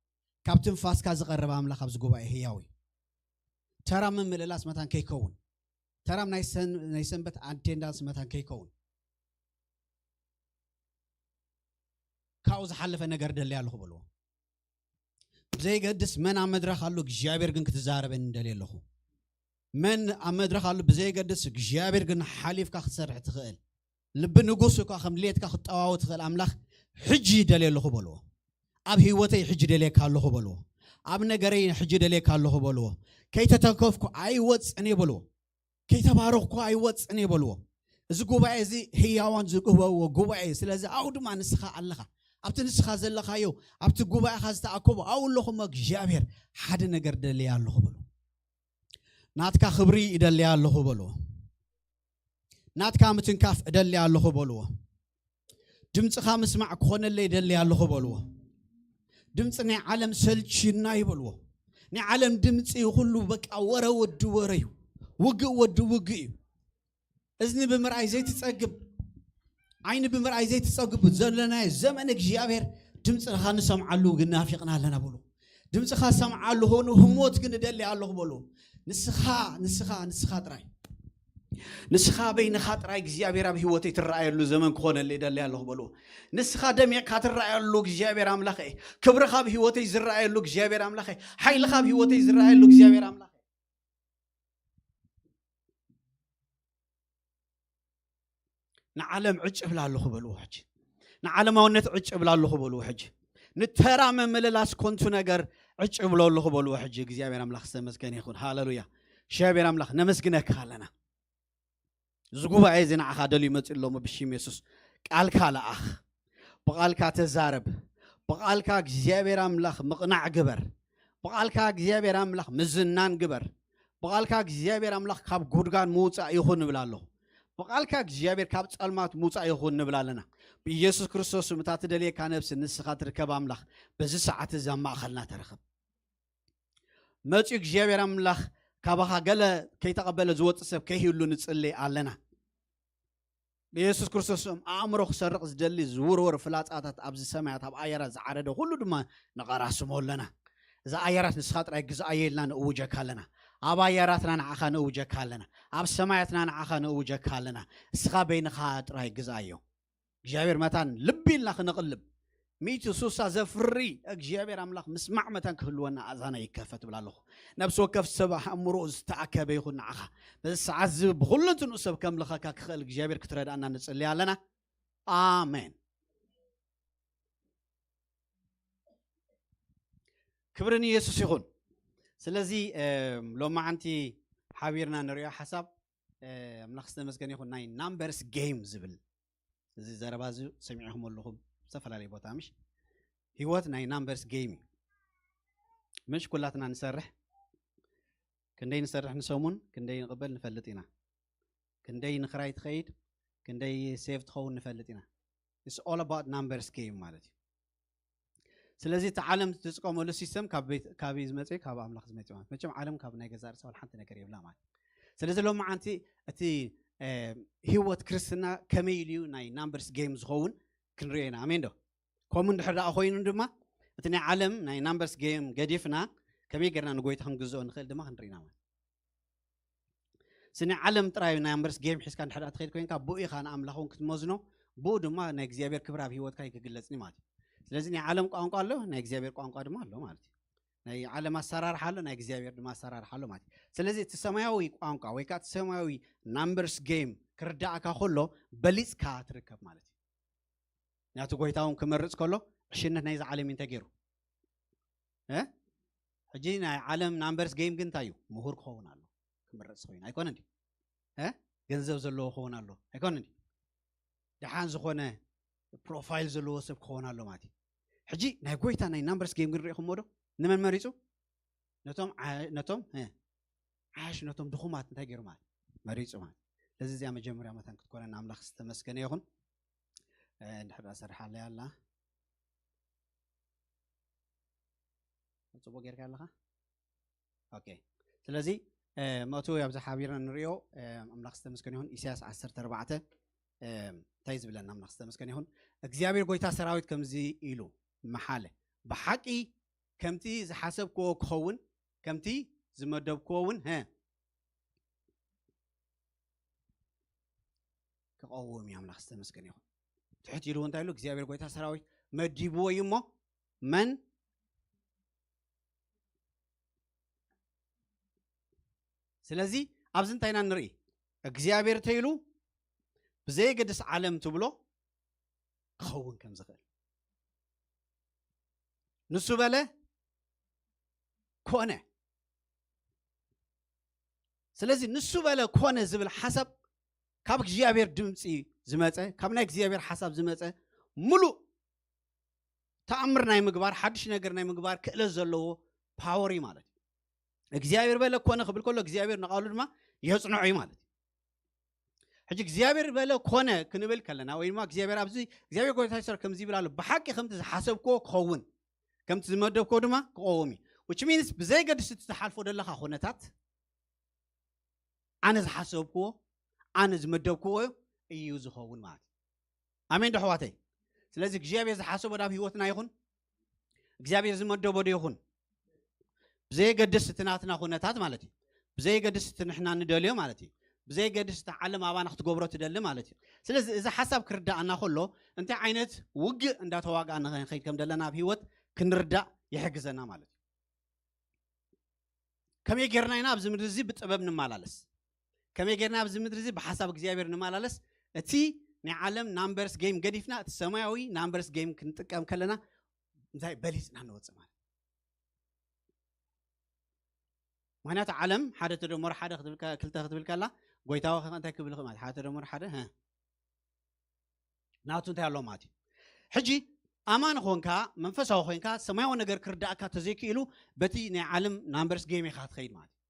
ካብ ትንፋስካ ዝቐረበ ኣምላኽ ኣብዚ ጉባኤ ህያው እዩ። ተራ ምምልላስ መታን ከይከውን፣ ተራም ናይ ሰን-፣ ናይ ሰንበት ኣቴንዳንስ መታን ከይከውን፣ ካብኡ ዝሓለፈ ነገር ደለይ ኣለኹ በልዎ። ብዘይገድስ መን ኣብ መድረኽ ኣሎ፣ እግዚኣብሔር ግን ክትዛረበኒ ደልየ ኣለኹ። መን ኣብ መድረኽ ኣሎ ብዘይገድስ፣ እግዚኣብሔር ግን ሓሊፍካ ክትሰርሕ ትኽእል፣ ልቢ ንጉስ እኳ ከም ድሌትካ ክትጠዋዊ ትኽእል ኣምላኽ ሕጂ ደልየ ኣለኹ በልዎ። ኣብ ህይወተይ ሕጂ ደልየካ ኣለኹ በልዎ። ኣብ ነገረይ ሕጂ ደልየካ ኣለኹ በልዎ። ከይተተከፍኩ ኣይወፅን እየ በልዎ። ከይተባረኽኩ ኣይወፅን እየ በልዎ። እዚ ጉባኤ እዚ ህያዋን ዝግበዎ ጉባኤ እዩ። ስለዚ ኣብኡ ድማ ንስኻ ኣለኻ። ኣብቲ ንስኻ ዘለኻዮ፣ ኣብቲ ጉባኤኻ ዝተኣከቡ ኣብኡ ኣለኹ እሞ እግዚኣብሔር ሓደ ነገር ደልየ ኣለኹ በልዎ። ናትካ ክብሪ እደልያ ኣለኹ በልዎ። ናትካ ምትንካፍ እደልያ ኣለኹ በልዎ። ድምፅኻ ምስማዕ ክኾነለይ እደልያ ኣለኹ በልዎ። ድምፂ ናይ ዓለም ሰልችና እዩ በልዎ። ናይ ዓለም ድምፂ ኩሉ በቃ ወረ ወዲ ወረ እዩ። ውግእ ወዲ ውግእ እዩ። እዝኒ ብምርኣይ ዘይትፀግብ፣ ዓይኒ ብምርኣይ ዘይትፀግብ ዘለናዮ ዘመን እግዚኣብሔር ድምፅኻ ንሰምዓሉ ግን ናፊቕና ኣለና በልዎ። ድምፅኻ ሰምዓሉ ኾኑ ህሞት ግን እደሊ ኣለኹ በልዎ። ንስኻ ንስኻ ንስኻ ጥራይ ንስኻ በይንኻ ጥራይ እግዚኣብሔር ኣብ ህይወተይ ትረኣየሉ ዘመን ክኾነለይ እደሊ ኣለኹ በልዎ። ንስኻ ደሚቕካ ትረኣየሉ እግዚኣብሔር ኣምላኸይ፣ ክብርኻ ኣብ ህይወተይ ዝረኣየሉ እግዚኣብሔር ኣምላኸይ፣ ሓይልኻ ኣብ ህይወተይ ዝረኣየሉ እግዚኣብሔር ኣምላኸይ። ንዓለም ዕጭ እብላ ኣለኹ በልዎ ሕጂ። ንዓለማውነት ዕጭ እብላ ኣለኹ በልዎ ሕጂ። ንተራ መመለላስ ኮንቱ ነገር ዕጭ እብሎ ኣለኹ በልዎ ሕጂ። እግዚኣብሔር ኣምላኽ ዝተመስገነ ይኹን። ሃሌሉያ። እግዚኣብሔር ኣምላኽ ነመስግነካ ኣለና። እዚ ጉባኤ እዚ ንዓኻ ደልዩ መፅእ ኣሎ እሞ ብሽም የሱስ ቃልካ ለኣኽ። ብቓልካ ተዛረብ። ብቓልካ እግዚኣብሔር ኣምላኽ ምቕናዕ ግበር። ብቓልካ እግዚኣብሔር ኣምላኽ ምዝናን ግበር። ብቓልካ እግዚኣብሔር ኣምላኽ ካብ ጉድጋድ ምውፃእ ይኹን ንብል ኣለኹ። ብቓልካ እግዚኣብሔር ካብ ጸልማት ምውፃእ ይኹን ንብል ኣለና። ብኢየሱስ ክርስቶስ ስም እታ ትደልየካ ነብሲ ንስኻ ትርከብ ኣምላኽ በዚ ሰዓት እዚ ኣብ ማእኸልና ተረኸብ። መፂኡ እግዚኣብሔር ኣምላኽ ካባኻ ገለ ከይተቐበለ ዝወፅእ ሰብ ከይህሉ ንፅሊ ኣለና። ብየሱስ ክርስቶስ ስም ኣእምሮ ክሰርቕ ዝደሊ ዝውርወር ፍላጻታት ኣብዚ ሰማያት ኣብ ኣየራት ዝዓረደ ኩሉ ድማ ንቐራስሞ ኣለና። እዚ ኣየራት ንስኻ ጥራይ ግዝኣዮ ኢልና ንእውጀካ ኣለና። ኣብ ኣየራትና ንዓኻ ንእውጀካ ኣለና። ኣብ ሰማያትና ንዓኻ ንእውጀካ ኣለና። እስኻ በይንኻ ጥራይ ግዝኣዮ። እግዚኣብሔር መታን ልቢ ኢልና ክንቕልብ ሚእቲ ሱሳ ዘፍሪ እግዚኣብሔር ኣምላኽ ምስማዕ መታን ክህልወና ኣዛና ይከፈት ብላ ኣለኹ። ነብሲ ወከፍ ሰብ ኣእምሮ ዝተኣከበ ይኹን ንዓኻ በዚ ሰዓት እዚ ብኹለንትንኡ ሰብ ከምልኸካ ክኽእል እግዚኣብሔር ክትረዳእና ንጽልይ ኣለና። ኣሜን። ክብሪ ንየሱስ ይኹን። ስለዚ ሎማዓንቲ ሓቢርና ንሪኦ ሓሳብ ኣምላኽ ዝተመስገነ ይኹን ናይ ናምበርስ ጌም ዝብል እዚ ዘረባ እዚ ሰሚዕኹም ኣለኹም ዝተፈላለዩ ቦታ ምሽ? ህይወት ናይ ናምበርስ ጌም እዩ። ምሽ ኩላትና ንሰርሕ፣ ክንደይ ንሰርሕ ንሰሙን ክንደይ ንቕበል ንፈልጥ ኢና። ክንደይ ንኽራይ ትኸይድ ክንደይ ሴቭ ትኸውን ንፈልጥ ኢና። It's all about numbers game ማለት እዩ። ስለዚ እቲ ዓለም ዝጥቀመሉ ሲስተም ካብ ቤት- ካብ ዝመፀ ካብ ኣምላኽ ዝመፀ ማለት መቸም ዓለም ካብ ናይ ገዛ ርእሳ ሓንቲ ነገር የብላ ማለት። ስለዚ ሎማዓንቲ እቲ ህይወት ክርስትና ከመይ ኢሉ ናይ ናምበርስ ጌም ዝኸውን ክንሪኦ ኢና። ኣሜን ዶ? ከምኡ እንድሕር ደኣ ኮይኑ ድማ እቲ ናይ ዓለም ናይ ናምበርስ ጌም ገዲፍና ከመይ ጌርና ንጎይታ ክንግዝኦ ንኽእል ድማ ክንርኢ ኢና ማለት። ስኒ ዓለም ጥራይ ናይ ኣምበርስ ጌም ሒዝካ እንድሕር ትኸይድ ኮይንካ ብኡ ኢኻ ንኣምላኽ እውን ክትመዝኖ፣ ብኡ ድማ ናይ እግዚኣብሔር ክብር ኣብ ህይወትካ ክግለጽ ማለት እዩ። ስለዚ ናይ ዓለም ቋንቋ ኣሎ፣ ናይ እግዚኣብሔር ቋንቋ ድማ ኣሎ ማለት እዩ። ናይ ዓለም ኣሰራርሓ ኣሎ፣ ናይ እግዚኣብሔር ድማ ኣሰራርሓ ኣሎ ማለት እዩ። ስለዚ እቲ ሰማያዊ ቋንቋ ወይ ከዓ እቲ ሰማያዊ ናምበርስ ጌም ክርዳእካ ከሎ በሊፅካ ትርከብ ማለት እዩ። ናቲ ጎይታ እውን ክመርፅ ከሎ ዕሽነት ናይዚ ዓለም እዩ እንተገይሩ ሕጂ ናይ ዓለም ናምበርስ ጌም ግን እንታይ እዩ? ምሁር ክኸውን ኣሎ ክምረፅ ኮይኑ ኣይኮነ እንዲ ገንዘብ ዘለዎ ክኸውን ኣሎ ኣይኮነ እንዲ ደሓን ዝኾነ ፕሮፋይል ዘለዎ ሰብ ክኸውን ኣሎ ማለት እዩ። ሕጂ ናይ ጎይታ ናይ ናምበርስ ጌም ግን ሪኢኹሞ ዶ? ንመን መሪፁ? ነቶም ነቶም ዓሽ ነቶም ድኹማት እንታይ ገይሩ ማለት መሪፁ ማለት። ስለዚ እዚኣ መጀመርያ መታን ክትኮነና ኣምላኽ ዝተመስገነ ይኹን። እንድሕር ሰርሓለይ ኣላ ጽቡቅ ጌርካ ኣለኻ። ኦኬ ስለዚ መእቱ ኣብዚ ሓቢርና ንሪኦ ኣምላኽ ዝተመስገነ ይኹን። ኢሳያስ ዓሰርተ ኣርባዕተ እንታይ ዝብለና ኣምላኽ ዝተመስገነ ይኹን። እግዚኣብሔር ጎይታ ሰራዊት ከምዚ ኢሉ መሓለ፣ ብሓቂ ከምቲ ዝሓሰብክዎ ክኸውን ከምቲ ዝመደብክዎ እውን ክቐውም እዩ። ኣምላኽ ዝተመስገነ ይኹን። ትሕት ኢሉ እንታይ ኢሉ እግዚኣብሔር ጎይታ ሰራዊት መዲብዎ እዩ እሞ መን ስለዚ ኣብዚ እንታይ ኢና ንርኢ እግዚኣብሔር ተይሉ ብዘየገድስ ዓለም ትብሎ ክኸውን ከም ዝኽእል ንሱ በለ ኮነ። ስለዚ ንሱ በለ ኮነ ዝብል ሓሳብ ካብ እግዚኣብሔር ድምፂ ዝመፀ ካብ ናይ እግዚኣብሔር ሓሳብ ዝመፀ ሙሉእ ተኣምር ናይ ምግባር ሓድሽ ነገር ናይ ምግባር ክእለት ዘለዎ ፓወር እዩ ማለት እዩ። እግዚኣብሔር በለ ኮነ ክብል ከሎ እግዚኣብሔር ንቃሉ ድማ የፅንዖ እዩ ማለት እዩ። ሕጂ እግዚኣብሔር በለ ኮነ ክንብል ከለና ወይ ድማ እግዚኣብሔር ኣብዚ እግዚኣብሔር ጎይታ ሰር ከምዚ ይብል ኣሎ ብሓቂ ከምቲ ዝሓሰብክዎ ክኸውን ከምቲ ዝመደብክዎ ድማ ክቐውም እዩ። Which means ብዘይገድስ እቲ ዝሓልፎ ዘለካ ኩነታት ኣነ ዝሓሰብክዎ ኣነ ዝመደብክዎ እዩ ዝኸውን ማለት እዩ። ኣሜን ዶ ኣሕዋተይ? ስለዚ እግዚኣብሔር ዝሓሰቦ ናብ ህይወትና ይኹን እግዚኣብሔር ዝመደቦ ዶ ይኹን ብዘየገድስ እቲ ናትና ኩነታት ማለት እዩ። ብዘየገድስ እቲ ንሕና ንደልዮ ማለት እዩ። ብዘየገድስ እቲ ዓለም ኣባና ክትገብሮ ትደሊ ማለት እዩ። ስለዚ እዚ ሓሳብ ክርዳእና ከሎ እንታይ ዓይነት ውግእ እንዳተዋጋእና ክንኸይድ ከም ዘለና ኣብ ህይወት ክንርዳእ ይሕግዘና ማለት እዩ። ከመይ ጌርና ኢና ኣብዚ ምድሪ እዚ ብጥበብ ንመላለስ? ከመይ ጌርና ኣብዚ ምድሪ እዚ ብሓሳብ እግዚኣብሔር ንመላለስ? እቲ ናይ ዓለም ናምበርስ ጌም ገዲፍና እቲ ሰማያዊ ናምበርስ ጌም ክንጥቀም ከለና እንታይ በሊፅና ንወፅእ ማለት ምክንያቱ ዓለም ሓደ ተደመሮ ሓደ ክልተ ክትብል ከላ ጎይታዊ ከ እንታይ ክብል ማለት ሓደ ተደመሮ ሓደ ናቱ እንታይ ኣሎ ማለት እዩ። ሕጂ ኣማን ኾንካ መንፈሳዊ ኮይንካ ሰማያዊ ነገር ክርዳእካ ተዘይክኢሉ በቲ ናይ ዓለም ናምበርስ ጌም ኢኻ ትኸይድ ማለት እዩ።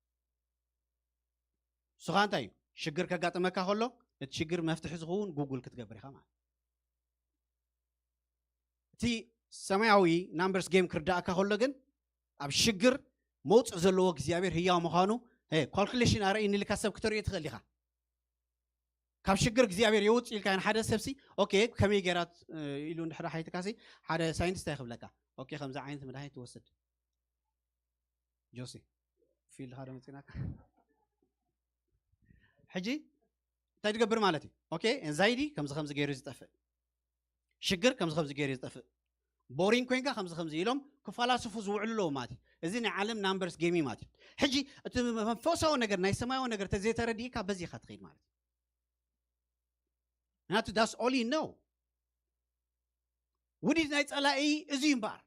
ንስኻ እንታይ እዩ ሽግር ከጋጥመካ ከሎ ነቲ ሽግር መፍትሒ ዝኸውን ጉጉል ክትገብር ኢኻ ማለት እቲ ሰማያዊ ናምበርስ ጌም ክርዳእካ ከሎ ግን ኣብ ሽግር መውፅእ ዘለዎ እግዚኣብሔር ህያው ምዃኑ ካልኩሌሽን ኣረእይኒ ኢልካ ሰብ ክተርእዮ ትኽእል ኢኻ። ካብ ሽግር እግዚኣብሔር የውፅእ ኢልካ ንሓደ ሰብሲ ኦኬ ከመይ ገይራት ኢሉ እንድሕር ሓይትካሲ ሓደ ሳይንቲስት ኣይክብለካ። ኦኬ ከምዚ ዓይነት መድሃኒት ትወስድ ጆሲ ፊልድኻ ዶ መፂናካ? ሕጂ እንታይ ትገብር ማለት እዩ? ኦኬ ኤንዛይቲ ከምዚ ከምዚ ገይሩ ዝጠፍእ፣ ሽግር ከምዚ ከምዚ ገይሩ ዝጠፍእ፣ ቦሪንግ ኮይንካ ከምዚ ከምዚ ኢሎም ክፈላስፉ ዝውዕሉ ኣለዉ ማለት እዩ። እዚ ናይ ዓለም ናምበርስ ጌም እዩ ማለት እዩ። ሕጂ እቲ መንፈሳዊ ነገር ናይ ሰማያዊ ነገር ተዘይተረዲእካ በዚኻ ትኸይድ ማለት እዩ። ምክንያቱ that's all you know። ውዲት ናይ ጸላኢ እዚ እዩ እምበኣር።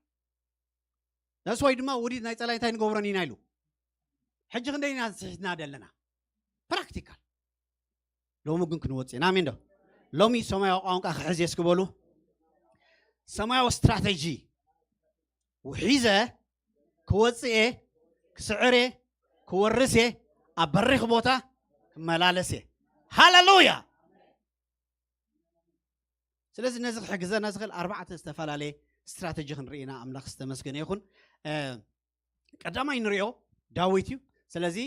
That's why ድማ ውዲት ናይ ጸላኢ እንታይ ንገብሮን ኢና ኢሉ ሕጂ ክንደይ ኢና ዝስሕትና ዘለና ፕራክቲካል። ሎሚ ግን ክንወፅእ ኢና። ኣሜን ዶ? ሎሚ ሰማያዊ ቋንቋ ክሕዝ እየ እስኪ በሉ። ሰማያዊ ስትራቴጂ ውሒዘ ክወፅእ እየ፣ ክስዕር እየ፣ ክወርስ እየ፣ ኣብ በሪኽ ቦታ ክመላለስ እየ። ሃሌሉያ። ስለዚ ነዚ ክሕግዘና ዝኽእል ኣርባዕተ ዝተፈላለየ ስትራቴጂ ክንርኢ ኢና። ኣምላኽ ዝተመስገነ ይኹን። ቀዳማይ ንሪኦ ዳዊት እዩ። ስለዚ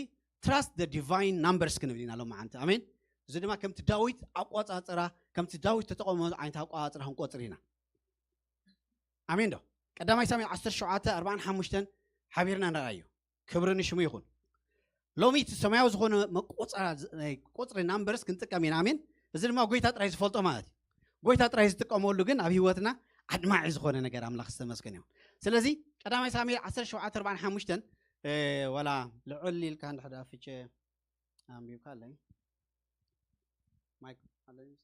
trust the divine numbers ክንብል ኢና ሎማዓንቲ። ኣሜን። እዚ ድማ ከምቲ ዳዊት ኣቆፃፅራ ከምቲ ዳዊት ተጠቐሞ ዓይነት ኣቆፃፅራ ክንቆፅር ኢና። ኣሜን ዶ? ቀዳማይ ሳሙኤል ዓሰርተ ሸውዓተ ኣርባዓን ሓሙሽተን ሓቢርና ንርኣዮ። ክብሪ ንሽሙ ይኹን። ሎሚ እቲ ሰማያዊ ዝኾነ መቆፃ ናይ ቁፅሪ ናምበርስ ክንጥቀም ኢና። ኣሜን። እዚ ድማ ጎይታ ጥራይ ዝፈልጦ ማለት እዩ። ጎይታ ጥራይ ዝጥቀመሉ ግን ኣብ ህይወትና ኣድማዒ ዝኾነ ነገር ኣምላኽ ዝተመስገነ ይኹን። ስለዚ ቀዳማይ ሳሙኤል ዓሰርተ ሸውዓተ ኣርባዓን ሓሙሽተን ዋላ ልዕል ኢልካ እንድሕር ፍቼ ኣንቢብካ ኣለይ ማይክ ኣለይ ምሳ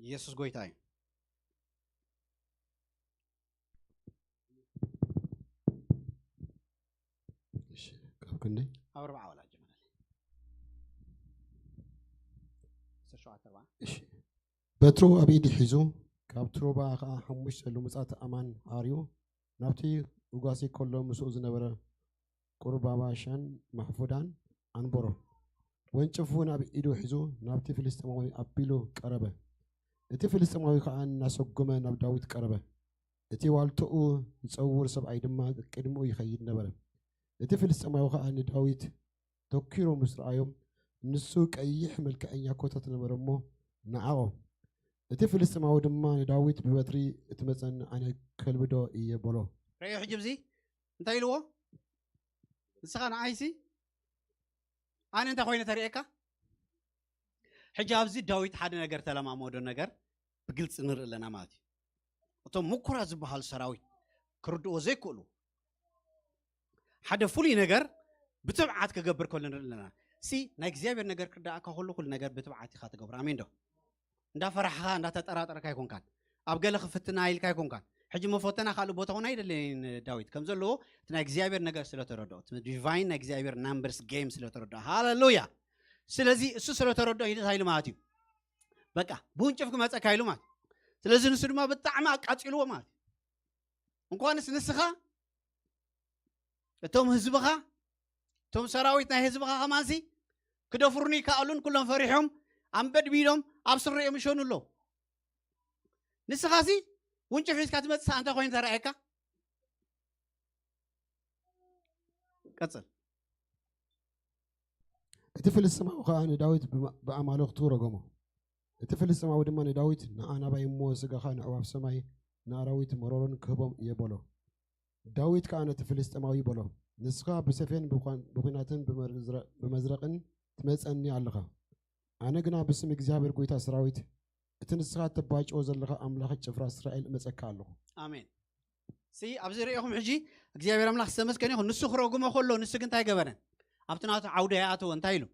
ኢየሱስ ጎይታ እዩ። እሺ፣ ካብ ክንደይ? ኣብ ኣርባዓ ወላ ጀመረለይ። ዓሰርተ ሸውዓተ ኣርባዓ። እሺ። በትሩ ኣብ ኢዱ ሒዙ፣ ካብ ትሮባ ኸዓ ሓሙሽተ ልሙጻት ኣእማን ዓርዩ፣ ናብቲ ውጓሴ ከሎ ምስኡ ዝነበረ ቁርባባሻን ማሕፉዳን ኣንበሮ። ወንጭፍ እውን ኣብ ኢዱ ሒዙ ናብቲ ፍልስጤማዊ ኣቢሉ ቀረበ። እቲ ፍልስጤማዊ ኸዓ እናሰጎመ ናብ ዳዊት ቀረበ። እቲ ዋልታኡ ዝጸውር ሰብኣይ ድማ ቅድሚኡ ይኸይድ ነበረ። እቲ ፍልስጤማዊ ኸዓ ንዳዊት ተኲሩ ምስ ረኣዮ፣ ንሱ ቀይሕ መልክዐኛ ኮተት ነበረ እሞ ነዓቖ። እቲ ፍልስጤማዊ ድማ ንዳዊት ብበትሪ እትመጸኒ ኣነ ከልብዶ እየ በሎ። ረእዮ ሕጂ ብዚ እንታይ ኢልዎ? ንስኻ ንዓይሲ ኣነ እንታይ ኮይነ ተርእየካ? ሕጂ ኣብዚ ዳዊት ሓደ ነገር ተለማመዶ ነገር ብግልፂ ንርኢ ኣለና ማለት እዩ። እቶም ምኩራት ዝበሃሉ ሰራዊት ክርድኦ ዘይክእሉ ሓደ ፍሉይ ነገር ብትብዓት ክገብር ከሎ ንርኢ ኣለና። ሲ ናይ እግዚኣብሔር ነገር ክርዳእካ ከሎ ኩሉ ነገር ብትብዓት ኢኻ ትገብሮ። ኣሜን ዶ? እንዳፈራሕኻ እንዳተጠራጠርካ ኣይኮንካን። ኣብ ገለ ክፍትና ኢልካ ኣይኮንካን። ሕጂ መፈተና ካልእ ቦታ ኾን ኣይደለየን ዳዊት ከም ዘለዎ እቲ ናይ እግዚኣብሔር ነገር ስለ ተረድኦ፣ እቲ ዲቫይን ናይ እግዚኣብሔር ናምበርስ ጌም ስለ ተረድኦ። ሃሌሉያ። ስለዚ እሱ ስለ ተረድኦ ኢሉ እንታይ ኢሉ ማለት እዩ? በቃ ብውንጭፍ ክመፀካ ኢሉ ማለት እዩ። ስለዚ ንሱ ድማ ብጣዕሚ ኣቃፂልዎ ማለት እዩ። እንኳንስ ንስኻ እቶም ህዝብኻ እቶም ሰራዊት ናይ ህዝብኻ ከማንሲ ክደፍሩኒ ይከኣሉን ኩሎም ፈሪሖም ኣንበድቢዶም ኣብ ስረኦም ይሸኑ ኣለዉ። ንስኻሲ ውንጭፍ ሒዝካ ትመጽእ ሰኣን እንታይ ኮይኑ ተረኣየካ? ቀጽል። እቲ ፍልስጤማዊ ኸኣ ንዳዊት ብማ-፣ ብኣማልኽቱ ረገሞ። እቲ ፍልስጤማዊ ድማ ንዳዊት፣ ንዓ ናባይ እሞ ስጋኻ ንኣዕዋፍ ሰማይ ንኣራዊት መሮሮን ክህቦም እየ በሎ። ዳዊት ከኣ ነቲ ፍልስጤማዊ በሎ፣ ንስኻ ብሰፌን ብኳን-፣ ብኲናትን ብመዝረ-፣ ብመዝረቕን ትመጸኒ ኣለኻ። ኣነ ግና ብስም እግዚኣብሔር ጐይታ ሰራዊት፣ እቲ ንስኻ እተባጭዎ ዘለኻ ኣምላኽ ጭፍራ እስራኤል እመጸካ ኣለኹ። ኣሜን። ሲ ኣብዚ ርእኹም ሕጂ እግዚኣብሔር ኣምላኽ ዝተመስገነ ይኹን። ንሱ ክረጉሞ ከሎ ንሱ ግን እንታይ ገበረ? ኣብቲ ናቱ ዓውዲ ኣይኣተወ። እንታይ ኢሉ?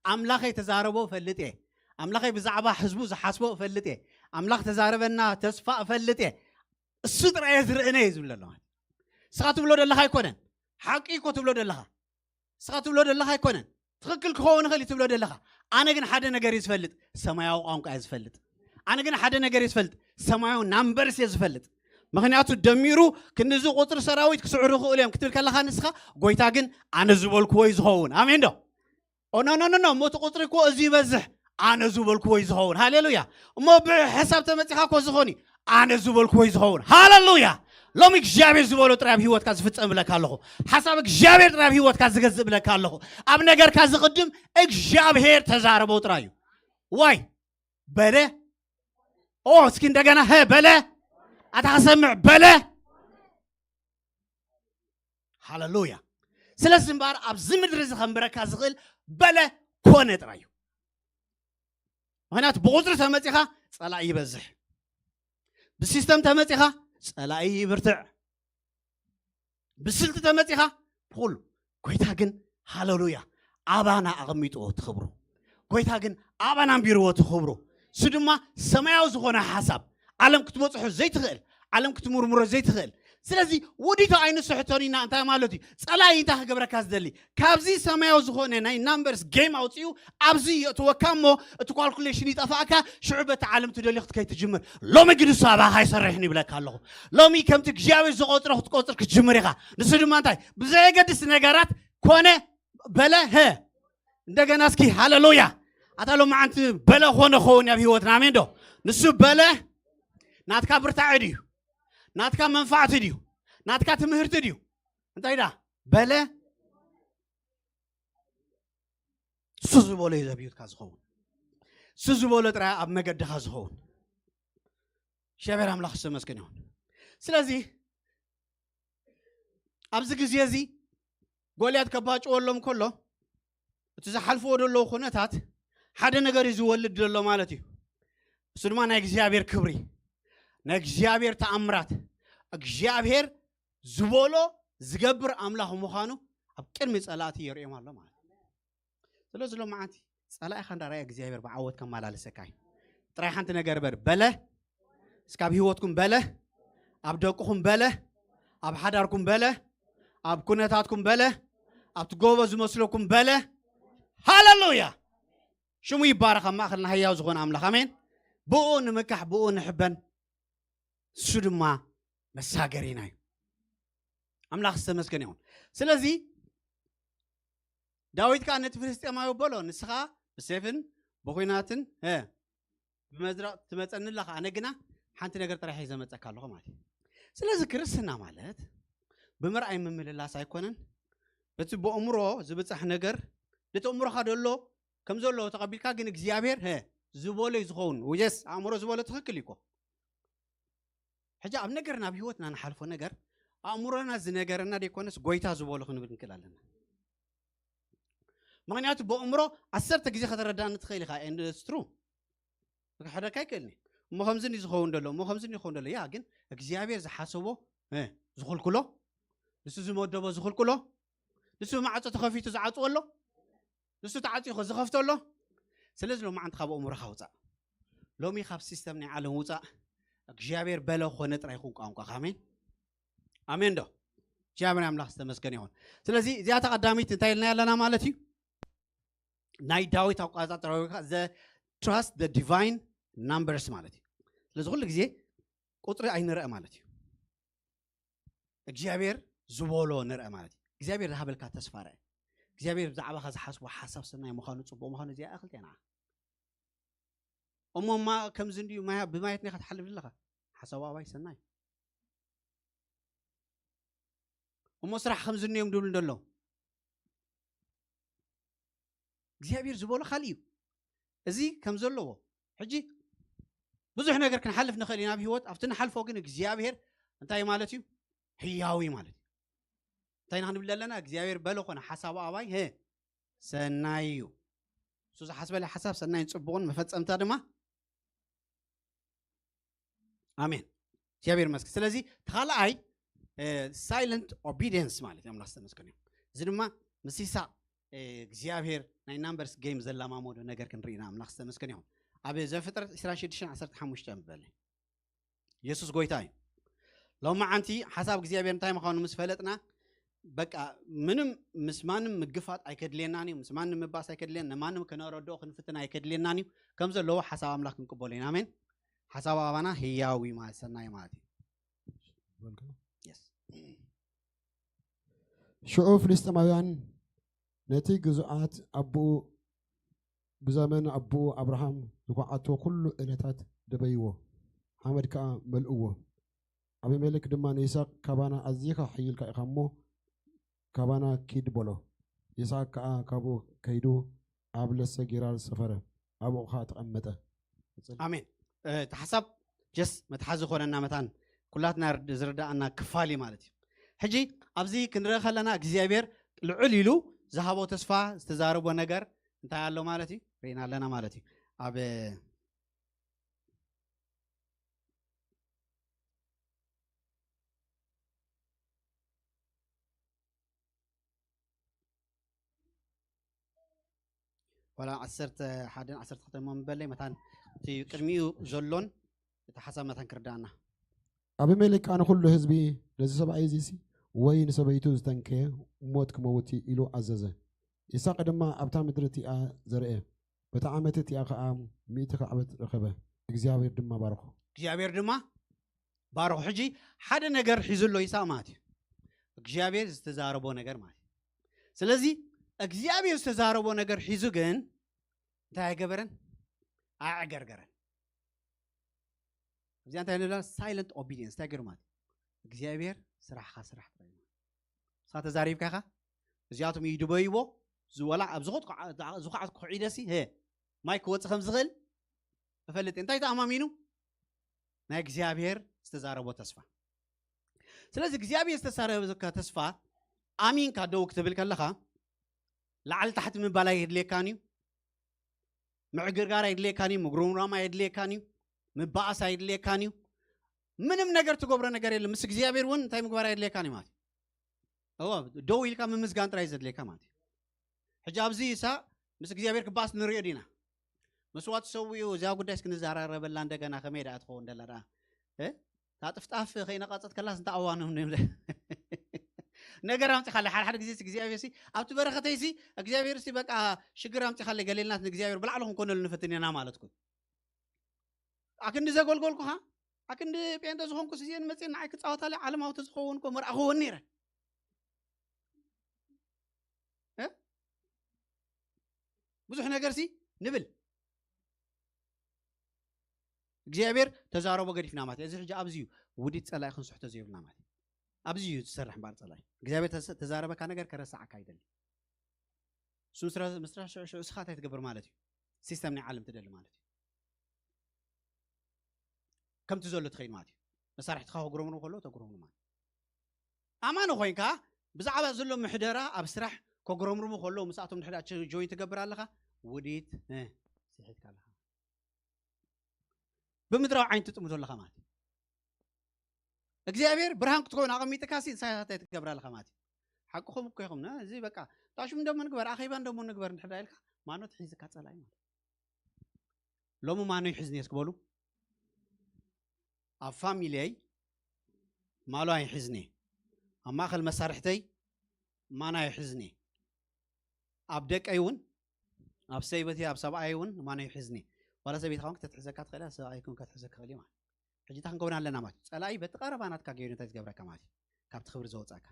ኣምላኸይ ተዛረቦ እፈልጥ እየ። ኣምላኸይ ብዛዕባ ህዝቡ ዝሓስቦ እፈልጥ እየ። ኣምላኽ ተዛረበና ተስፋ እፈልጥ እየ። እሱ ጥራይ እየ ዝርእነ እዩ ዝብል ዘሎ ማለት እዩ። ንስኻ ትብሎ ዘለኻ ኣይኮነን። ሓቂ እኮ ትብሎ ዘለኻ። ንስኻ ትብሎ ዘለኻ ኣይኮነን። ትኽክል ክኸውን ይኽእል እዩ ትብሎ ዘለኻ። ኣነ ግን ሓደ ነገር እየ ዝፈልጥ፣ ሰማያዊ ቋንቋ እየ ዝፈልጥ። ኣነ ግን ሓደ ነገር እየ ዝፈልጥ፣ ሰማያዊ ናምበርስ እየ ዝፈልጥ። ምኽንያቱ ደሚሩ ክንድዚ ቁፅሪ ሰራዊት ክስዕሩ ይኽእሉ እዮም ክትብል ከለኻ ንስኻ፣ ጎይታ ግን ኣነ ዝበልክዎ እዩ ዝኸውን። ኣሜን ዶ? ኦ፣ ኖ፣ ኖ፣ ኖ፣ ኖ፣ እሞ እቲ ቁፅሪ እኮ እዚ ይበዝሕ። ኣነ ዝበልክዎ እዩ ዝኸውን። ሃሌሉያ። እሞ ብሕሳብ ተመጺኻ እኮ ዝኾን እዩ። ኣነ ዝበልክዎ እዩ ዝኸውን። ሃሌሉያ። ሎሚ እግዚኣብሔር ዝበሎ ጥራይ ኣብ ህይወትካ ዝፍጸም እብለካ ኣለኹ። ሓሳብ እግዚኣብሔር ጥራይ ኣብ ህይወትካ ዝገዝእ እብለካ ኣለኹ። ኣብ ነገርካ ዝቕድም እግዚኣብሔር ተዛረቦ ጥራይ እዩ። ዋይ በለ። ኦ እስኪ እንደገና ሀ በለ። ኣታ ክሰምዕ በለ። ሃሌሉያ። ስለዚ እምበኣር ኣብዚ ምድሪ እዚ ከንብረካ ዝኽእል በለ ኮነ ጥራይ እዩ። ምኽንያቱ ብቁፅሪ ተመፂኻ ፀላኢ ይበዝሕ፣ ብሲስተም ተመፂኻ ፀላኢ ይብርትዕ፣ ብስልቲ ተመፂኻ ብኩሉ። ጎይታ ግን ሃሌሉያ ኣባና ኣቐሚጥዎ እቲ ክብሩ። ጎይታ ግን ኣባና ኣንቢርዎ እቲ ክብሩ። እሱ ድማ ሰማያዊ ዝኾነ ሓሳብ፣ ዓለም ክትበፅሖ ዘይትኽእል፣ ዓለም ክትምርምሮ ዘይትኽእል። ስለዚ ውዲቶ ኣይንስሕቶን ኢና። እንታይ ማለት እዩ? ፀላኢ እንታይ ክገብረካ ዝደሊ? ካብዚ ሰማያዊ ዝኾነ ናይ ናምበርስ ጌም ኣውፅኡ ኣብዚ የእትወካ እሞ እቲ ኳልኩሌሽን ይጠፋእካ። ሽዑ በቲ ዓለም ትደልዮ ክትከይ ትጅምር። ሎሚ ግን ንሱ ኣባኻ ኣይሰርሕን ይብለካ ኣለኹ። ሎሚ ከምቲ እግዚኣብሔር ዝቆፅሮ ክትቆፅር ክትጅምር ኢኻ። ንሱ ድማ እንታይ? ብዘየገድስ ነገራት ኮነ በለ ሀ እንደገና እስኪ ሃሌሉያ። ኣታ ሎማዓንቲ በለ ኮነ ኸውን ኣብ ህይወትና ኣሜን ዶ? ንሱ በለ ናትካ ብርታዒ ድዩ? ናትካ መንፋዕቲ ድዩ? ናትካ ትምህርቲ ድዩ? እንታይ ዳ በለ እሱ ዝበሎ እዩ ዘብዩትካ ዝኸውን። እሱ ዝበሎ ጥራይ ኣብ መገድኻ ዝኸውን። ሸበር ኣምላኽ ዝተመስገን ይሁን። ስለዚ ኣብዚ ግዜ እዚ ጎልያድ ከባጭወሎም ከሎ እቲ ዝሓልፍዎ ዘለዉ ኩነታት ሓደ ነገር እዩ ዝወልድ ዘሎ ማለት እዩ። እሱ ድማ ናይ እግዚኣብሔር ክብሪ፣ ናይ እግዚኣብሔር ተኣምራት፣ እግዚኣብሔር ዝበሎ ዝገብር ኣምላኽ ምዃኑ ኣብ ቅድሚ ጸላእቲ የርእዮም ኣሎ ማለት እዩ። ስለዚ ሎማዓንቲ ጸላኢኻ እንዳረኣየ እግዚኣብሔር ብዓወት ከመላልሰካ እዩ። ጥራይ ሓንቲ ነገር በር በለ እስካብ ህይወትኩም በለ፣ ኣብ ደቅኹም በለ፣ ኣብ ሓዳርኩም በለ፣ ኣብ ኩነታትኩም በለ፣ ኣብቲ ጎቦ ዝመስለኩም በለ። ሃሌሉያ! ሽሙ ይባረኽ። ኣብ ማእኸልና ህያው ዝኾነ ኣምላኽ ኣሜን። ብኡ ንምካሕ፣ ብኡ ንሕበን። እሱ ድማ መሳገሪና እዩ። ኣምላኽ ዝተመስገነ ይኹን። ስለዚ ዳዊት ከኣ ነቲ ፍልስጤማዊ በሎ፣ ንስኻ ብሴፍን ብኹናትን እ ብመዝረቕ ትመጸኒ ኣለኻ፣ ኣነ ግና ሓንቲ ነገር ጥራሕ እየ ዘመጸካ ኣለኹ ማለት እዩ። ስለዚ ክርስትና ማለት ብምርኣይ ምምልላስ ኣይኮነን። እቲ ብእምሮ ዝብጻሕ ነገር ነቲ እምሮኻ ደሎ ከም ዘለዎ ተቐቢልካ ግን እግዚኣብሔር ሀ ዝበሎ እዩ ዝኸውን። ውጀስ ኣእምሮ ዝበሎ ትኽክል እዩ እኮ። ሕጂ ኣብ ነገርና ኣብ ህይወትና ንሓልፎ ነገር ኣእምሮና ዝነገረና ደይኮነስ ጎይታ ዝበሎ ክንብል ንክእል ኣለና። ምክንያቱ ብእምሮ ዓሰርተ ግዜ ከተረዳእኒ ትኽእል ኢኻ። And it's true። ክሕደካ ኣይክእልኒ። እሞ ከምዚ እንዲ ዝኸውን ደሎ እሞ ከምዚ እንዲ ዝኸውን ደሎ ያ ግን እግዚኣብሔር ዝሓሰቦ እ ዝኽልክሎ ንሱ ዝመደቦ ዝኽልክሎ ንሱ ማዕፆ ተኸፊቱ ዝዓፅወሎ ንሱ ተዓፂኹ ዝኸፍተሎ። ስለዚ ሎማዓንቲ ካብ ኣእምሮኻ ውፃእ። ሎሚ ካብ ሲስተም ናይ ዓለም ውፃእ። እግዚኣብሔር በለ ኮነ ጥራይ ይኹን ቋንቋ ኣሜን። ኣሜን ዶ? እግዚኣብሔር ኣምላኽ ዝተመስገነ ይኹን። ስለዚ እዚኣ ተቐዳሚት እንታይ ኢልና ኣለና ማለት እዩ? ናይ ዳዊት ኣቆፃፅራ ወይ ከዓ the trust the divine numbers ማለት እዩ። ስለዚ ኩሉ ግዜ ቁፅሪ ኣይንረአ ማለት እዩ። እግዚኣብሔር ዝበሎ ንረአ ማለት እዩ። እግዚኣብሔር ዝሃበልካ ተስፋ ረአ። እግዚኣብሔር ብዛዕባኻ ዝሓስቦ ሓሳብ ሰናይ ምዃኑ ፅቡቕ ምዃኑ እዚኣ እኽልቴና እሞ ማ ከምዚ እንድዩ ማያ ብማየት ኔኻ ትሓልፍ ዘለኻ ሓሳቡ ኣባይ ሰናይ እሞ ስራሕ ከምዚ እንዮም ድብል እንደሎ እግዚኣብሔር ዝበሎ ካልእ እዩ። እዚ ከም ዘለዎ ሕጂ ብዙሕ ነገር ክንሓልፍ ንኽእል ኢና ኣብ ህይወት። ኣብቲ ንሓልፎ ግን እግዚኣብሔር እንታይ ማለት እዩ? ህያዊ ማለት እዩ። እንታይ ኢና ክንብል ኣለና? እግዚኣብሔር በለ ኮነ ሓሳቡ ኣባይ ሀ ሰናይ እዩ። እሱ ዝሓስበለ ሓሳብ ሰናይን ጽቡቕን መፈጸምታ ድማ ኣሜን። እግዚኣብሔር ይመስገን። ስለዚ እቲ ካልኣይ ሳይለንት ኦቢዲየንስ ማለት እዩ። ኣምላኽ ዝተመስገነ እዩ። እዚ ድማ ምስ ይስሐቅ እግዚኣብሔር ናይ ናምበርስ ጌም ዘላማመዶ ነገር ክንርኢ ኢና። ኣምላኽ ዝተመስገነ ይኹን። ኣብ ዘፍጥረት ዕስራን ሽዱሽተን ዓሰርተ ሓሙሽተ በለ። ኢየሱስ ጎይታ እዩ። ሎማዓንቲ ሓሳብ እግዚኣብሔር እንታይ ምዃኑ ምስ ፈለጥና በቃ ምንም ምስ ማንም ምግፋጥ ኣይከድልየናን እዩ። ምስ ማንም ምባስ ኣይከድልየን፣ ንማንም ከነረድኦ ክንፍትን ኣይከድልየናን እዩ። ከም ዘለዎ ሓሳብ ኣምላኽ ክንቅበሎ ኢና። ኣሜን። ሓሳብ ኣባና ህያዊ ማለት ሰናይ ማለት እዩ። Yes። ሽዑ ፍልስጤማውያን ነቲ ግዙኣት ኣቦኡ ብዘመን ኣቦኡ ኣብርሃም ዝኳዓቶ ኩሉ እለታት ደበይዎ፣ ሓመድ ከኣ መልእዎ። ኣቢሜሌክ ድማ ንይስሐቅ፣ ካባና ኣዚኻ ሓይልካ ኢኻ እሞ፣ ካባና ኪድ በሎ። ይስሐቅ ከኣ ካብኡ ከይዱ ኣብ ለሰ ጌራር ሰፈረ፣ ኣብኡ ኸኣ ተቐመጠ። ኣሜን። እቲ ሓሳብ ጀስ መትሓዚ ዝኾነና መታን ኩላትና ዝርዳኣና ክፋል እዩ ማለት እዩ። ሕጂ ኣብዚ ክንርኢ ከለና እግዚኣብሔር ልዑል ኢሉ ዝሃቦ ተስፋ ዝተዛረቦ ነገር እንታይ ኣሎ ማለት እዩ ርኢና ኣለና ማለት እዩ። ኣብ ዋላ ዓሰርተ ሓደን ዓሰርተ ክልተን እሞ ምበለይ መታን እቲ ቅድሚኡ ዘሎን እቲ ሓሳብ መታን ክርዳኣና። ኣቢሜሌክ ከኣ ንኹሉ ህዝቢ፣ ነዚ ሰብኣይ እዚሲ ወይ ንሰበይቱ ዝተንከየ ሞት ክመውት እዩ ኢሉ ኣዘዘ። ይስሐቅ ድማ ኣብታ ምድሪ እቲኣ ዘርአ፣ በታ ዓመት እቲኣ ኸኣ ሚእቲ ካዕበት ረኸበ። እግዚኣብሔር ድማ ባረኾ። እግዚኣብሔር ድማ ባረኾ። ሕጂ ሓደ ነገር ሒዙ ኣሎ ይስሐቅ ማለት እዩ። እግዚኣብሔር ዝተዛረቦ ነገር ማለት እዩ። ስለዚ እግዚኣብሔር ዝተዛረቦ ነገር ሒዙ ግን እንታይ ኣይገበረን? ኣዕገርገረን። እዚኣ እንታይ ንብላ? ሳይለንት ኦቢዲየንስ። እንታይ ገይሩ ማለት እዩ? እግዚኣብሔር ስራሕኻ ስራሕ ጥራይ ማለት እዩ። ንስኻ ተዛሪብካ ኢኻ፣ እዚኣቶም ይድበይዎ ዝወላ ኣብ ዝኹዓት ኩዒደሲ ሄ ማይ ክወፅእ ከም ዝኽእል እፈልጥ እየ። እንታይ ተኣማሚኑ? ናይ እግዚኣብሔር ዝተዛረቦ ተስፋ። ስለዚ እግዚኣብሔር ዝተዛረበካ ተስፋ ኣሚንካ ደው ክትብል ከለኻ ላዕሊ ታሕቲ ምባል ኣይድልየካን እዩ። ምዕግርጋር ኣይድልየካን እዩ። ምጉርምራም ኣይድልየካን እዩ። ምባኣስ ኣይድልየካን እዩ። ምንም ነገር ትገብሮ ነገር የለን። ምስ እግዚኣብሔር እውን እንታይ ምግባር ኣይድልየካን እዩ ማለት እዩ። እወ፣ ደው ኢልካ ምምስጋን ጥራይ ዘድልየካ ማለት እዩ። ሕጂ ኣብዚ ይስሐቅ ምስ እግዚኣብሔር ክባኣስ ንሪኦ ዲና? መስዋእቲ ሰዊኡ እዚኣ ጉዳይስ ክንዘራረበላ እንደገና ከመይ ደኣ ትኸውን ደላ ደኣ? እ? እታ ጥፍጣፍ ከይነቐጸት ከላስ እንታይ እዋኑ ነገር ኣምጺኻለይ። ሓደ ሓደ ግዜ እግዚኣብሔር ሲ ኣብቲ በረኸተይ ሲ እግዚኣብሔር ሲ በቃ ሽግር ኣምጺኻለይ ገሌልናት ንእግዚኣብሔር ብላዕሊ ክንኮነሉ ንፍትን ኢና ማለት ኩን። ኣክንዲ ዘገልገልኩኻ ኣክንዲ ጴንጠ ዝኾንኩ ስዜን መፅእ ንዓይ ክፃወታለይ ዓለማዊ ተዝኸውን ኮ መርኣኽዎን ነይረ። እ? ብዙሕ ነገር ሲ ንብል እግዚኣብሔር ተዛረቦ ገዲፍና ማለት እዩ። እዚ ሕጂ ኣብዚ እዩ ውዲት ፀላኢ ክንስሕቶ ዘይብልና ማለት እዩ። ኣብዚ እዩ ዝሰርሕ እምበኣር ፀላኢ። እግዚኣብሔር ተዘ- ተዛረበካ ነገር ከረስዓካ ኣይደሊ። እሱ ምስራ ምስራ ሽዑ ሽዑ እስኻ እንታይ ትገብር ማለት እዩ? ሲስተም ናይ ዓለም ትደሊ ማለት እዩ። ከምቲ ዘሎ ትኸይድ ማለት እዩ። መሳርሕትኻ ከጉረምርሙ ከለዉ ተጉረምርሙ ማለት እዩ። ኣማኒ ኮይንካ ብዛዕባ ዘሎ ምሕደራ ኣብ ስራሕ ከጉረምርሙ ከለዉ ምስኣቶም ድሕዳ ጆይን ትገብር ኣለኻ ውዲት እ፣ ስሒትካ ኣለኻ። ብምድራዊ ዓይኒ ትጥምቶ ኣለኻ ማለት እዩ። እግዚኣብሔር ብርሃን ክትከውን ኣቐሚጥካ ሲ ንሳያት እንታይ ትገብር ኣለኻ ማለት እዩ። ሓቅኹም እኮ ኢኹም ና እዚ በቃ ጣሽም እንደሞ ንግበር ኣኼባ እንደሞ ንግበር እንድሕር ኢልካ ማኖት ሒዝካ ጸላኢ ማለት እዩ። ሎሚ ማኖ ይሕዝኒ እስኪ በሉ። ኣብ ፋሚሊየይ ማሎ ኣይሕዝኒ፣ ኣብ ማእኸል መሳርሕተይ ማና ኣይሕዝኒ፣ ኣብ ደቀይ እውን ኣብ ሰይበቲ ኣብ ሰብኣይ እውን ማና ይሕዝኒ። ዋላ ሰበይትኻ እውን ከተትሕዘካ ትኽእል እያ፣ ሰብኣይ እውን ከትሕዘ ክኽእል እዩ ማለት እዩ። ሕጂ እንታይ ክንከውን ኣለና ማለት እዩ? ጸላኢ በቲ ቀረባ ናትካ ገይሩ እንታይ ዝገብረካ ማለት እዩ? ካብቲ ክብሪ ዘወጻካ።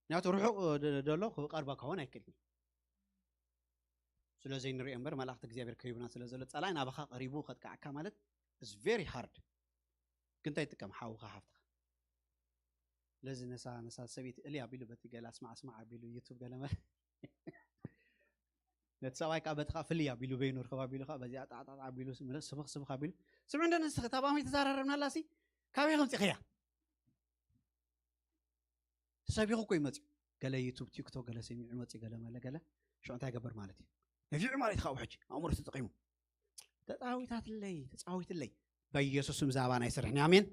ምክንያቱ ርሑቕ ደ- ደሎ ክቐርበካ እውን ኣይክእልን እዩ። ስለ ዘይንሪኦ እምበር መላእኽቲ እግዚኣብሔር ከይቡና ስለ ዘሎ ጸላኢ ናባኻ ቀሪቡ ከጥቃዓካ ማለት is very hard። ግን እንታይ ይጥቀም ሓውኻ ሓፍትኻ ስለዚ ነሳ ነሳ ሰበይቲ እሊ ኣቢሉ በቲ ገለ ኣስማዕ ኣስማዕ ኣቢሉ ዩቱብ ገለ መ ነቲ ሰብኣይ ከዓ በቲ ከዓ ፍልይ ኣቢሉ በይኑ ርክብ ኣቢሉ ከዓ በዚኣ ጣዕጣዕ ኣቢሉ ስብኽ ስብኽ ኣቢሉ ስምዕ እንደ ንስኺ ታብ ኣመይ ተዛራረብናላ ሲ ካበይ ከምፂኽያ ተሰቢኹ እኮ እዩ መፅኡ ገለ ዩቱብ ቲክቶክ ገለ ሰሚዑ መፅኡ ገለ መለ ገለ ሽዑ እንታይ ገበር ማለት እዩ ነፊዑ ማለት እዩ ካብኡ ሕጂ ኣእምሮ ተጠቂሙ ተፃዊታትለይ ተፃዊትለይ በኢየሱስ ስም እዛ ኣባና ይስርሕኒ ኣሜን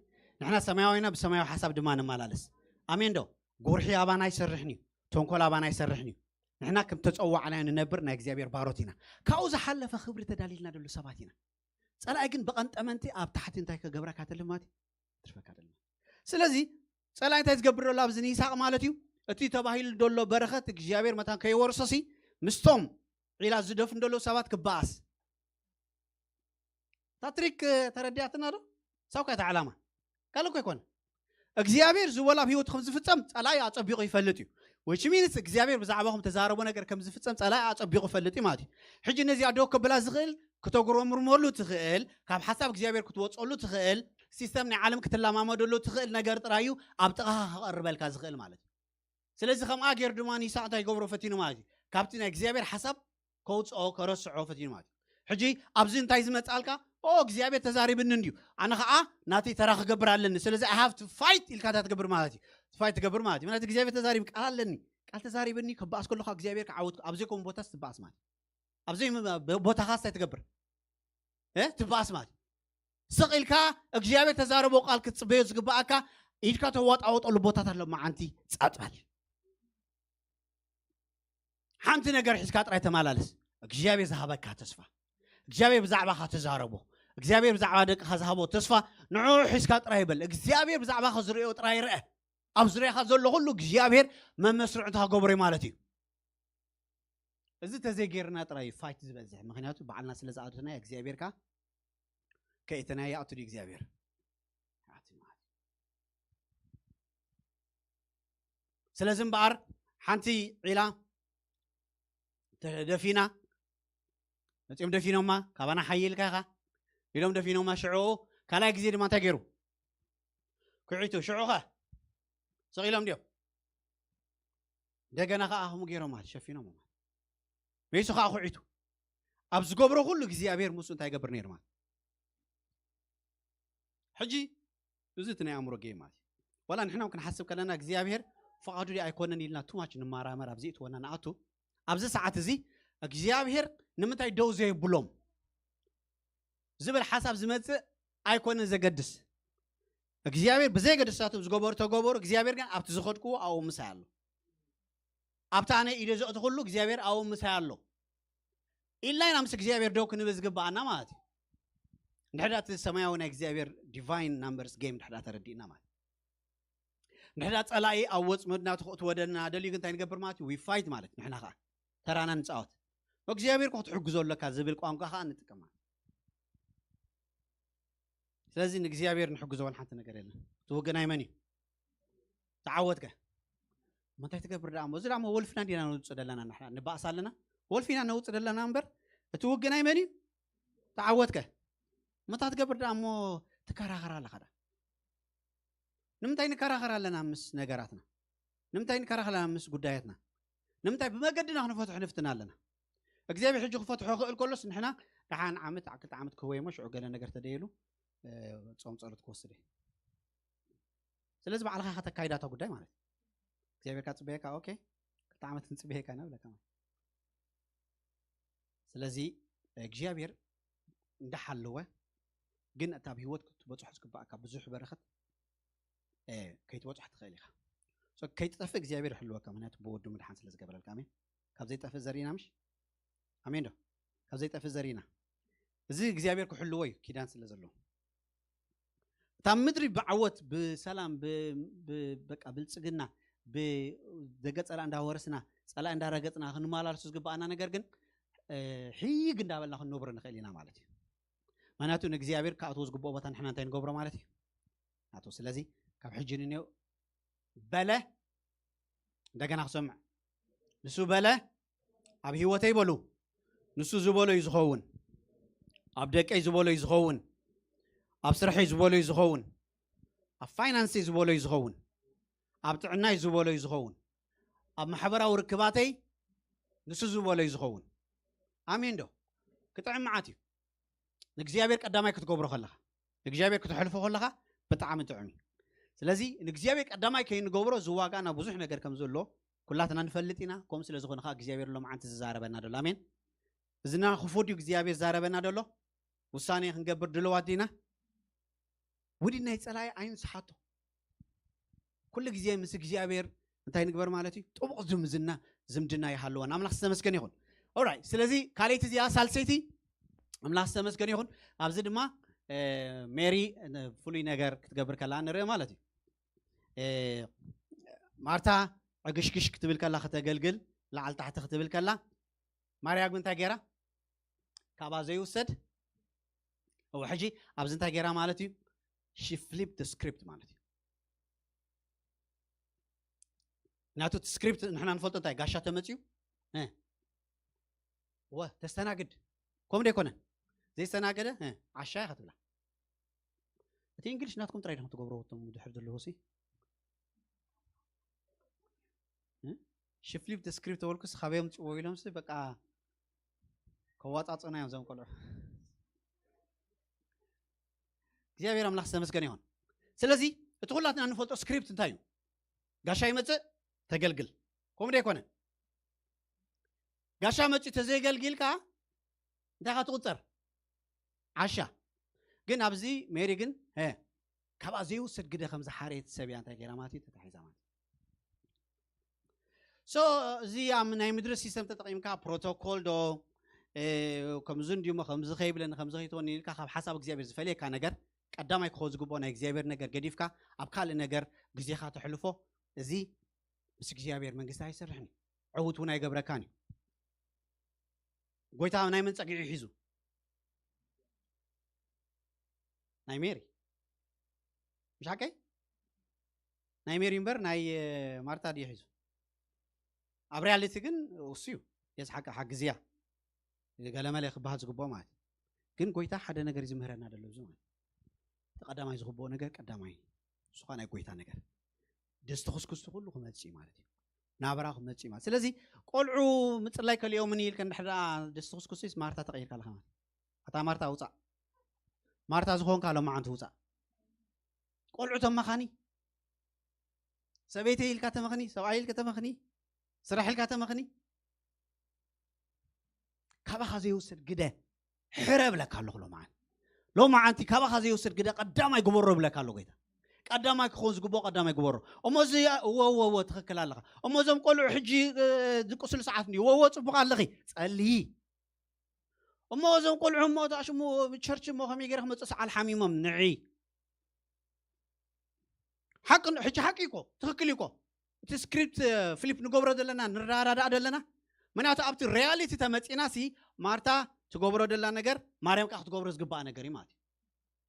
ንሕና ሰማያዊና ብሰማያዊ ሓሳብ ድማ ንመላለስ ኣሜን ዶ ጉርሒ ኣባና ይሰርሕን እዩ ተንኮል ኣባና ይሰርሕን እዩ ንሕና ከም ተፀዋዕናዮ ንነብር ናይ እግዚኣብሔር ባሮት ኢና ካብኡ ዝሓለፈ ክብሪ ተዳሊልና ደሉ ሰባት ኢና ፀላኢ ግን ብቐንጠመንቲ ኣብ ታሕቲ እንታይ ከገብረካ ተልማት ትርፈካ ተልማት ስለዚ ፀላኢ እንታይ ዝገብር ዘሎ ኣብዚ ንይስሐቅ ማለት እዩ እቲ ተባሂሉ ዘሎ በረኸት እግዚኣብሔር መታን ከይወርሶሲ ምስቶም ዒላ ዝደፍኑ ዘለዉ ሰባት ክበኣስ እታ ትሪክ ተረዲኣትና ዶ ሳውካ እታ ዓላማ ካልእ እኮ ኣይኮነ እግዚኣብሔር ዝበሎ ኣብ ህይወቱ ከም ዝፍጸም ጸላኢ ኣጸቢቑ ይፈልጥ እዩ። Which means እግዚኣብሔር ብዛዕባኹም ተዛረቦ ነገር ከም ዝፍጸም ጸላኢ ኣጸቢቑ ይፈልጥ እዩ ማለት እዩ። ሕጂ ነዚ ኣደው ከብላ ዝኽእል፣ ክተጉረምርመሉ ትኽእል፣ ካብ ሓሳብ እግዚኣብሔር ክትወጸሉ ትኽእል፣ ሲስተም ናይ ዓለም ክትለማመደሉ ትኽእል ነገር ጥራይ እዩ ኣብ ጥቓኻ ክቐርበልካ ዝኽእል ማለት እዩ። ስለዚ ከምኣ ገይሩ ድማ ንይስሐቅ እንታይ ይገብሮ ፈቲኑ ማለት እዩ? ካብቲ ናይ እግዚኣብሔር ሓሳብ ከውፅኦ ከረስዖ ፈቲኑ ማለት እዩ። ሕጂ ኣብዚ እንታይ ዝመፃልካ? ኦ እግዚኣብሔር ተዛሪብኒ እንድዩ፣ ኣነ ከዓ ናተይ ተራ ክገብር ኣለኒ፣ ስለዚ I have to fight ኢልካ እንታይ ትገብር ማለት እዩ? ፋይት ትገብር ማለት እዩ። ምክንያቱ እግዚኣብሔር ተዛሪብ ቃል ኣለኒ፣ ቃል ተዛሪብኒ፣ ክበኣስ ከለካ እግዚኣብሔር ክዓወት ኣብ ዘይኮን ቦታስ ትበኣስ ማለት እዩ። ኣብ ዘይ ቦታካ እንታይ ትገብር? እ ትበኣስ ማለት እዩ። ስቕ ኢልካ እግዚኣብሔር ተዛረቦ ቃል ክትፅበዮ ዝግበኣካ ኢድካ ተዋጣወጠሉ ቦታት ኣሎ። መዓንቲ ጸጥ በል። ሓንቲ ነገር ሒዝካ ጥራይ ተመላለስ። እግዚኣብሔር ዝሃበካ ተስፋ፣ እግዚኣብሔር ብዛዕባኻ ተዛረቦ፣ እግዚኣብሔር ብዛዕባ ደቅኻ ዝሃቦ ተስፋ ንዕኡ ሒዝካ ጥራይ በል። እግዚኣብሔር ብዛዕባኻ ዝርእዮ ጥራይ ርአ። ኣብ ዙርያኻ ዘሎ ኩሉ እግዚኣብሔር መመስርዕታ ክገብሮ እዩ ማለት እዩ። እዚ ተዘይጌርና ጥራይ እዩ ፋይት ዝበዝሕ፣ ምክንያቱ ባዕልና ስለ ዝኣተናዮ እግዚኣብሔር ከ ከእተናዮ ይኣቱ ድዩ እግዚኣብሔር? ይኣቱ ማለት እዩ። ስለዚ እምበኣር ሓንቲ ዒላ ተደፊና መፂኦም ደፊኖማ፣ ካባና ሓይልካ ኢኻ ኢሎም ደፊኖማ። ሽዑ ካልኣይ ግዜ ድማ እንታይ ገይሩ? ኩዒቱ። ሽዑ ኸ ስቕ ኢሎም ድዮም? እንደገና ኸዓ ከምኡ ገይሮም ማለት ሸፊኖም ማለት መይሱ ኸዓ ኩዒቱ። ኣብ ዝገብሮ ኩሉ እግዚኣብሔር ምስኡ እንታይ ይገብር ነይሩ ማለት? ሕጂ እዚ እቲ ናይ ኣእምሮ ጌም ማለት እዩ። ዋላ ንሕና እውን ክንሓስብ ከለና እግዚኣብሔር ፍቓዱ ድዩ ኣይኮነን ኢልና ቱማች ንመራመር፣ ኣብዚ እትወና ንኣቱ። ኣብዚ ሰዓት እዚ እግዚኣብሔር ንምንታይ ደው ዘይብሎም ዝብል ሓሳብ ዝመጽእ ኣይኮነን ዘገድስ። እግዚኣብሔር ብዘየገድሳቱ ዝገበሩ ተገበሩ፣ እግዚኣብሔር ግን ኣብቲ ዝኸድክዎ ኣብኡ ምሳይ ኣሎ። ኣብቲ ኣነ ኢደ ዘእትኹሉ እግዚኣብሔር ኣብኡ ምሳይ ኣሎ ኢልና ኢና ምስ እግዚኣብሔር ደው ክንብል ዝግበኣና ማለት እዩ። እንድሕዳ እቲ ሰማያዊ ናይ እግዚኣብሔር ዲቫይን ናምበርስ ጌም እንድሕዳ ተረዲእና ማለት እዩ። እንድሕዳ ጸላኢ ኣብ ወጽመድና ትኽ-፣ ትወደና ደልዩ ግን እንታይ ንገብር ማለት እዩ? ዊ ፋይት ማለት ንሕና ኸዓ ተራና ንጻወት። እግዚኣብሔር እኮ ክትሕግዞ ኣለካ ዝብል ቋንቋ ኸዓ ንጥቀማ። ስለዚ ንእግዚኣብሔር ንሕግዞ እውን ሓንቲ ነገር የለን። እቲ ውግናይ መን እዩ? ተዓወትከ? እሞ እንታይ ትገብር ደኣ እሞ? እዚ ደኣ እሞ ወልፍና እንዲና ነውጽእ ዘለና ንሕና ንባእስ ኣለና? ወልፊና ነውጽእ ዘለና እምበር እቲ ውግናይ መን እዩ? ተዓወትከ? እሞ እንታይ ትገብር ደኣ እሞ ትከራኸር ኣለኻ ደኣ? ንምንታይ ንከራኸር ኣለና ምስ ነገራትና? ንምንታይ ንከራኸር ኣለና ምስ ጉዳያትና? ንምንታይ ብመገድና ክንፈትሖ ንፍትን ኣለና? እግዚኣብሔር ሕጂ ክፈትሖ ክእል ከሎስ ንሕና ደሓን ዓመት፣ ክልተ ዓመት ክህቦ እሞ ሽዑ ገለ ነገር ተደየሉ፣ እ፣ ጾም ጸሎት ክወስድ እየ። ስለዚ ባዕልኻ ኢኻ ተካይዳ እታ ጉዳይ ማለት እዩ። እግዚኣብሔር ካብ ጽበየካ፣ ኦኬ፣ ክልተ ዓመት ክንጽበየካ ኢና ብለካ ማለት እዩ። ስለዚ እግዚኣብሔር እንዳሓለወ ግን እቲ ኣብ ህይወት ክትበጽሖ ዝግባኣካ ብዙሕ በረኸት፣ እ፣ ከይትበጽሖ ትኽእል ኢኻ። ሶ ከይትጠፍእ እግዚኣብሔር ይሕልወካ፣ ምክንያቱ ብወዱ ምድሓን ስለ ዝገበረልካ። ኣሜን። ካብ ዘይጠፍእ ዘሪእና ምሽ? ኣሜን ዶ? ካብ ዘይጠፍእ ዘሪእና። እዚ እግዚኣብሔር ክሕልዎ እዩ፣ ኪዳን ስለ ዘለዎ። እታ ምድሪ ብዓወት፣ ብሰላም፣ ብ-፣ ብ-፣ በቃ ብልጽግና፣ ብ-፣ ደገ ጸላእ እንዳወረስና፣ ጸላእ እንዳረገጽና ክንመላለሱ ዝግባኣና ነገር ግን፣ እ፣ ሕይግ እንዳበልና ክንነብሮ ንኽእል ኢና ማለት እዩ። ምክንያቱ ንእግዚኣብሔር ክኣትዎ ዝግብኦ ቦታ ንሕና እንታይ ንገብሮ ማለት እዩ? ናቱ። ስለዚ ካብ ሕጂ ንኔው በለ፣ እንደገና ክሰምዕ። ንሱ በለ፣ ኣብ ህይወተይ በሉ፣ ንሱ ዝበሎ እዩ ዝኸውን። ኣብ ደቀይ ዝበሎ እዩ ዝኸውን። ኣብ ስርሐይ ዝበሎ እዩ ዝኸውን። ኣብ ፋይናንሰይ ዝበሎ እዩ ዝኸውን። ኣብ ጥዕናይ ዝበሎ እዩ ዝኸውን። ኣብ ማሕበራዊ ርክባተይ ንሱ ዝበሎ እዩ ዝኸውን። ኣሜን ዶ? ክጥዕም መዓት እዩ። ንእግዚኣብሔር ቀዳማይ ክትገብሮ ከለኻ፣ ንእግዚኣብሔር ክተሕልፎ ከለኻ ብጣዕሚ ጥዑም እዩ። ስለዚ ንእግዚኣብሔር ቀዳማይ ከይንገብሮ ዝዋጋና ብዙሕ ነገር ከም ዘሎ ኩላትና ንፈልጥ ኢና። ከምኡ ስለ ዝኾነ ኸዓ እግዚኣብሔር ሎምዓንቲ ዝዛረበና ደሎ። ኣሜን። እዝና ክፉት እዩ እግዚኣብሔር ዛረበና ደሎ። ውሳኔ ክንገብር ድልዋት ዲና? ውዲት ናይ ጸላኢ ኣይንስሓቶ። ኩሉ ግዜ ምስ እግዚኣብሔር እንታይ ንግበር ማለት እዩ? ጥቡቕ ዝምዝና፣ ዝምድና ይሃልወን። ኣምላኽ ዝተመስገን ይኹን። ኦራይት፣ ስለዚ ካልኣይቲ እዚኣ ሳልሰይቲ ኣምላኽ ዝተመስገን ይኹን። ኣብዚ ድማ፣ እ፣ ሜሪ፣ እ፣ ፍሉይ ነገር ክትገብር ከላ ንርኢ ማለት እዩ። እ፣ ማርታ ዕግሽግሽ ክትብል ከላ ከተገልግል፣ ላዕሊ ታሕቲ ክትብል ከላ፣ ማርያ ግን እንታይ ገይራ? ካባ ዘይውሰድ። እወ፣ ሕጂ ኣብዚ እንታይ ገይራ ማለት እዩ? She flipped the script ማለት እዩ። ናቱ እቲ ስክሪፕት ንሕና ንፈልጦ እንታይ ጋሻ ተመፅዩ እ፣ ወ ተስተናግድ ከምኡ ዶ ኣይኮነን? ዘይስተናገደ እ፣ ዓሻ ኢኻ ትብላ። እቲ እንግሊሽ ናትኩም ጥራይ ዲኹም ትገብርዎ እቶም ድሕር ዘለዉ ሲ ሽፍሊፕ ስክሪፕት ተበልኩስ ካበዮም ፅዎ ኢሎም ሲ በቃ ከዋፃፅና እዮም ዘም ቆልዑ። እግዚኣብሔር ኣምላኽ ዝተመስገነ ይሆን። ስለዚ እቲ ኩላትና እንፈልጦ ስክሪፕት እንታይ እዩ? ጋሻ ይመፅእ ተገልግል ከምኡ ዶ ኣይኮነን? ጋሻ መፅኡ ተዘይገልጊልካ እንታይ ካ ትቁፀር? ዓሻ። ግን ኣብዚ ሜሪ ግን ሀ፣ ካብኣ ዘይውሰድ ግደ ከም ዝሓረየት ሰብ እያ እንታይ ገይራ ማለት እዩ ተታሒዛ ማለት እዩ። ሶ እዚ ኣብ ናይ ምድሪ ሲስተም ተጠቂምካ ፕሮቶኮል ዶ እ፣ ከምዚ እንዲሞ ከምዚ ከይብለኒ ከምዚ ከይትወኒ ኢልካ ካብ ሓሳብ እግዚኣብሔር ዝፈልየካ ነገር ቀዳማይ ክኾን ዝግብኦ ናይ እግዚኣብሔር ነገር ገዲፍካ ኣብ ካልእ ነገር ግዜኻ ተሕልፎ እዚ ምስ እግዚኣብሔር መንግስቲ ኣይሰርሕን እዩ። ዕውት እውን ኣይገብረካን እዩ። ጎይታ ናይ መን ጸግዒ ሒዙ? ናይ ሜሪ ምሽ ሓቀይ? ናይ ሜሪ እምበር ናይ ማርታ ድዩ ሒዙ? ኣብ ሪያሊቲ ግን እሱ እዩ የስ ሓቂ ሓግዝያ ገለመለ ክበሃል ዝግብኦ ማለት እዩ። ግን ጎይታ ሓደ ነገር እዩ ዝምህረና ደሎ እዚ ማለት እዩ። እቲ ቀዳማይ ዝግብኦ ነገር ቀዳማይ እሱ ኸዓ ናይ ጎይታ ነገር ደስ ተኸስክስቲ ኩሉ ክመጽእ እዩ ማለት እዩ። ናብራ ክመጽእ እዩ ማለት ስለዚ ቆልዑ ምጽላይ ከሊኦምኒ ኢልከ እንድሕር ደኣ ደስ ተኸስክስቲ ማርታ ተቐይርካ ኣለኻ ማለት እዩ። ኣታ ማርታ ውጻእ ማርታ ዝኾንካ ሎማዓንቲ ውጻእ። ቆልዑ ተመኻኒ ሰበይተይ ኢልካ ተመኽኒ ሰብኣይ ኢልካ ተመኽኒ ስራሕ ኢልካ ተመኽኒ ካባኻ ዘይወስድ ግደ ሕረ ብለካ ኣለኹ ሎማዓንቲ ሎማዓንቲ ካባኻ ዘይወስድ ግደ ቀዳማይ ግበሮ ብለካ ኣሎ ጎይታ ቀዳማይ ክኸውን ዝግብኦ ቀዳማይ ግበሮ እሞ እዚ እወ እወ እወ ትኽክል ኣለኻ እሞ እዞም ቆልዑ ሕጂ ዝቅስሉ ሰዓት እንዲ እወ እወ ፅቡቅ ኣለኺ ጸልዪ እሞ እዞም ቆልዑ እሞ ተኣሽሙ ቸርች እሞ ከመይ ገይረ ክመፅእ ሰዓል ሓሚሞም ንዒ ሓቂ ሕጂ ሓቂ እኮ ትኽክል እኮ እቲ ስክሪፕት ፍሊፕ ንገብሮ ዘለና ንረዳዳእ ዘለና ምክንያቱ ኣብቲ ሪያሊቲ ተመፂና ሲ ማርታ ትገብሮ ደላ ነገር ማርያም ከዓ ክትገብሮ ዝግባኣ ነገር እዩ ማለት እዩ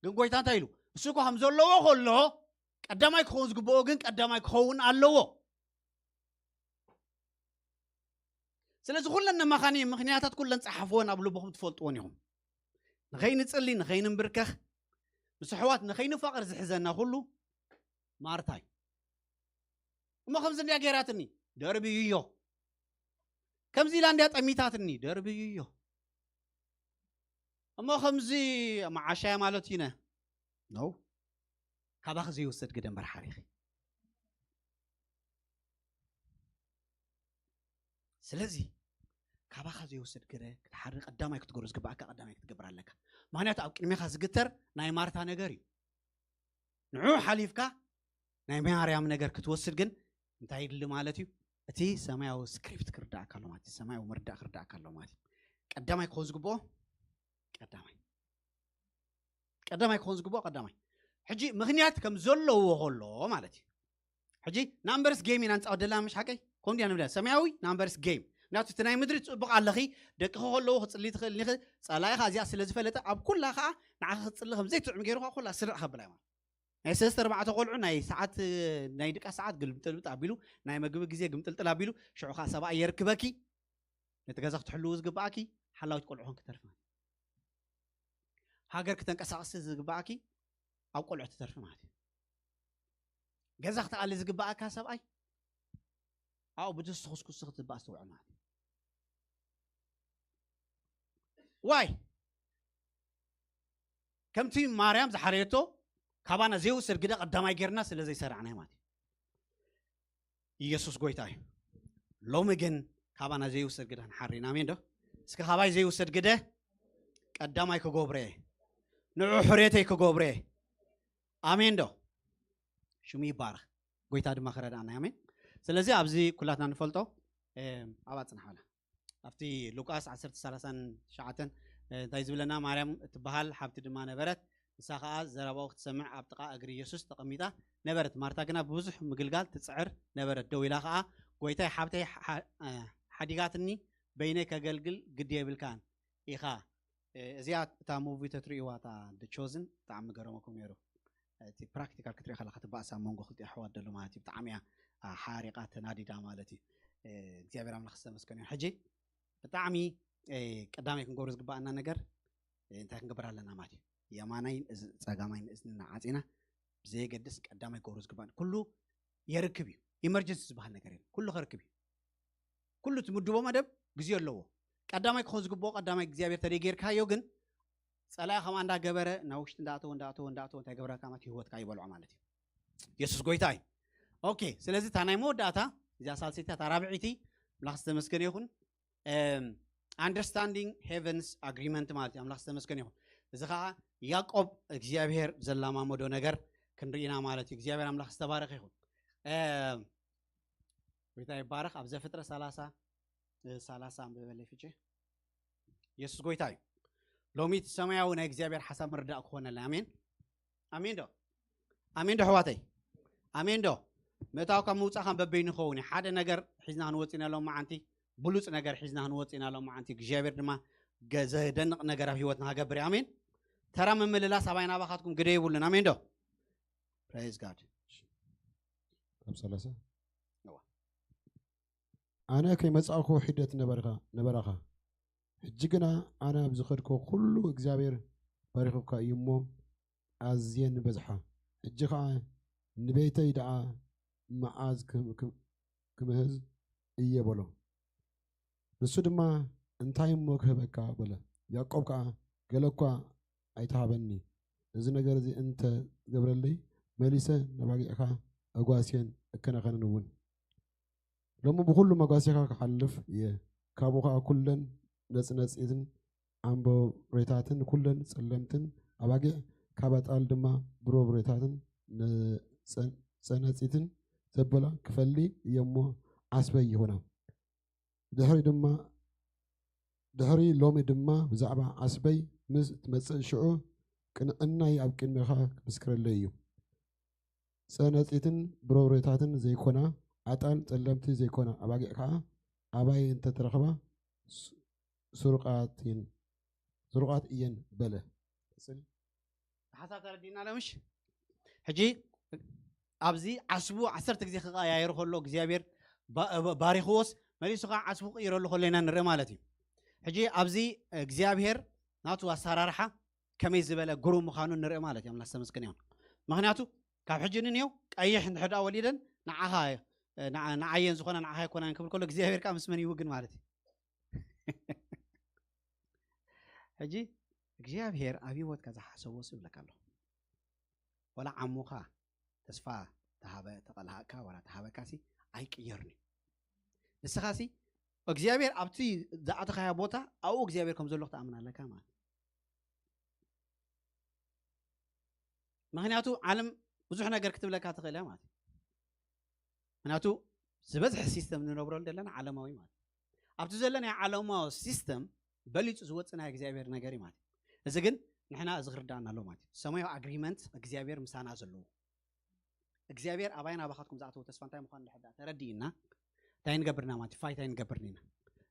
ግን ጎይታ እንታይ ኢሉ እሱ እኮ ከም ዘለዎ ከሎ ቀዳማይ ክኸውን ዝግብኦ ግን ቀዳማይ ክኸውን ኣለዎ ስለዚ ኩለን ነማኻኒ ምክንያታት ኩለን ፀሓፍወን ኣብ ልብኹም ትፈልጥዎን ኢኹም ንኸይንፅሊ ንኸይንንብርከኽ ምስ ኣሕዋት ንኸይንፋቐር ዝሕዘና ኩሉ ማርታ እዩ እሞ ከምዚ እንድያ ገይራትኒ ደርብዩዮ ከምዚ ኢላ እንድያ ጠሚታትኒ ደርብዩዮ እሞ ከምዚ መዓሻያ ማለት እዩ ነ ነው ካባኺ ዘይወሰድ ግደ እምበር ሓሪኺ ስለዚ ካባኻ ዘይወሰድ ግደ ክትሓሪ ቀዳማይ ክትገብሮ ዝግባኣካ ቀዳማይ ክትገብር ኣለካ ምክንያቱ ኣብ ቅድሜኻ ዝግተር ናይ ማርታ ነገር እዩ ንዑ ሓሊፍካ ናይ ማርያም ነገር ክትወስድ ግን እንታይ ይድሊ ማለት እዩ እቲ ሰማያዊ ስክሪፕት ክርዳእካ ኣሎ ማለት ሰማያዊ ምርዳእ ክርዳእካ ኣሎ ማለት እዩ ቀዳማይ ክኾን ዝግብኦ ቀዳማይ ቀዳማይ ክኾን ዝግብኦ ቀዳማይ ሕጂ ምክንያት ከም ዘለዎ ከሎ ማለት እዩ ሕጂ ናምበርስ ጌም ኢና ንፃወት ደላ ምሽ ሓቀይ ኮንዲያ ንብዳ ሰማያዊ ናምበርስ ጌም ምክንያቱ እቲ ናይ ምድሪ ፅቡቅ ኣለኺ ደቅኺ ከለዉ ክፅሊ ትኽእል ኒኺ ፀላኢኻ እዚኣ ስለ ዝፈለጠ ኣብ ኩላ ከዓ ንዓኺ ክፅሊ ከም ዘይትጥዕም ገይሩካ ኩላ ስርዕ ከብላ ማለት ናይ ሰለስተ ኣርባዕተ ቆልዑ ናይ ሰዓት ናይ ድቃ ሰዓት ግልምጥልምጥ ኣቢሉ ናይ መግቢ ግዜ ግምጥልጥል ኣቢሉ ሽዑ ከዓ ሰብኣይ የርክበኪ ነቲ ገዛ ክትሕልዉ ዝግባኣኪ ሓላዊት ቆልዑ ኮን ክትተርፊ ማለት ሃገር ክተንቀሳቀሲ ዝግባኣኪ ኣብ ቆልዑ ትተርፊ ማለት እዩ ገዛ ክትኣሊ ዝግባኣካ ሰብኣይ ኣብኡ ብድስ ትኹስኩስ ክትባእ ዝተውዕል ማለት እዩ ዋይ ከምቲ ማርያም ዝሓረየቶ ካባና ዘይውሰድ ግደ ቀዳማይ ጌርና ስለ ዘይሰራዕናዮ ማለት እዩ ኢየሱስ ጎይታ እዩ ሎሚ ግን ካባና ዘይውሰድ ግደ ክንሓር ኢና ኣሜን ዶ እስከ ካባይ ዘይውሰድ ግደ ቀዳማይ ክገብረ ንዑ ሕሬተይ ክገብረ ኣሜን ዶ ሽሙ ይባረክ ጎይታ ድማ ክረዳእና ኣሜን ስለዚ ኣብዚ ኩላትና ንፈልጦ ኣብ ኣፅናሓላ ኣብቲ ሉቃስ ዓሰርተ ሰላሳን ትሽዓተን እንታይ ዝብለና ማርያም እትበሃል ሓብቲ ድማ ነበረት ንሳ ከዓ ዘረባኡ ክትሰምዕ ኣብ ጥቓ እግሪ ኢየሱስ ተቐሚጣ ነበረት ማርታ ግና ብብዙሕ ምግልጋል ትፅዕር ነበረት ደው ኢላ ከዓ ጎይታይ ሓብተይ ሓዲጋትኒ በይነይ ከገልግል ግዲ የብልካን ኢኻ እዚኣ እታ ሙቪ ተትርእይዋ እታ ደ ቾዝን ብጣዕሚ ገረመኩም ነይሩ እቲ ፕራክቲካል ክትሪኢ ከለካ ትባእሳ መንጎ ክልቲ ኣሕዋት ደሎ ማለት እዩ ብጣዕሚ እያ ሓሪቓ ተናዲዳ ማለት እዩ። እግዚኣብሔር ኣምላኽ ዝተመስገነ ይሁን። ሕጂ ብጣዕሚ ቀዳማይ ክንገብሮ ዝግባኣና ነገር እንታይ ክንገብር ኣለና ማለት እዩ? የማናይን ጸጋማይን እዝንና ዓፂና ብዘየገድስ ቀዳማይ ክገብሮ ዝግባእ ኩሉ የርክብ እዩ። ኢመርጀንሲ ዝበሃል ነገር የለን። ኩሉ ከርክብ እዩ። ኩሉ ትምድቦ መደብ ግዜ ኣለዎ። ቀዳማይ ክኾን ዝግብኦ ቀዳማይ እግዚኣብሔር ተደይ ጌርካዮ ግን ጸላኢ ከምኣ እንዳገበረ ናብ ውሽጢ እንዳኣተወ እንዳኣተወ እንዳኣተወ እንታይ ገብረካ ማለት ህይወትካ ይበልዖ ማለት እዩ። የሱስ ጎይታ እዩ። ኦኬ፣ ስለዚ እታ ናይ መወዳእታ እዚኣ ሳልሰይቲ እታ ራብዒቲ ኣምላኽ ዝተመስገነ ይኹን። Understanding Heaven's Agreement ማለት እዩ። ኣምላኽ ዝተመስገነ ይኹን። እዚ ከዓ ያዕቆብ እግዚኣብሔር ዘላማመዶ ነገር ክንርኢና ማለት እዩ። እግዚኣብሔር ኣምላኽ ዝተባረኸ ይኹን። ጎይታ ይባረኽ። ኣብ ዘፍጥረት ሰላሳ ሰላሳ ኣንብበለይ ፍቼ። የሱስ ጎይታ እዩ። ሎሚ እቲ ሰማያዊ ናይ እግዚኣብሔር ሓሳብ ምርዳእ ክኾነልና። ኣሜን ኣሜን ዶ ኣሜን ዶ ኣሕዋተይ? ኣሜን ዶ? ምእታው ካብ ምውፃእ ከም በበይኑ ይኸውን እዩ። ሓደ ነገር ሒዝና ክንወፅ ኢና ሎም መዓንቲ፣ ብሉፅ ነገር ሒዝና ክንወፅ ኢና ሎም መዓንቲ። እግዚኣብሔር ድማ ገ- ዘደንቕ ነገር ኣብ ህይወትና ክገብር እዩ። ኣሜን። ተራ ምምልላስ ኣባይ ናባኻትኩም ግደ ይብሉን። ኣሜን ዶ? Praise God። ካብ ሰላሳ እዋ። ኣነ ከይመጻእኩ ሒደት ነበርካ ነበራኻ። ሕጂ ግና ኣነ ኣብ ዝኸድኮ ኩሉ እግዚኣብሔር ባሪኹካ እዩ እሞ ኣዝየን በዝሓ። ሕጂ ኸዓ ንቤተይ ደኣ መዓዝ ክም- ክም- ክምህዝ እየ በሎ። ንሱ ድማ እንታይ እሞ ክህበካ በለ። ያዕቆብ ከኣ ገለ እኳ ኣይትሃበኒ፣ እዚ ነገር እዚ እንተ ትገብረለይ መሊሰ ነባጊዕካ ኣጓስየን እከናኸነን እውን። ሎሚ ብኹሉ መጓሲኻ ክሓልፍ እየ። ካብኡ ኸዓ ኩለን ነጽነጺትን ኣምቦሬታትን ኩለን ጸለምትን ኣባጊዕ ካብ ኣጣል ድማ ብሮብሬታትን ነጸ- ጸነጺትን ዘበላ ክፈሊ እየ እሞ ዓስበይ ይኹና። ድሕሪ ድማ ድሕሪ ሎሚ ድማ ብዛዕባ ዓስበይ ምስ ትመጽእ ሽዑ ቅንዕናይ ኣብ ቅድሜኻ ክምስክረለይ እዩ። ጸነጺትን ብሮብሬታትን ዘይኮና ኣጣል ጸለምቲ ዘይኮና ኣባጊዕ ከኣ ኣባይ እንተተረኽባ ስ- ስሩቓት እየን ስሩቓት እየን በለ። ሓሳብ ተረዲእና ለምሽ ሕጂ ኣብዚ ዓስቡ ዓሰርተ ግዜ ክቀያየሩ ከሎ እግዚኣብሔር ባ- ባ- ባሪኽዎስ መሊሱ ከዓ ዓስቡ ክቅይረሉ ከሎ ኢና ንርኢ ማለት እዩ። ሕጂ ኣብዚ እግዚኣብሔር ናቱ ኣሰራርሓ ከመይ ዝበለ ግሩም ምዃኑ ንርኢ ማለት እዩ። ኣምላኽ ዝተመስገነ ይሁን። ምክንያቱ ካብ ሕጂ ንንየው ቀይሕ እንድሕር ደኣ ወሊደን ንዓኻ ንዓ- ንዓየን ዝኾነ ንዓኻ ኣይኮናን ክብል ከሎ እግዚኣብሔር ከዓ ምስ መን ይውግን ማለት እዩ። ሕጂ እግዚኣብሔር ኣብ ህይወትካ ዝሓሰቦ ሲ ይብለካ ኣሎ። ወላ ዓሙኻ ተስፋ ተሃበ ተቐልሃካ ወላ ተሃበካ ሲ ኣይቅየርን እዩ። ንስኻ ሲ እግዚኣብሔር ኣብቲ ዝኣተኻያ ቦታ ኣብኡ እግዚኣብሔር ከም ዘሎ ክትኣምን ኣለካ ማለት እዩ። ምክንያቱ ዓለም ብዙሕ ነገር ክትብለካ ትኽእል እያ ማለት እዩ። ምክንያቱ ዝበዝሐ ሲስተም ንነብረሉ ዘለና ዓለማዊ ማለት እዩ። ኣብቲ ዘሎ ናይ ዓለማዊ ሲስተም በሊፁ ዝወፅእ ናይ እግዚኣብሔር ነገር እዩ ማለት እዩ። እዚ ግን ንሕና እዚ ክርዳእና ኣለዎ ማለት እዩ። ሰማያዊ ኣግሪመንት እግዚኣብሔር ምሳና ዘለዎ እግዚኣብሔር ኣባይን ኣባኻትኩም ዝኣተዎ ተስፋ እንታይ ምዃኑ እንድሕር ደኣ ተረዲእና እንታይ ንገብርና ማለት እዩ። ፋይት ኣይንገብርን ኢና።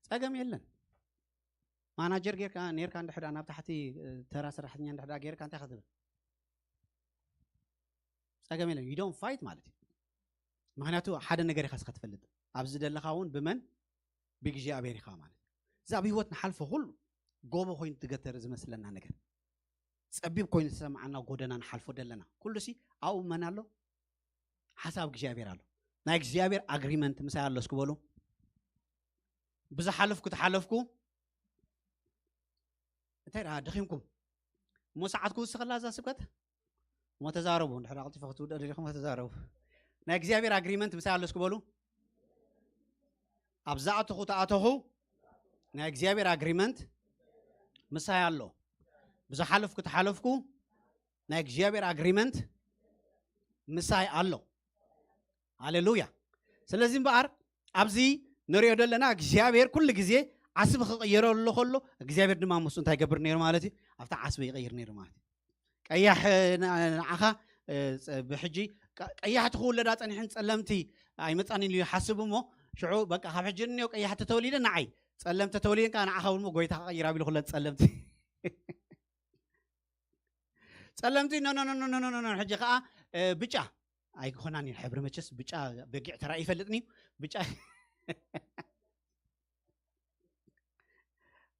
ፀገም የለን። ማናጀር ጌርካ ኔርካ እንድሕር ደኣ ናብ ታሕቲ ተራ ሰራሕተኛ እንድሕር ደኣ ጌርካ እንታይ ክትብል ፀገም የለን። You don't fight ማለት እዩ። ምክንያቱ ሓደ ነገር ኢኻ ስኻ ትፈልጥ ኣብዚ ዘለኻ እውን ብመን ብእግዚኣብሔር ኢኻ ማለት እዩ። እዚ ኣብ ህይወት ንሓልፎ ኩሉ ጎቦ ኮይኑ ትገተር ዝመስለና ነገር ፀቢብ ኮይኑ ዝሰማዓና ጎደና ንሓልፎ ዘለና ኩሉ ሲ ኣብኡ መን ኣሎ? ሓሳብ እግዚኣብሔር ኣሎ። ናይ እግዚኣብሔር ኣግሪመንት ምሳይ ኣሎ እስኪ በሉ። ብዝሓለፍኩ ተሓለፍኩ እንታይ ደኣ ደኺምኩም እሞ ሰዓት ክውስኸላ እዛ ስብከት እሞ ተዛረቡ። እንድሕር ኣቕልጢፈ ክትውድኦ ደሊኹም ተዛረቡ። ናይ እግዚኣብሔር ኣግሪመንት ምሳይ ኣሎ እስኪ በሉ። ኣብ ዝኣተኹ ተኣተኹ ናይ እግዚኣብሔር ኣግሪመንት ምሳይ ኣሎ። ብዝሓለፍኩ ተሓለፍኩ ናይ እግዚኣብሔር ኣግሪመንት ምሳይ ኣሎ። ሃሌሉያ። ስለዚ እምበኣር ኣብዚ ንሪኦ ዘለና እግዚኣብሔር ኩሉ ግዜ ዓስቢ ክቕየረሉ ከሎ እግዚኣብሔር ድማ ምስኡ እንታይ ይገብር ነይሩ ማለት እዩ? ኣብታ ዓስቢ ይቐይር ነይሩ ማለት እዩ። ቀያሕ ንዓኻ ብሕጂ ቀያሕቲ ክውለዳ ፀኒሕን ፀለምቲ ኣይመፃን ኢሉ ይሓስብ እሞ ሽዑ በቃ ካብ ሕጂ ንዮ ቀያሕቲ ተወሊደ ንዓይ ፀለምቲ ተወሊደን ከዓ ንዓኻ እውን ጎይታ ክቐይር ኣቢሉ ክለ ፀለምቲ ፀለምቲ ኖኖኖኖኖኖኖ ሕጂ ከዓ ብጫ ኣይኮናን እዩ ሕብሪ መቸስ ብጫ በጊዕ ተራእዩ ይፈልጥን እዩ። ብጫ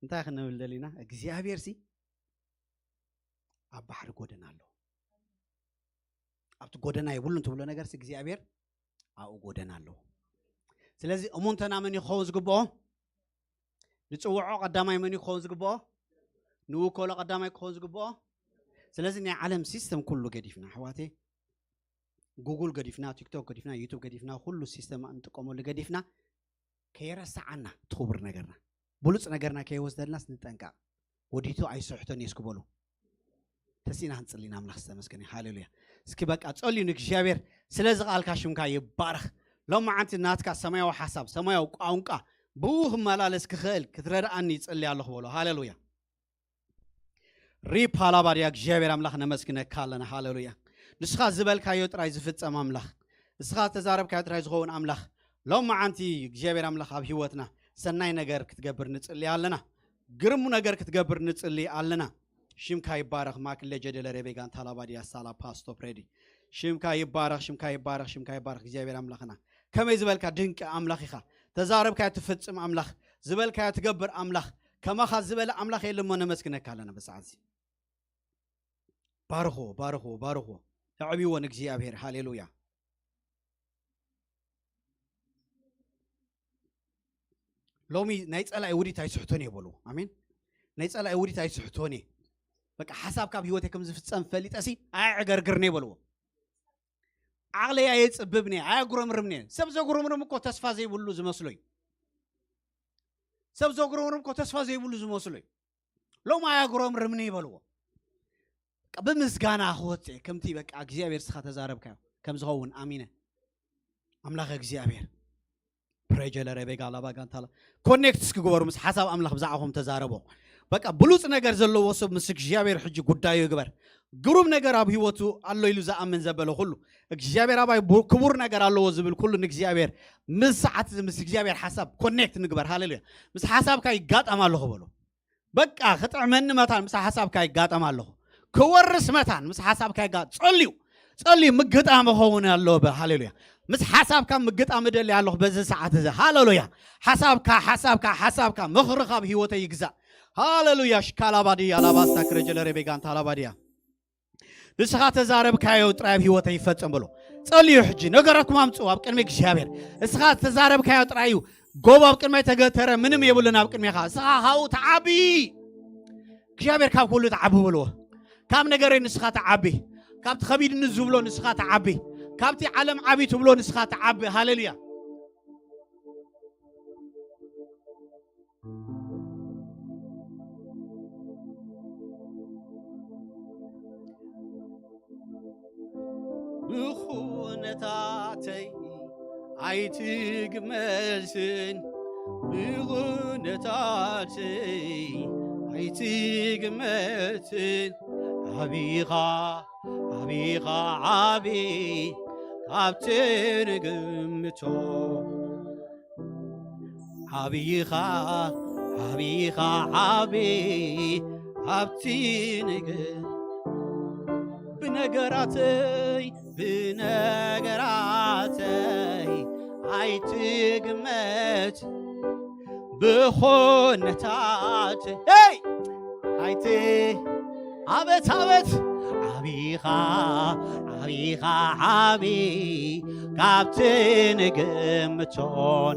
እንታይ ክንብል ደሊና እግዚኣብሔር ሲ ኣብ ባሕሪ ጎደና ኣለዎ። ኣብቲ ጎደና የብሉን ትብሎ ነገር ሲ እግዚኣብሔር ኣብኡ ጎደና ኣለዎ። ስለዚ እሙንተና መን እዩ ክኸውን ዝግብኦ? ንፅውዖ ቀዳማይ መን እዩ ክኸውን ዝግብኦ? ንውከሎ ቀዳማይ ክኸውን ዝግብኦ። ስለዚ ናይ ዓለም ሲስተም ኩሉ ገዲፍና ኣሕዋተይ፣ ጉጉል ገዲፍና፣ ቲክቶክ ገዲፍና፣ ዩቱብ ገዲፍና፣ ኩሉ ሲስተም እንጥቀመሉ ገዲፍና ከየረስዓና እቲ ክቡር ነገርና ብሉፅ ነገርና ከይወስደልናስ ንጠንቀቕ። ወዲቱ ኣይስሕቶን እየ እስኪ በሉ። ተሲና ክንፅሊ ንኣምላኽ ዝተመስገነ እዩ። ሃሌሉያ። እስኪ በቃ ጸልዩ ንእግዚኣብሔር። ስለዚ ቃልካ ሽምካ ይባረኽ። ሎማዓንቲ ናትካ ሰማያዊ ሓሳብ ሰማያዊ ቋንቋ ብኡ ክመላለስ ክኽእል ክትረድኣኒ ይጽሊ ኣለኹ በሎ። ሃሌሉያ። ሪፓላባድያ እግዚኣብሔር ኣምላኽ ነመስግነካ ኣለና። ሃሌሉያ። ንስኻ ዝበልካዮ ጥራይ ዝፍጸም ኣምላኽ፣ ንስኻ ዝተዛረብካዮ ጥራይ ዝኸውን ኣምላኽ ሎማዓንቲ እግዚኣብሔር ኣምላኽ ኣብ ህይወትና ሰናይ ነገር ክትገብር ንጽሊ ኣለና። ግርሙ ነገር ክትገብር ንጽሊ ኣለና። ሽምካ ይባረኽ። ማክለ ጀደለ ሬቤጋን ታላባድያ ሳላ ፓስቶ ፕሬዲ ሽምካ ይባረኽ። ሽምካ ይባረኽ። ሽምካ ይባረኽ እግዚኣብሔር ኣምላኽና። ከመይ ዝበልካ ድንቂ ኣምላኽ ኢኻ። ተዛረብካዮ ትፍጽም ኣምላኽ፣ ዝበልካዮ ትገብር ኣምላኽ፣ ከማኻ ዝበለ ኣምላኽ የለ እሞ ነመስግነካ ኣለና በሰዓት እዚ። ባርኽዎ፣ ባርኽዎ፣ ባርኽዎ። ኣዕብይዎ ንእግዚኣብሔር። ሃሌሉያ። ሎሚ ናይ ጸላኢ ውዲት ኣይስሕቶን እየ በልዎ። ኣሜን። ናይ ጸላኢ ውዲት ኣይስሕቶን እየ። በቃ ሓሳብ ካብ ህይወተይ ከም ዝፍጸም ፈሊጠሲ ኣየዕገርግርኒ እየ በልዎ። ዓቕለይ ኣየጽብብኒ እየ፣ ኣየጉረምርምኒ እየ። ሰብ ዘጉረምርም እኮ ተስፋ ዘይብሉ ዝመስሎ እዩ። ሰብ ዘጉረምርም እኮ ተስፋ ዘይብሉ ዝመስሎ እዩ። ሎም ኣያጉረምርምኒ ይበልዎ። በቃ ብምስጋና ክወፅእ ከምቲ በቃ እግዚኣብሔር ስኻ ተዛረብካዮ ከም ዝኸውን ኣሚነ። ኣምላኽ እግዚኣብሔር ፕሬጀለ ሬቤጋ ላባ ጋንታላ ኮኔክት እስክግበሩ ምስ ሓሳብ ኣምላኽ ብዛዕባኹም ተዛረቦ። በቃ ብሉፅ ነገር ዘለዎ ሰብ ምስ እግዚኣብሔር ሕጂ ጉዳዩ ይግበር። ግሩም ነገር ኣብ ህይወቱ ኣሎ ኢሉ ዝኣምን ዘበለ ኩሉ እግዚኣብሔር ኣባይ ቡ- ክቡር ነገር ኣለዎ ዝብል ኩሉ ንእግዚኣብሔር ምስ ሰዓት እዚ ምስ እግዚኣብሔር ሓሳብ ኮኔክት ንግበር። ሃሌሉያ። ምስ ሓሳብካ ይጋጠም ኣለኹ በሉ። በቃ ክጥዕመኒ መታን ምስ ሓሳብካ ይጋጠም ኣለኹ። ክወርስ መታን ምስ ሓሳብካ ይጋ ጸልዩ ጸልዩ ምግጣም ኸውን ኣሎ በ ሃሌሉያ። ምስ ሓሳብካ ምግጣም እደሊ ኣለኹ በዚ ሰዓት እዚ። ሃሌሉያ። ሓሳብካ ሓሳብካ ሓሳብካ ምኽሪ ካብ ህይወተይ ይግዛእ። ሃሌሉያ። ሽካላባድያ ላባስታ ክረጀለ ሬቤጋንታ ላባድያ ንስኻ ተዛረብካዮ ጥራይ ኣብ ህይወተይ ይፈጸም በሎ። ጸልዩ ሕጂ ነገራትኩም ኣምጽኡ ኣብ ቅድሚ እግዚኣብሔር። እስኻ ተዛረብካዮ ጥራይ እዩ። ጎቦ ኣብ ቅድመይ ተገተረ ምንም የብሉን ኣብ ቅድሜኻ። እስኻ ካብኡ ተዓቢ። እግዚኣብሔር ካብ ኩሉ ተዓቢ በልዎ። ካብ ነገረይ ንስኻ ተዓቢ። ካብቲ ከቢድኒ ዝብሎ ንስኻ ተዓቢ። ካብቲ ዓለም ዓቢ ትብሎ ንስኻ ተዓቢ። ሃሌሉያ። ብኹነታተይ ኣይትግመትን፣ ብኹነታተይ ኣይትግመትን። ዓቢኻ፣ ዓቢኻ፣ ዓቢ ካብቲ ንግምቶ ዓቢኻ፣ ዓቢኻ፣ ዓቢ ኣብቲ ንግ ብነገራተይ፣ ብነገራተይ ኣይትግመት። ብኹነታት፣ ሄይ! ኣይቲ ኣበት፣ ኣበት! ዓቢኻ፣ ዓቢኻ፣ ዓቢ ካብቲ ንግምቶ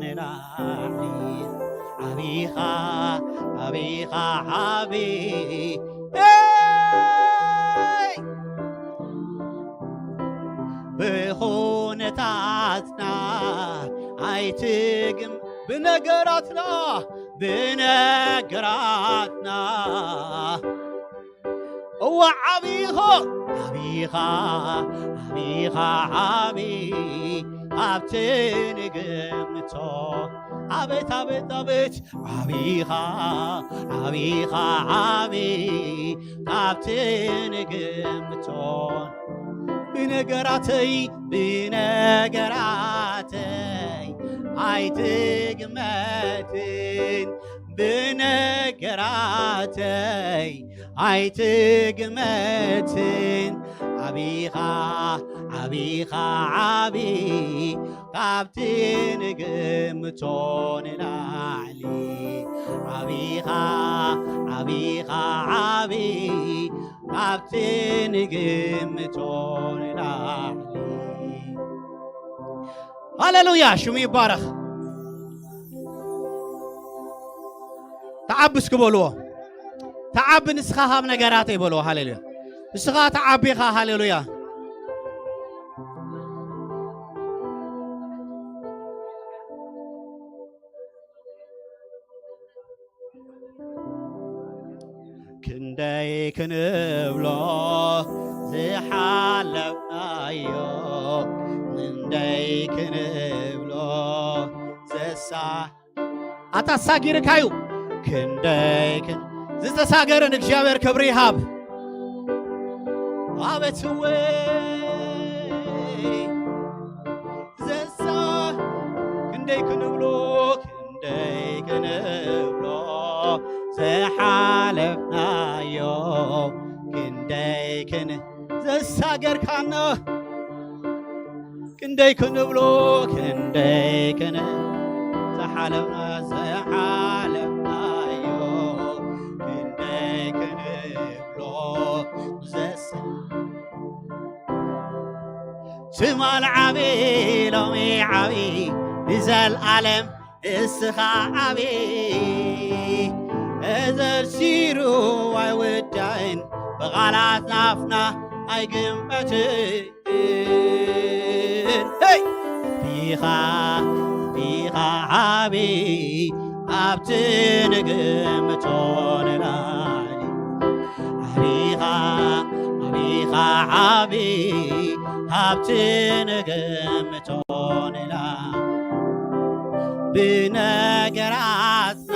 ንላዕሊ። ዓቢኻ፣ ዓቢኻ፣ ዓቢ። ሄይ! ብኹነታትና ኣይትግም ብነገራትና፣ ብነገራትና። እዋ ዓቢኻ፣ ዓቢኻ፣ ዓቢኻ፣ ዓቢ ኣብቲ ንግምቶ። ኣቤት፣ ኣቤት፣ ኣቤት። ዓቢኻ፣ ዓቢኻ፣ ዓቢ ካብቲ ንግምቶ። ብነገራተይ፣ ብነገራተይ ኣይትግመትን፣ ብነገራተይ ኣይትግመትን። ዓቢኻ ዓቢኻ ዓቢ ካብቲ ንግምቶ ንላዕሊ ዓቢኻ ዓቢኻ ዓቢ ካብቲ ንግምቶ ንላዕሊ። ሃሌሉያ፣ ሽሙ ይባረኽ። ተዓቢ እስኪ በልዎ። ተዓቢ ንስኻ ካብ ነገራተይ በልዎ። ሃሌሉያ። ንስኻ ተዓቢ ኢኻ። ሃሌሉያ። ክንደይ ክንብሎ ዝሓለፍናዮ፣ ክንደይ ክንብሎ ዘሳ ኣታ ሳጊርካዩ ክንደይ ክን ዝተሳገረ ንእግዚኣብሔር ክብሪ ይሃብ። ኣቤት ወይ ዘሳ ክንደይ ክንብሎ ክንደይ ክንብሎ ዝሓለፍናዮ ክንደይ ክን ዘሳገርካና ክንደይ ክንብሎ ክንደይ ክን ዝሓለፍና ዝሓለፍናዮ ክንደይ ክንብሎ ዘስ ትማል ዓቢ ሎሚ ዓቢ ንዘልኣለም እስኻ ዓቢ እዘርሲሩ ኣይውዳእን ብቓላት ናፍና ኣይግንበትን። ሄይ! ቢኻ ቢኻ ዓቢ ኣብቲ ንግምቶ ንላዕሊ ዓቢኻ ዓቢኻ ዓቢ ኣብቲ ንግምቶ ንላዕሊ ብነገራትና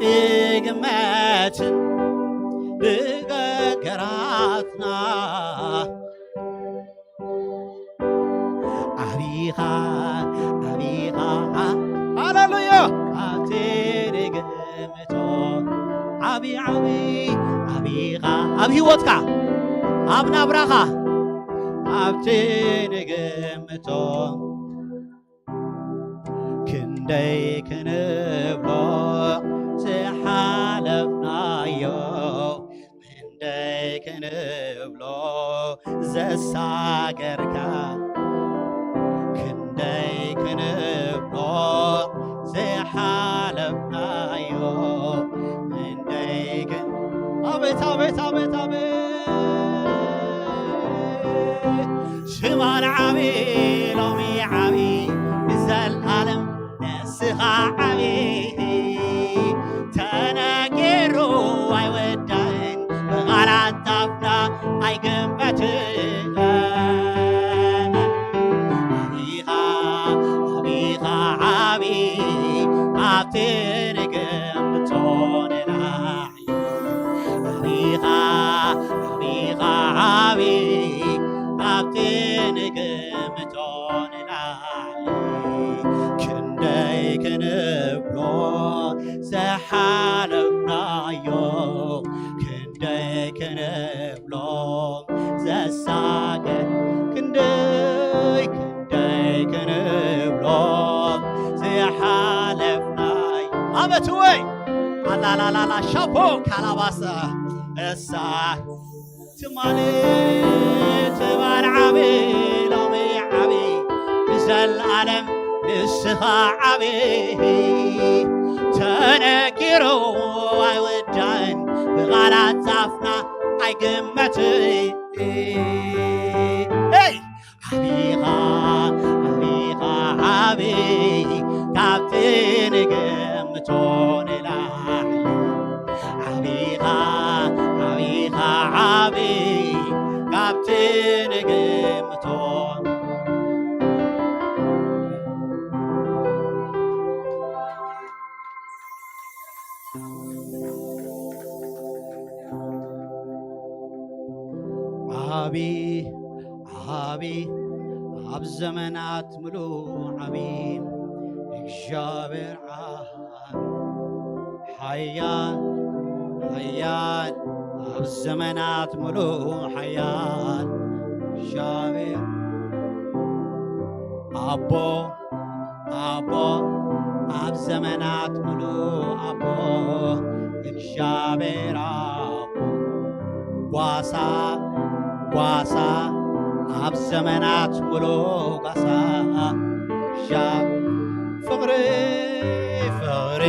ብግመትን ብገገራትና ዓቢኻ ዓቢኻ ሃሌሉያ ኣብቲ ንግምቶ ዓቢ ዓቢ ዓቢኻ ኣብ ህይወትካ ኣብ ናብራኻ ኣብቲ ንግምቶ ክንደይ ክንብሎ ዝሓለፍናዮ ክንደይ ክንብሎ ዘሳገርካ ክንደይ ክንብሎ ዝሓለፍናዮ ክንደይ ክን ኣቤት ኣቤት ኣቤት ኣቤት ሽማን ዓቢ ሎሚ ዓቢ ንዘልኣለም ንስኻ ዓቢ ተነጊሩ ኣይወዳእን ብቓላት ኣፍና ኣይግንበትን ዓቢኻ ዓቢኻ ዓቢ ኣብቲ ንግምቶ ንላዕሊ ዓቢኻ ዓቢኻ ዓቢ ኣብቲ ንግምቶ ንላዕሊ ክንደይ ክንብሎ ዝሓለፍናዮ ክንደይ ክንብሎ ዘሳገ ክንደይ ክንደይ ክንብሎ ዝሓለፍናዮ ኣመት ወይ ኣላላላላ ሻፖ ካላባሳ እሳ ትማሊ ትማል ዓቢ ሎሚ ዓቢ ንዘለዓለም ንስኻ ዓቢ ተነጊሩ ኣይወዳእን ብቓላት ኣፍና ኣይግመትን ዓቢኻ ዓቢኻ ዓቢ ካብቲ ንግምቶ ንላዕሊ ዓቢኻ ዓቢኻ ዓቢ ካብቲ ንግምቶ ዓቢ ዓቢ ኣብ ዘመናት ምሉእ ዓቢ እግዚኣብሔር ዓቢ ሓያል ሓያል ኣብ ዘመናት ሙሉ ሓያል እግዚኣብሔር ኣቦ ኣቦ ኣብ ዘመናት ሙሉ ኣቦ እግዚኣብሔር ኣቦ ጓሳ ጓሳ ኣብ ዘመናት ሙሉ ጓሳ ሻ ፍቕሪ ፍቕሪ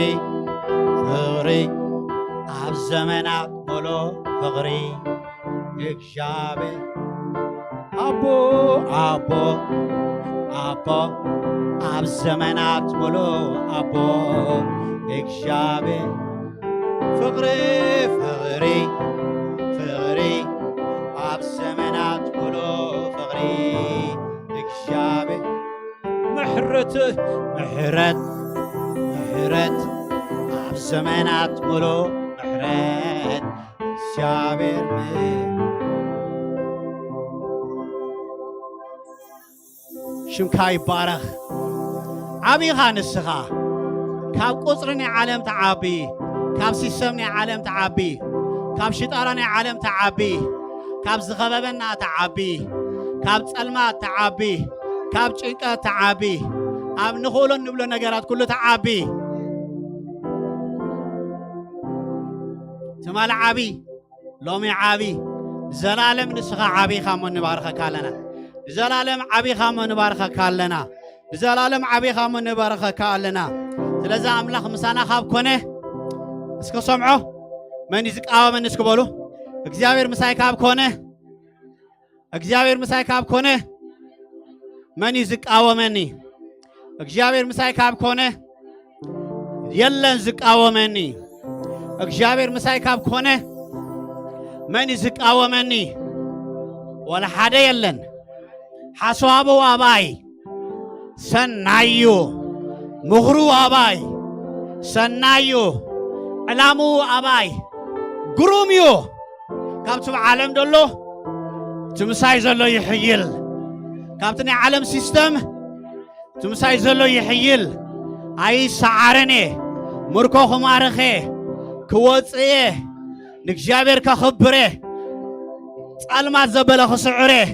ፍቕሪ ኣብ ዘመናት ሙሉ ፍቕሪ እግዚኣብሔር ኣቦ ኣቦ ኣቦ ኣብ ዘመናት ሙሉ ኣቦ እግዚኣብሔር ፍቕሪ ፍቕሪ ፍቕሪ ኣብ ዘመናት ሙሉ ፍቕሪ እግዚኣብሔር ምሕረት ምሕረት ምሕረት ኣብ ዘመናት ሙሉ ምሕረት እግዚኣብሔር ም- ሽምካ ይባረኽ። ዓቢኻ ንስኻ ካብ ቁጽሪ ናይ ዓለም ትዓቢ፣ ካብ ሲስተም ናይ ዓለም ትዓቢ፣ ካብ ሽጣራ ናይ ዓለም ትዓቢ፣ ካብ ዝኸበበና ትዓቢ፣ ካብ ጸልማት ትዓቢ፣ ካብ ጭንቀት ትዓቢ፣ ኣብ ንኽእሎ እንብሎ ነገራት ኩሉ ትዓቢ። ትማሊ ዓቢ ሎሚ ዓቢ ዘላለም ንስኻ ዓቢኻ እሞ ንባርኸካ ኣለና። ብዘላለም ዓቢኻ እሞ ንባርኸካ ኣለና። ብዘላለም ዓቢኻ እሞ ንባርኸካ ኣለና። ስለዚ ኣምላኽ ምሳና ካብ ኮነ እስከ ሰምዖ መን እዩ ዝቃወመኒ እስኪ በሉ። እግዚኣብሔር ምሳይ ካብ ኮነ እግዚኣብሔር ምሳይ ካብ ኮነ መን እዩ ዝቃወመኒ? እግዚኣብሔር ምሳይ ካብ ኮነ የለን ዝቃወመኒ። እግዚኣብሔር ምሳይ ካብ ኮነ መን እዩ ዝቃወመኒ? ወላ ሓደ የለን። ሓሳቡ ኣባይ ሰናዩ ምኽሩ ኣባይ ሰናዩ ዕላምኡ ኣባይ ግሩም እዩ። ካብቲ ብዓለም ዘሎ እቲ ምሳይ ዘሎ ይሕይል። ካብቲ ናይ ዓለም ሲስተም እቲ ምሳይ ዘሎ ይሕይል። ኣይሰዓርን እየ። ምርኮ ክማርኽ እየ። ክወፅእ እየ። ንእግዚኣብሔር ከኽብር እየ። ጸልማት ዘበለ ክስዕር እየ።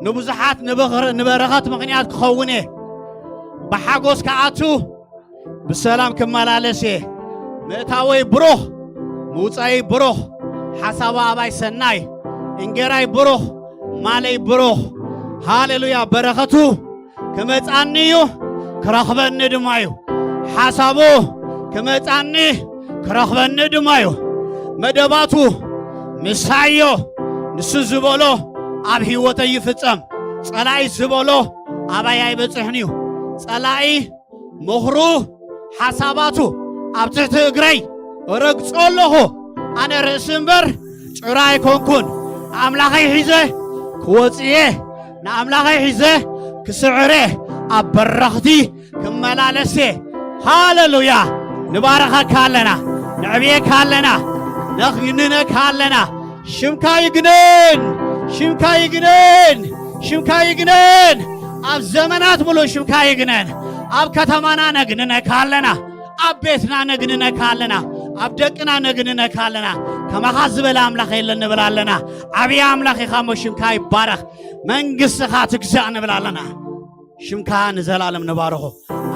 ንብዙሓት ንበኽር- ንበረኸት ምኽንያት ክኸውን እየ። ብሓጎስ ክኣቱ ብሰላም ክመላለስ እየ። ምእታወይ ብሩኽ፣ ምውፃይ ብሩኽ፣ ሓሳቡ ኣባይ ሰናይ፣ እንጌራይ ብሩኽ፣ ማለይ ብሩኽ። ሃሌሉያ። በረኸቱ ክመፃኒ እዩ፣ ክረኽበኒ ድማ እዩ። ሓሳቡ ክመፃኒ ክረኽበኒ ድማ እዩ። መደባቱ ምሳዮ። ንሱ ዝበሎ ኣብ ህይወተይ ይፍፀም። ፀላኢ ዝበሎ ኣባይ ኣይበፅሕን እዩ። ፀላኢ ምኽሩ ሓሳባቱ ኣብ ትሕቲ እግረይ ረግጾ ኣለኹ። ኣነ ርእሲ እምበር ጭራ ኣይኮንኩን። ኣምላኸይ ሒዘ ክወጽእ እየ። ንኣምላኸይ ሒዘ ክስዕር እየ። ኣብ በረኽቲ ክመላለስ እየ። ሃሌሉያ! ንባረኸካ ኣለና፣ ነዕብየካ ኣለና፣ ነኽንነካ ኣለና። ሽምካ ይግነን፣ ሽምካ ይግነን፣ ሽምካ ይግነን። ኣብ ዘመናት ሙሉእ ሽምካ ይግነን። ኣብ ከተማና ነግንነካ ኣለና፣ ኣብ ቤትና ነግንነካ ኣለና፣ ኣብ ደቅና ነግንነካ ኣለና። ከማኻ ዝበለ ኣምላኽ የለን ንብል ኣለና። ዓብዪ ኣምላኽ ኢኻ እሞ ሽምካ ይባረኽ። መንግስትኻ ትግዛእ ንብል ኣለና። ሽምካ ንዘላለም ንባርኾ።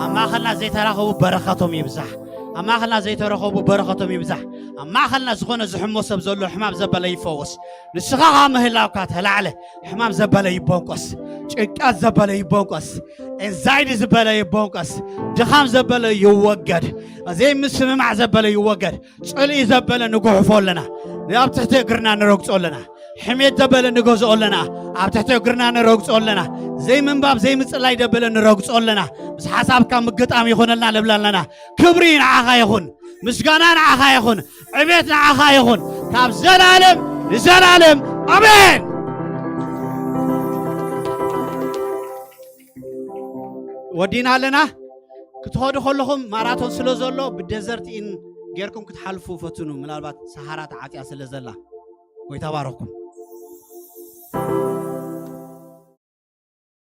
ኣብ ማእኸልና ዘይተራኸቡ በረኸቶም ይብዛሕ። ኣብ ማእኸልና ዘይተረኸቡ በረኸቶም ይብዛሕ። ኣብ ማእኸልና ዝኾነ ዝሕሞ ሰብ ዘሎ ሕማም ዘበለ ይፈወስ። ንስኻ ካብ ምህላውካ ተላዕለ ሕማም ዘበለ ይቦንቆስ። ጭንቀት ዘበለ ይቦንቆስ። ኤንዛይቲ ዝበለ ይቦንቆስ። ድኻም ዘበለ ይወገድ። ዘይምስምማዕ ዘበለ ይወገድ። ጽልኢ ዘበለ ንጉሕፎ ኣለና። ኣብ ትሕቲ እግርና ንረግጾ ኣለና። ሕሜት ዘበለ ንገዝኦ ኣለና። ኣብ ትሕቲ እግርና ንረግጾ ኣለና። ዘይምንባብ ዘይምጽላይ ዘበለ ንረግጾ ኣለና። ምስ ሓሳብካ ምግጣም ይኹነልና ንብል ኣለና። ክብሪ ንዓኻ ይኹን፣ ምስጋና ንዓኻ ይኹን፣ ዕቤት ንዓኻ ይኹን ካብ ዘላለም ንዘላለም ኣሜን። ወዲና ኣለና። ክትኸዱ ከለኹም ማራቶን ስለ ዘሎ ብደዘርት ኢን ጌርኩም ክትሓልፉ ፈትኑ። ምናልባት ሰሃራ ተዓጽያ ስለ ዘላ። ጎይታ ባረኩም።